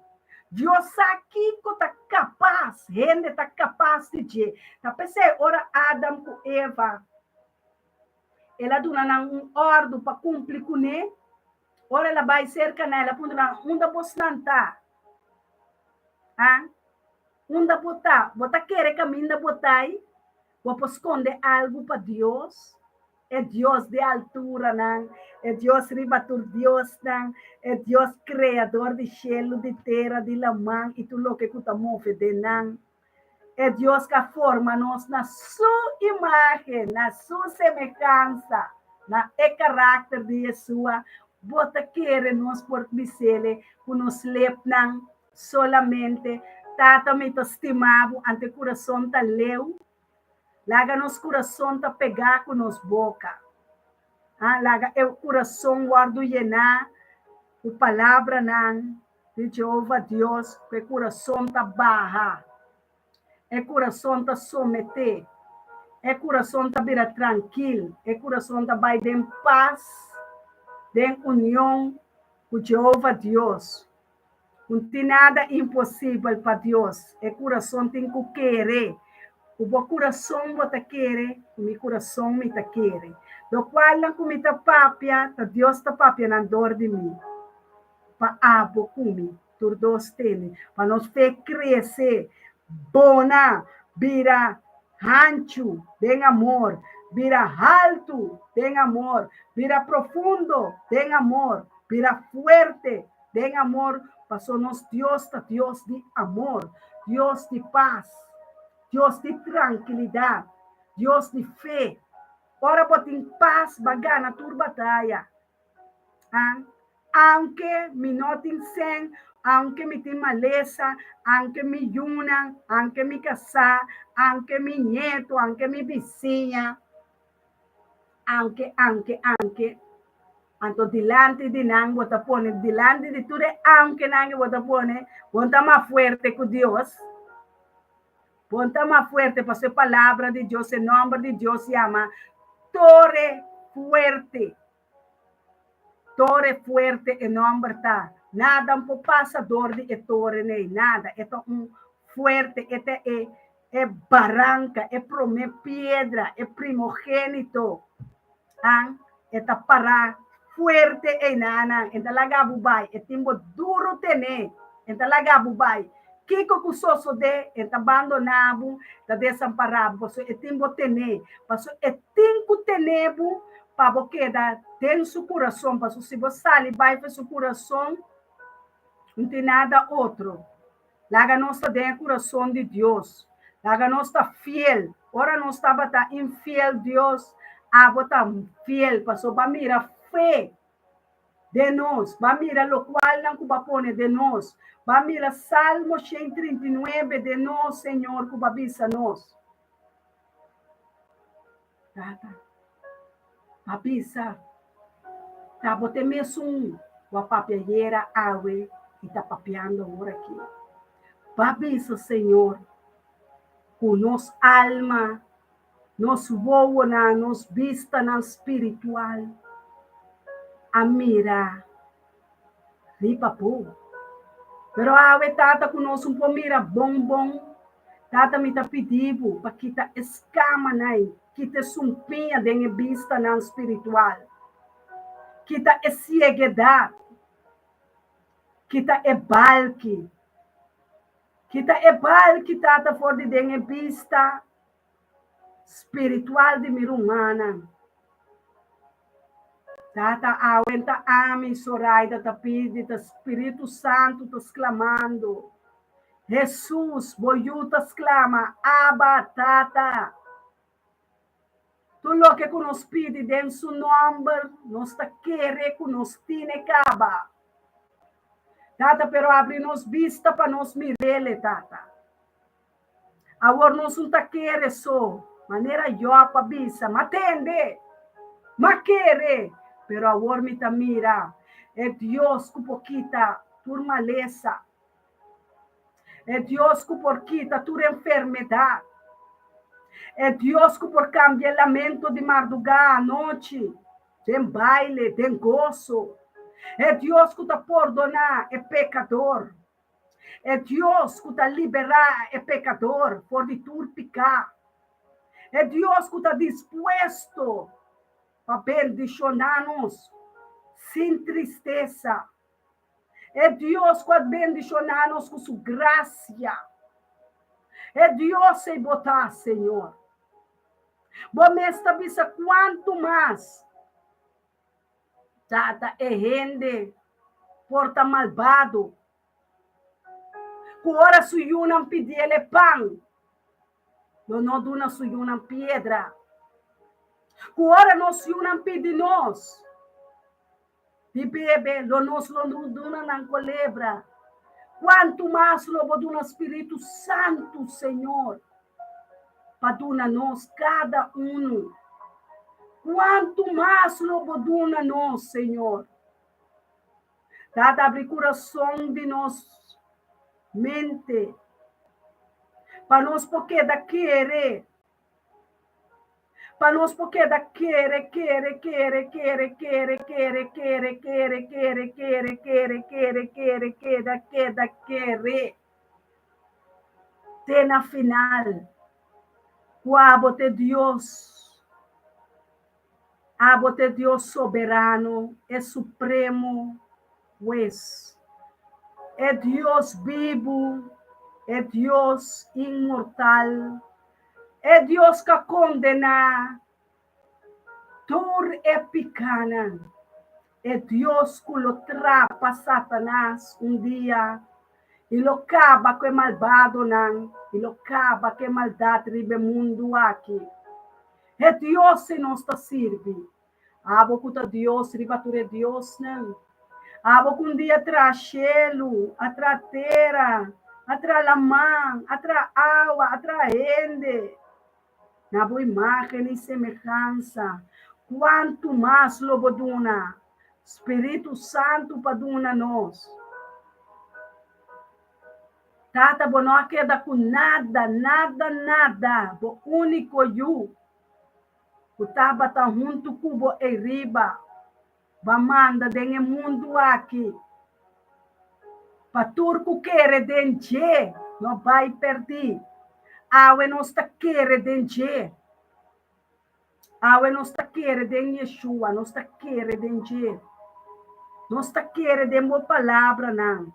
Dios sa kiko ta kapas, hende ta kapas di dje. Ta p'esei ora Adam ku Eva El a duna nan un òrdu pa kumpli kuné. Ora el a bai serka nan, el a puntra nan, Unda bosnan ta? Ha? Unda bo ta? Bo ta kere kaminda bo ta ei? Bo por skonde algu pa Dios? E Dios di alturanan, e Dios riba tur diosnan, e Dios kreador di shelu, di tera, di laman i tur loke ku ta move den nan. E Dios ka forma nos na Su imágen, na Su semehansa, na e karakter di Yeshua. Bo ta kere nos por bis'Ele ku nos lepnan solamente, Tata, mi ta stima bo, ante kurason ta leu? Laga nos kurason ta pegá ku nos boka. Ha, laga e kurason wòrdu yená ku palabranan di Jehova Dios ku e kurason ta baha, e kurason ta someté, e kurason ta bira trankil, e kurason ta bai den pas, den union ku Jehova Dios. No tin nada imposibel pa Dios. E kurason tin ku kere. Ku bo kurason bo ta kere, ku mi kurason mi ta kere. Lokualnan ku mi ta papia, ta Dios ta papia nan dor di mi. Pa abo ku mi, tur dos tene, pa nos fe krese, bona, bira hanchu den amor, bira haltu den amor, bira profundo den amor, bira fuerte den amor, paso nos Dios ta Dios di amor, Dios di pas, Dios di trankilidat, Dios di fe. Ora bo tin pas, bo a gana tur bataya. Ah, aunke mi no tin sèn, aunke mi tin malesa, aunke mi yunan, aunke mi kasá, aunke mi ñetu, aunke mi bisiña, aunke, aunke, aunke. Anto dilanti di nan bo ta pone, dilanti di tur e aunkenan ku bo ta pone, bo ta mas fuerte ku Dios. Bo ta mas fuerte pasobra e palabra di Dios, e nòmber di Dios yama tore fuerte. Tore fuerte e nòmber ta. Nada no por pasa dor di e toren ei, nada. E ta un fuerte, e ta e e baranka, e promé piedra, e primogénito. An, e ta pará fuerte einanan, e ta laga bo bai, e tin bo duru tené, e ta laga bo bai. Kiko ku sosodé, e ta bandoná bo, ta desampará bo, pasobra e tin bo tené. Pasobra e tin ku tené bo pa bo keda den su kurason, pasobra si bo sali bai for su kurason, no tin nada otro. Laga nos ta den e kurason di Dios. Laga nos ta fiel. Ora nos tabata infiel Dios, abo ta fiel, pasobra bo a mira fe den nos, bo a mira lokualnan ku bo a pone den nos, bo a mira Salmo 139 den nos, Señor, ku bo a bisa nos. Tata, pa bisa, ta bo te mesun ku a papia ayera, awe i ta papiando awor aki. Pa bisa, Señor, ku nos alma, nos wowonan, nos bistanan spiritual a mira riba bo. Pero awe, Tata, ku nos un por mira bon bon, Tata, mi ta pidi bo pa kita e skamanan, kita e sumpiña den e bistanan spiritual, kita e sieguedat, kita e balki, kita e balki, Tata, for di den e bista spiritual di mi rumannan. Tata, awe ta ami, Soraida ta pidi, ta Spiritu Santu ta sklamando. Hesus, bo yu ta sklama, Abba, Tata! Tur loke ku nos pidi den su nòmber, nos ta kere ku nos tine kaba. Tata, pero abri nos bista pa nos mir'El, Tata. Awor nos un ta kere so, manera Jòb a bisa, M'a tende, m'a kere, pero awor mi ta mira e Dios ku por kita tur malesa, e Dios ku por kita tur enfermedat, e Dios ku por kambia e lamento di mardugá anochi den baile, den goso, e Dios ku ta pordoná e pekador. E Dios ku ta liberá e pekador for di tur piká. E Dios ku ta dispuesto pa bendishoná nos sin tristesa. E Dios ku a bendishoná nos ku su grasia. E Dios ei bo ta, Señor. Bo mes ta bisa kuantu mas Tata e hende por ta malbado, ku ora su yunan pidi el e pan, lo no duna su yunan piedra. Ku ora nos yunan pidi nos di bebe, lo nos lo no duna nan kolebra. Kuantu mas lo bo duna Spiritu Santu, Señor, pa duna nos kada unu. Kuantu mas lo bo duna nos, Señor? Tata, abri kurason di nos mente pa nos por keda kere, pa nos por keda kere, kere, kere, kere, kere, kere, kere, kere, kere, kere, kere, kere, kere, keda, keda kere. Te na final, ku abo ta e Dios, abo ta e Dios soberano, e supremo Hues, e Dios bibu, e Dios inmortal, e Dios ku a kondená Tur e pikánan, e Dios ku lo trapa Satanas un dia i lo kaba ku e malbadonan i lo kaba ku e maldat riba e mundu aki. E Dios ei nos ta sirbi. Abo ku ta Dios riba tur e diosnan. Abo ku un dia a traha shelu, a traha tera, a traha laman, a traha awa, a traha hende. Na bo imágen i semehansa, kuantu mas lo bo duna? Spiritu Santu pa duna nos. Tata, bo no a keda ku nada, nada, nada, bo úniko Yu, ku tabata huntu ku bo ei riba, bo a manda den e mundu aki, pa tur ku kere den dje no bai pèrdí. Awe nos ta kere den dje. Awe nos ta kere den Yeshua, nos ta kere den dje. Nos ta kere den bo palabranan.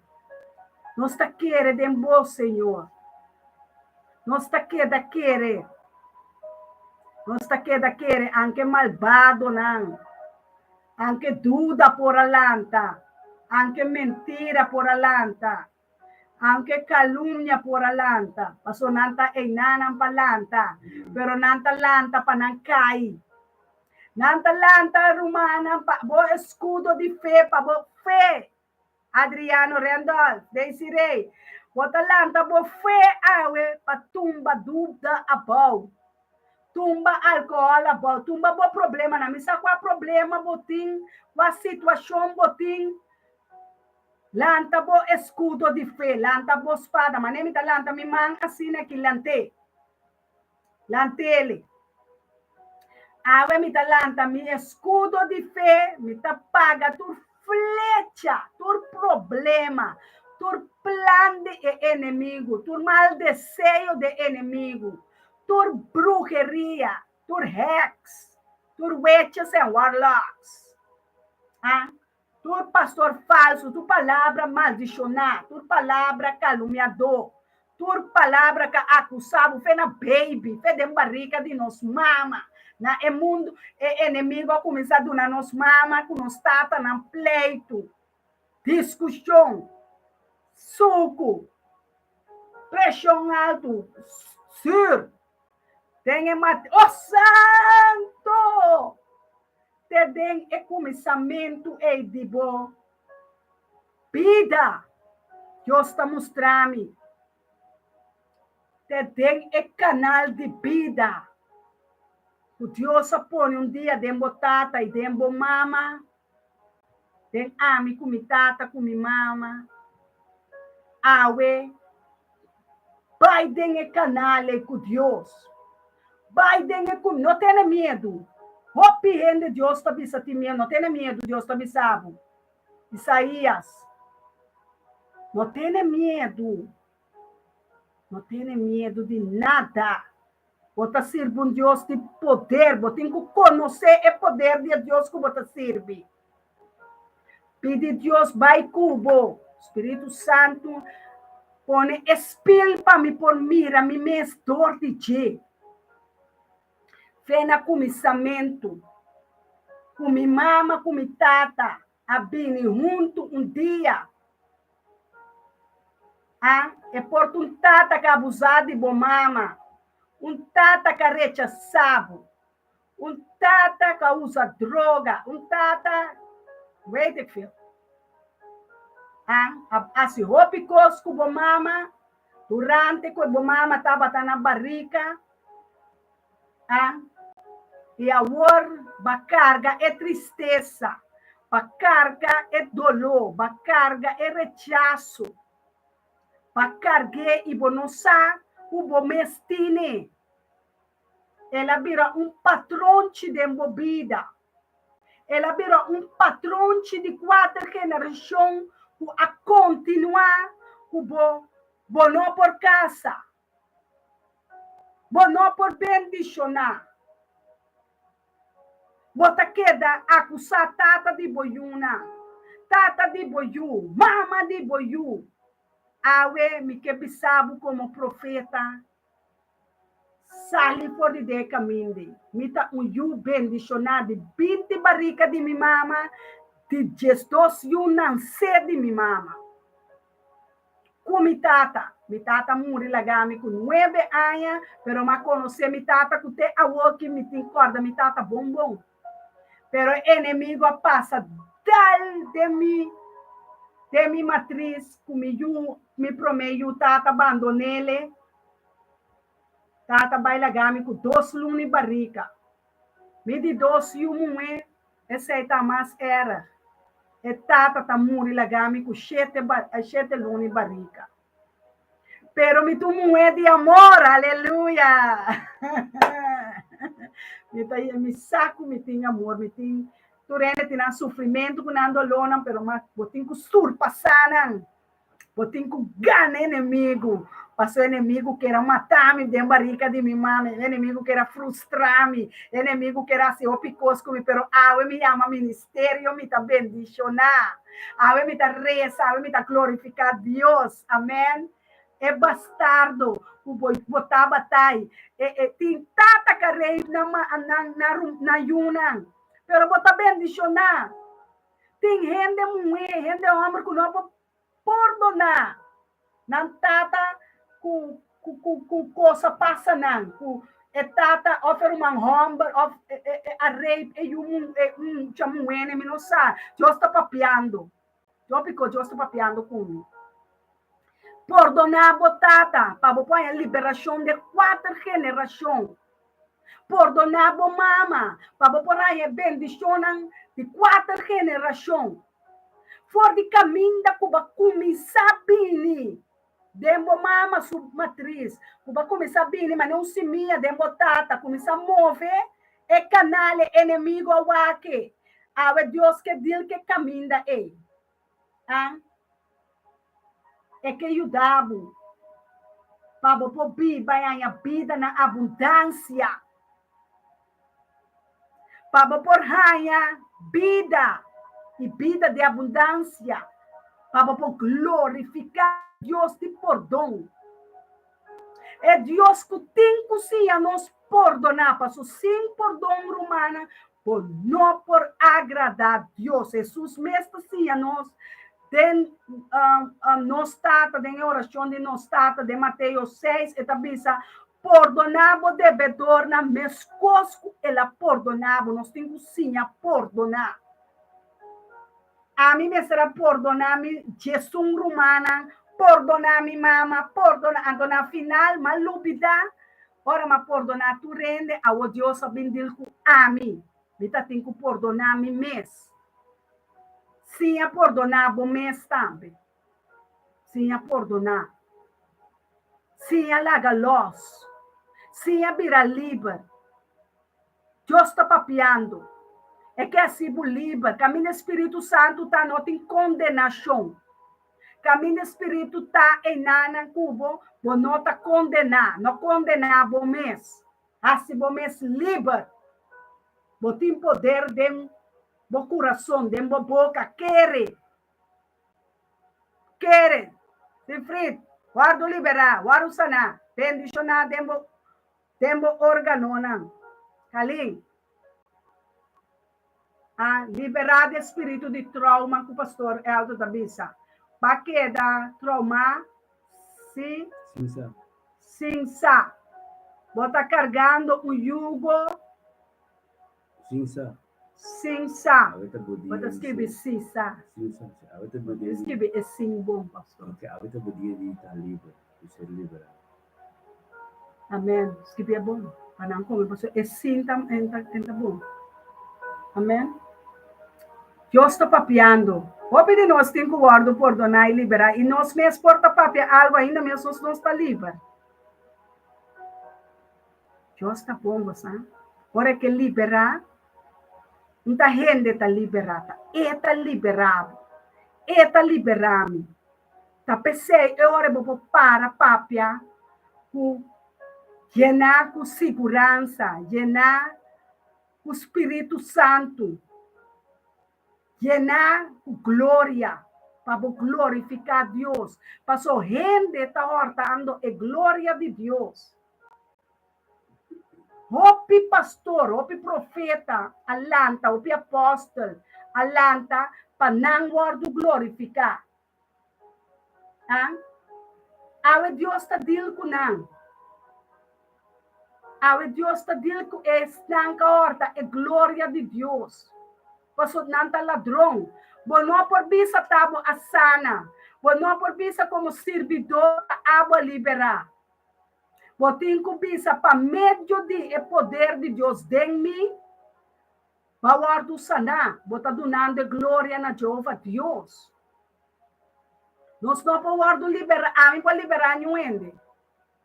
Nos ta kere den bo, Señor. Nos ta keda kere. Nos ta keda kere, anke malbadonan, anke duda por a lanta, anke mentira por a lanta. Aunke calumnia por a lanta, paso nan ta einanan pa lanta, pero nan ta lanta pa nan cai. Nan ta lanta, rumannan, pa bo escudo di fe, pa bo fe. Adriano Randolph, Daisy Ray, bo ta lanta bo fe awe pa tumba dubda abou, tumba alcohol abou, tumba bo problemanan. Mi sa cua problema bo tin, cua situacion bo tin. Lanta bo eskudo di fe, lanta bo spada. Manera mi ta lanta mi man asina aki, lant'é. Lant'ele. Awe mi ta lanta mi eskudo di fe, mi ta paga tur flecha, tur problema, tur plan di e enemigu, tur mal deseo di e enemigu, tur bruheria, tur heks, tur witches and warlocks. Ah, Tur pastor falsu, tur palabra maldishoná, tur palabra kalumniadó, tur palabra ka akusá bo fe na baby, fe den barika di nos mama. Na e mundu, e enemigo a kuminsá duna nos mama ku nos tatanan pleitu, diskushon, suku, preshon altu, sùr den e mati. Oh Santo! Te den e kuminsamentu ei di bo bida, Dios ta mustra mi. Te den e kanal di bida ku Dios a pone un dia den bo tata i den bo mama, den ami ku mi tata ku mi mama, awe bai den e kanal ei ku Dios. Bai den e ku no tene miedu. Hopi hende Dios ta bisa tin miedu. No tene miedu, Dios ta bisa bo. Isaías, No tene miedu. No tene miedu di nada. Bo ta sirbi un Dios di poder. Bo tin ku konosé e poder di e Dios ku bo ta sirbi. Pidi Dios bai ku bo. Spiritu Santu, pone e spil pa mi por mira mi mes dor di dje. Fe na kuminsamentu, ku mi mama ku mi tata a bini huntu un dia. A E por ta un tata ku a abusá di bo mama, un tata ku a rechasá bo, Un tata ku a usa droga, un tata, weet ik veel. A a hasi hopi kos ku bo mama durante ku bo mama tabata na barika. A i awor ba karga e tristesa, ba karga e doló, ba karga e rechaso, ba karg'é i bo no sa ku bo mes tine. El a bira un patronchi den bo bida. El a bira un patronchi di kuater generashon ku a kontinuá ku bo. Bo no por kasa. Bo no por bendishoná. Bo ta keda akusá tata di bo yunan, tata di bo yu, mama di bo yu. Awe mi ke bisa bo komo profeta. Sali for di den kamindi. Mi ta un yu bendishoná di binti barika di mi mama, di diesdos yu nansé di mi mama. Ku mi tata. Mi tata muri laga mi ku nuebe aña, pero m'a konosé mi tata ku te awoki mi tin kòrda mi tata bon bon. Pero e enemigo a pasa dal den mi, den mi matris ku mi yu, mi promé yu tata bandon'ele. Tata bai laga mi ku dos luna i barika. Mi di dos yu muhé, esei ta mas erg. E tata ta muri laga mi ku shete shete luna barika. Pero mi ta un muhé di amor, aleluya! Mi ta mi sa ku mi tin amor, mi tin tur hende tin nan sufrimentu ku nan dolónan, pero ma bo tin ku surpasá nan. Bo tin ku gana enemigu, pasobra enemigu ker a mata mi den barika di mi mama, enemigu ker a frustra mi, enemigu ker a hasi hopi kos ku mi, pero awe mi yama ministerio, mi ta bendishoná. Awe mi ta resa, awe mi ta glorifiká Dios. Amèn. E bastardo ku bo bo tabata ei, e e tin tata ka rape nan nan nan nan yunan, pero bo ta bendishoná. Tin hende muhé, hende hòmber ku no por pordoná nan tata ku ku ku kos a pasa nan, ku e tata òf e ruman hòmber òf a rape e yu e mucha muhé, mi no sa. Dios ta papiando. Yo piko Dios ta papiando ku mi. Pordoná bo tata pa bo por haña liberashon den kuater generashon. Pordoná bo mama pa bo por haña e bendishonnan di kuater generashon. For di kaminda ku bo a kuminsá bini den bo mama su matris, ku bo a kuminsá bini manera un simia den bo tata, kuminsá move e kanal e enemigo a wak. Awe Dios ke dil ke kaminda ei. A E ke yuda bo pa bo por biba i haña bida na abundansia, pa bo por haña bida i bida di abundansia, pa bo por glorifiká Dios di pordon. E Dios ku tin ku siña nos pordoná, pasobra sin pordon, rumannan, Bo no por agradá Dios. Hesus mes ta siña nos den Nos Tata, den e orashon di Nos Tata, den Mateo seis, e ta bisa, Pordoná bo debedornan meskos ku el a pordoná bo. Nos tin ku siña pordoná. Ami mester a pordoná mi djesun rumannan, pordoná mi mama, pordoná. Anto na final m'a lubidá Ora m'a pordoná tur hende, awor Dios a bin dil ku ami. Mi ta tin ku pordoná mi mes. Siña pordoná bo mes tambe. Siña pordoná. Siña laga lòs. Siña bira liber. Dios ta papiando. E ke hasi bo liber. Kaminda e Spiritu Santu ta, no tin kondenashon. Kaminda e Spiritu ta einanan ku bo, bo no ta kondená. No kondená bo mes. Hasi bo mes liber. Bo tin poder den bo kurason, den bo boka. Kere. Kere. Sifrit, wòrdu liberá, wòrdu saná, bendishoná den bo Den bo órganonan, Kalin a liberá di e spiritu di trauma ku Pastor Elton ta bisa. Ba keda traumá si Sin sa. sin sa. Bo ta kargando un yugo Sin sa. sin sa. Awe ta bo Bo dia ta di skirbi ser. si sa. Sin sa. Si, awe ta bo Bo dia ta di. skirbi e sin bon, Pastor. Ok, awe ta bo dia di ta liber, di ser liberá. Amen. Skibi e bon pa nan come pasobra e sin ta ta bon. Amen. Dios ta papiando. Hopi di nos tin ku wòrdu pordoná i liberá i nos mes por ta papia algu ainda mes nos no sta liber. Dios ta bon bo sa. Ora e ke liberá, no ta hende ta liberá, ta e ta liberá bo. E ta liberá mi. Ta p'esei e ora bo por para papia ku yená ku siguransa, yená ku Spiritu Santu, yená ku gloria, pa bo glorifiká Dios. Paso hende ta hòrtando e gloria di Dios. Hopi pastor, hopi profeta a lanta, hopi apòstel a lanta pa nan wòrdu glorifiká. Ah? Awe Dios ta deal ku nan. Awe Dios ta deal ku esnan ka horta e gloria di Dios. Pasobra nan ta ladron. Bo no por bisa ta bo a sana. Bo no por bisa komo sirbidor ta abo a liberá. Bo tin ku bisa pa medio di e poder di Dios den mi. Bo a wòrdu saná, bo ta dunando e gloria na Jehova Dios. Nos no por wòrdu liberá, ami por liberá niun hende.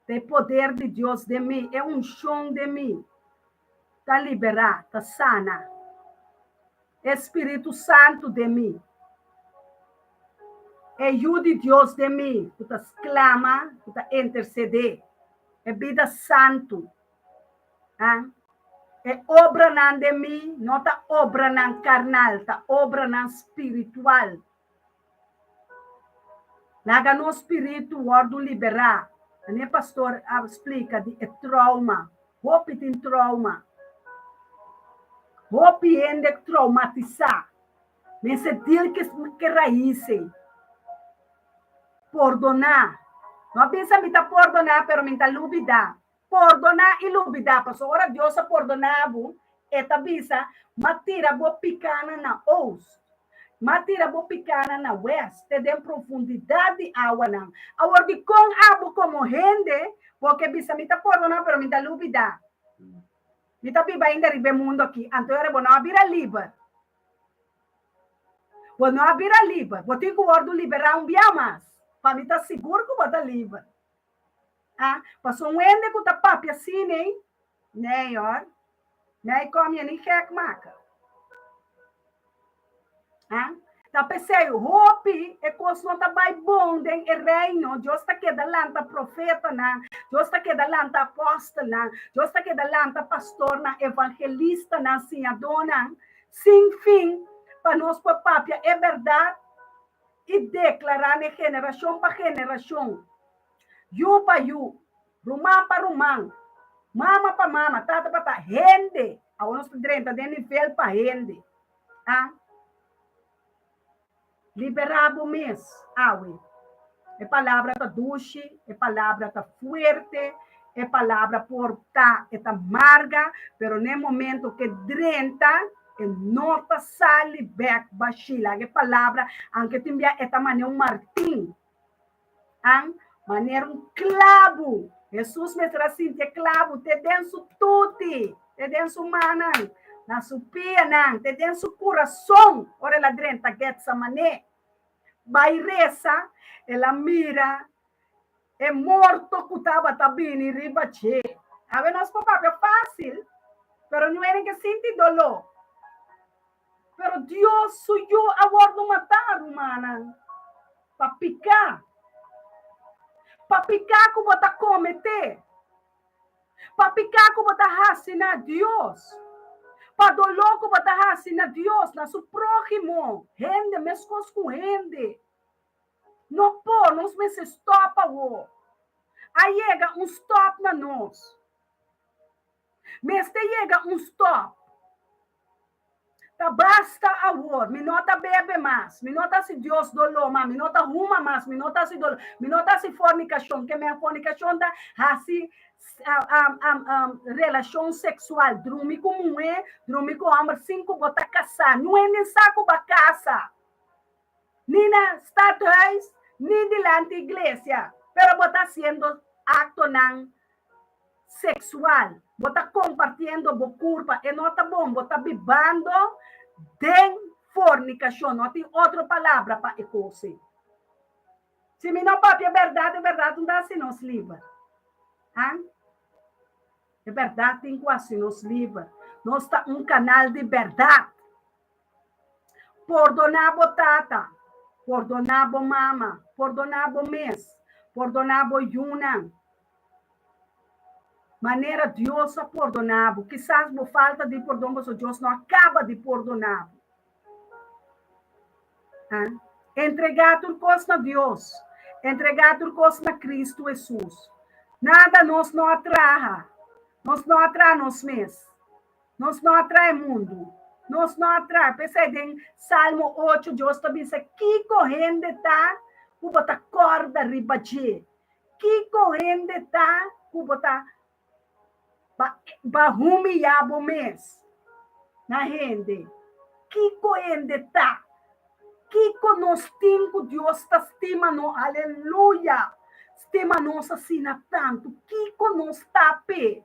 Ta e poder di Dios den mi, e unshon den mi ta liberá, ta sana. E Spiritu Santu den mi, e Yu di Dios den mi ku ta sklama, ku ta intersedé, e bida santu. A E obranan den mi no ta obranan karnal, ta obranan spiritual. Laga nos spiritu wòrdu liberá. Ane pastor a splika di e trauma. Hopi tin trauma. Hopi hende traumatisá. Mester deal ku e rais ei. Pordoná. No a bisa mi ta pordoná pero mi ta lubidá. Pordoná i lubidá, pasobra ora Dios a pordoná bo, e ta bisa, M'a tira bo pikánan na oost, m'a tira bo pikánan na west, te den profundidat di awanan. Awor, dikon abo komo hende bo ke bisa, Mi ta pordoná, pero mi ta lubidá? Mi ta biba ainda riba e mundu akí, anto ora bo no a bira liber. Bo no a bira liber. Bo tin ku wòrdu liberá un bia mas, pa mi ta sigur ku bo ta liber. Ah, paso un hende ku ta papia asina ei, nee hoor, mij kom je niet gek maken. Ah, ta p'esei hopi e kos no ta bai bon den e reino, Dios ta keda lanta profetanan, Dios ta keda lanta apòstelnan, Dios ta keda lanta pastornan, evangelistanan, siñadónan, sin fin, pa nos por papia e bèrdat i deklará n'e generashon pa generashon. Yu pa yu, ruman pa ruman, mama pa mama, tata pa tata, hende. Awor nos ta drenta den nivel pa hende. A Liberá bo mes awe. E palabra ta dushi, e palabra ta fuerte, e palabra por ta e ta marga, pero n'e momento ke drenta e no ta sali bek bashí. Laga e palabra, aunke tin bia e ta manera un martin. An manera un klabu. Hesus mester a sinti e klabu te den su tuti, te den su mannan, na su pianan, te den su kurason ora el a drenta Getsemané. Bai resa, el a mira e morto ku tabata bini riba dje. Awe nos por papia fásil, pero no eren ke sinti doló. Pero Dios su Yu a wòrdu matá, rumannan, pa piká. Pa piká ku bo ta kometé. Pa piká ku bo ta hasi na Dios. Pa doló ku bo ta hasi na Dios, na su próhimo, hende meskos ku hende. No por, nos mester stòp awor. A yega un stòp na nos. Mester yega un stòp. Ta basta awor, mi no ta bebe mas, mi no ta hasi Dios doló mas, mi no ta huma mas, mi no ta hasi doló, mi no ta hasi fornikashon, ke men fornikashon ta hasi relashon seksual, drumi ku muhé, drumi ku hòmber sin ku bo ta kasá, niun hende sa ku bo a kasa, ni na stadhuis, ni dilanti iglesia, pero bo ta hasiendo aktonan seksual, bo ta kompartiendo bo kurpa, e no ta bon, bo ta bibando den fornikashon, no tin otro palabra pa e kos ei. Si mi no papia bèrdat, e bèrdat no ta hasi nos liber. Han? E bèrdat tin ku hasi nos liber. Nos ta un kanal di bèrdat. Pordoná bo tata, pordoná bo mama, pordoná bo mes, pordoná bo yunan. Manera Dios a pordoná bo. Kisas bo falta di pordon pasobra Dios no a kaba di pordoná bo. Ah, entregá tur kos na Dios. Entregá tur kos na Kristu Hesus. Nada nos no a traha. Nos no a traha nos mes. Nos no a traha e mundu. Nos no a traha. P'esei den Salmo ocho Dios ta bisa, Kiko hende ta ku bo ta kòrda riba dje? Kiko hende ta ku bo ta ba humiyá bo mes na hende? Kiko hende ta? Kiko nos tin ku Dios ta stima nos? Aleluya! Stima nos asina tantu. Kiko nos ta p'e?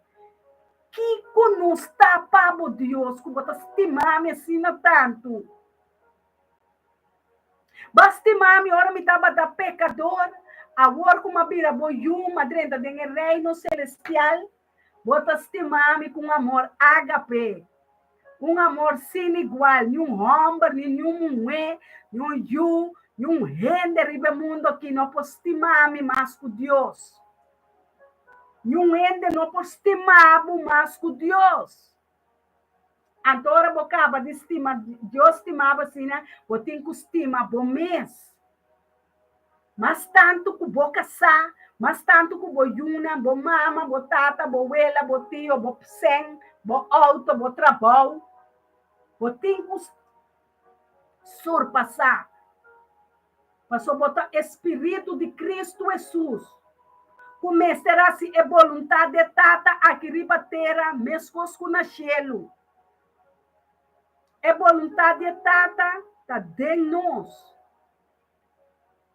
Kiko nos ta pa bo, Dios, ku bo ta stima mi asina tantu? Bo a stima mi ora mi tabata pekador, awor ku mi a bira bo yu, mi a drenta den e Reino selestial. Bo ta stima mi ku un amor ágape, un amor sin igual, niun hòmber, ni niun muhé, niun yu, niun hende riba e mundu akí no por stima mi mas ku Dios. Niun hende no por stima bo mas ku Dios. Anto ora bo kaba di stima Dios stima bo asina, bo tin ku stima bo mes. Mas tantu ku bo kasá, mas tantu ku bo yunan, bo mama, bo tata, bo wela, bo tio, bo psen, bo outo, bo trabou, bo tin ku surpasá. Pasobra bo ta e spiritu di Kristu Hesus, ku mester hasi e boluntat di e Tata aki riba tera meskos ku na shelu. E boluntat di e Tata ta den nos.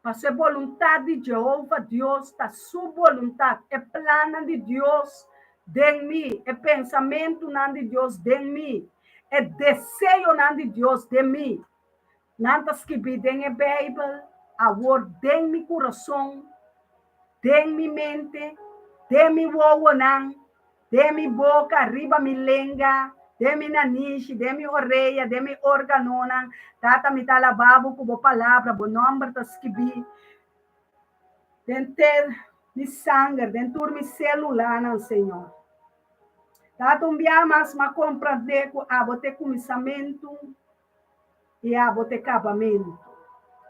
Pasobra e boluntat di Jehova Dios ta su boluntat, e plannan di Dios den mi, e pensamentunan di Dios den mi, e deseonan di Dios den mi. Nan ta skibí den e Beibel, awor den mi kurason, den mi mente, den mi wowonan, Den mi boka, riba mi lenga, den mi nanishi, den mi orea, den mi organonan, Tata, mi ta alabá bo ku bo palabra, bo nòmber ta skibí den ter mi sanger, den tur mi sélulanan, Señor. Tata, un bia mas m'a komprendé ku abo ta e kuminsamentu i abo ta e kabamentu.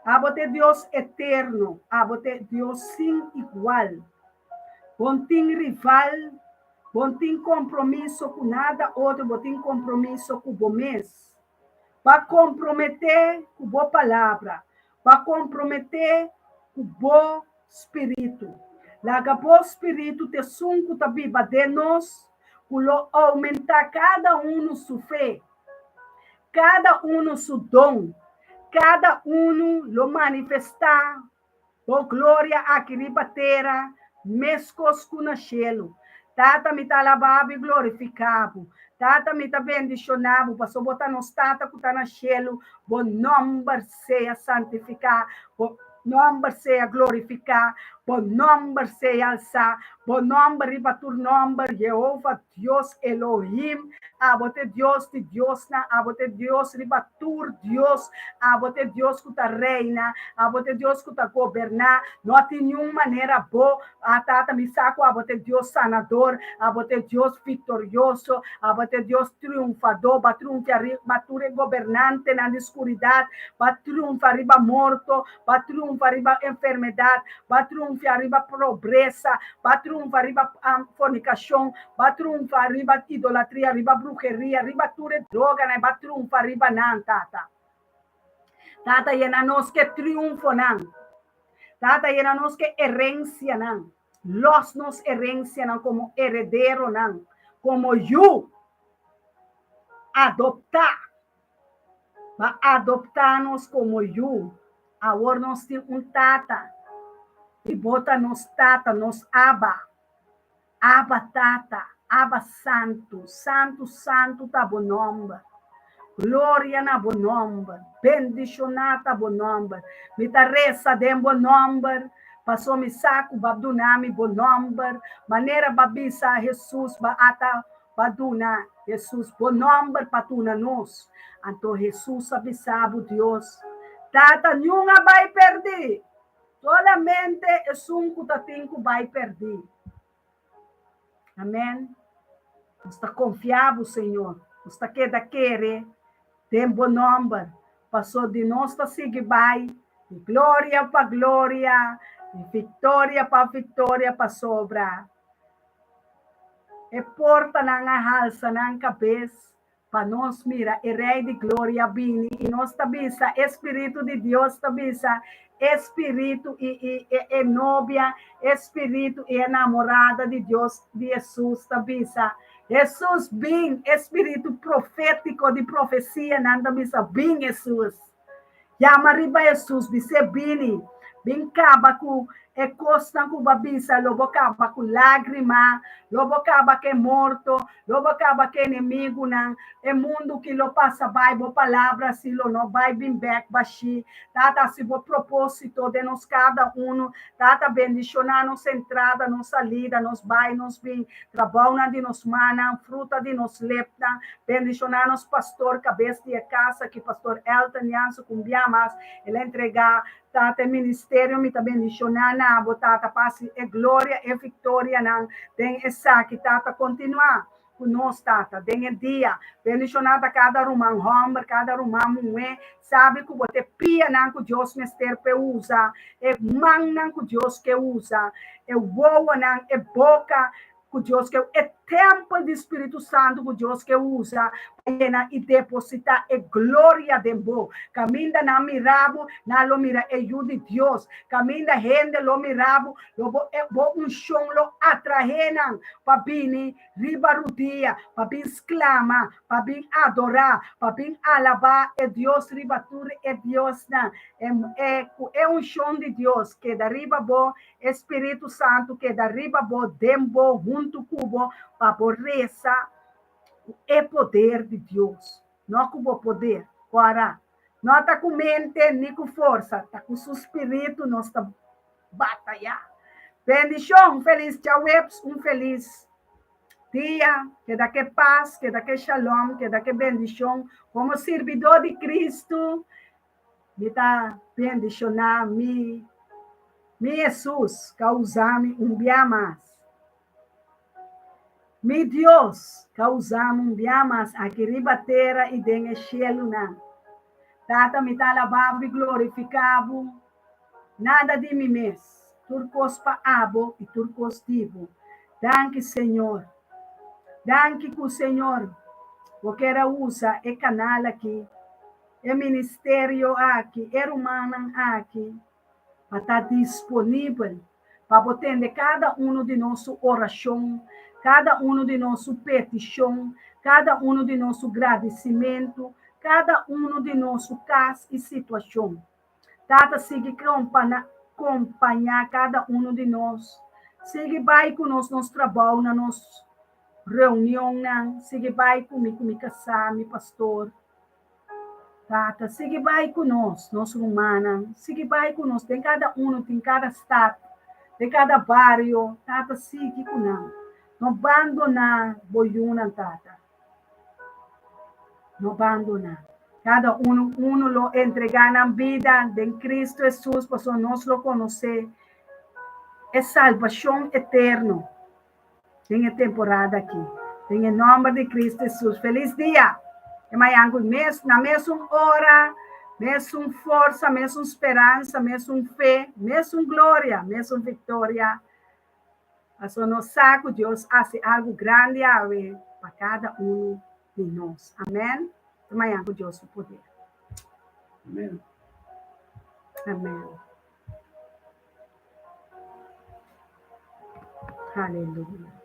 Abo ta e Dios eterno, abo ta e Dios sin igual. Bon tin rival, bon tin kompromiso ku nada otro, bo tin kompromiso ku bo mes. Ba komprometé ku bo palabra, ba komprometé ku bo spiritu. Laga bo spiritu ta esun ku ta biba den nos, ku lo oumentá kada unu su fe, kada unu su don, kada unu lo manifestá Bo gloria aki riba tera, meskos ku na shelu. Tata, mi ta alabá bo i glorifiká bo. Tata, mi ta bendishoná bo, pasobra bo ta nos Tata ku ta na shelu. Bo nòmber sea santifiká, bo nòmber sea glorifiká, bo nòmber sea alsá, bo nòmber riba tur nòmber, Yehova Dios Elohim, abo ta e Dios di diosnan, abo ta e Dios riba tur dios, abo ta e Dios ku ta reina, abo ta e Dios ku ta goberná, no tin niun manera bo, a Tata, mi sa ku abo ta e Dios sanador, abo ta e Dios viktorioso, abo ta e Dios triunfadó, bo a triunfia riba tur e gobernantenan di skuridat, bo a triunfa riba morto, bo a triunfa riba enfermedat, bo a triunfia riba pobresa, bo a triunfa riba fornikashon, bo a triunfa riba idolatria, riba bruheria, riba tur e droganan, bo a triunfa riba nan, Tata. Tata, yena nos ku e triunfonan. Tata, yena nos ku e herensianan. Lòs nos herensianan komo herederonan, komo yu adoptá. Ba adoptá nos komo yu. Awor nos tin un Tata, i bo ta nos Tata, nos Abba. Abba Tata, Abba Santu, Santu, Santu ta bo nòmber. Gloria na bo nòmber, bendishoná ta bo nòmber. Mi ta resa den bo nòmber, pasobra mi sa ku bo a duna mi bo nòmber, manera bo a bisa Hesus, bo a ata Bo a duna Hesus bo nòmber pa duna nos. Anto Hesus a bisa bo Dios, Tata, niun a bai pèrdí, solamente esun ku ta tin ku bai pèrdí. Amèn. Nos ta konfia bo, Señor. Nos ta keda kere den bo nòmber, paso di nos ta sigui bai di gloria pa gloria, di viktoria pa viktoria, pasobra E portanan a halsa nan kabes pa nos mira e Rei di Gloria bini, i nos ta bisa, e Spiritu di Dios ta bisa, e Spiritu i i e e novia, e Spiritu i e namorada di Dios, di Hesus ta bisa, Hesus bin, e spiritu profétiko di profesianan ta bisa, Bin, Hesus. Yama riba Hesus, bis'é bini, bin kaba ku. E kosnan ku bo a bisa lo bo kaba ku lágrima, lo bo kaba ku e morto, lo bo kaba ku e enemigunan. E mundu ki lo pasa bai, bo palabra si lo no bai bin bèk bashí. Tata, hasi bo propósito den nos kada unu. Tata, bendishoná nos entrada, nos salida, nos bai, nos bin, trabounan di nos mannan, fruta di nos lepnan. Bendishoná nos pastor, kabes di e kas aki, Pastor Elton Jansen, ku un bia mas el a entregá Tata e ministerio mi ta bendiciona na bo tata pa haci e gloria e victorianan den esaki tata continua cu nos tata den e dia bendiciona ta cada ruman homber cada ruman muhe sabi cu bo ta e pianan cu Dios mester p'e usa e mannan cu Dios ke usa e wowonan e boca ku Dios ke e tèmpel di Spiritu Santu ku Dios ke usa pa yena i depositá e gloria den bo. Kaminda nan mira bo, nan lo mira e Yu di Dios. Kaminda hende lo mira bo, lo bo e bo unshon lo atraé nan pa bini riba rudia, pa bin sklama, pa bin adorá, pa bin alabá e Dios riba tur e diosnan. E e ku e unshon di Dios keda riba bo, E Spiritu Santu keda riba bo, den bo, huntu ku bo, pa bo resa ku e poder di Dios, no ku bo poder. Ora, no ta ku mente ni ku forsa, ta ku su Spiritu nos ta batayá. Bendishon! Felis djaweps, un felis dia. Keda ke pas, keda ke shalom, keda ke bendishon. Komo sirbidó di Kristu, Mi ta bendishoná mi mi Hesus ka usa mi un bia mas. Mi Dios ka usa mi un bia mas aki riba tera i den e shelunan. Tata mi ta alabá bo i glorifiká bo. Nada di mi mes, tur kos pa abo i tur kos di bo. Danki Señor. Danki ku Señor bo ker a usa e kanal aki. E ministerio aki, e rumannan aki, pa ta disponibel pa bo tende kada unu di nos su orashon, kada unu di nos su petishon, kada unu di nos su gradisimentu, kada unu di nos su kas i situashon. Tata sigui kompañá kada unu di nos, sigui bai ku nos nos trabou na nos reunionnan, sigui bai ku mi ku mi kasá, mi pastor. Tata, sigui bai ku nos, nos rumannan, sigui bai ku nos den kada unu, den kada stat, den kada bario, Tata, sigui ku nan. No bandoná bo yunan, Tata. No bandoná. Kada unu unu lo entregá nan bida den Kristu Hesus, pasobra nos lo konosé e salbashon eterno. Den e temporada aki. Den e nomber di Cristo Jesus. Feliz dia! E mañan cu mes, na mesun ora, mesun forsa, mesun speransa, mesun fe, mesun gloria, mesun victoria. Pasobra nos sa cu Dios haci algo grandi awe pa cada uno di nos. Amen. Te mañan cu Dios su poder. Amen. Amen. Aleluya.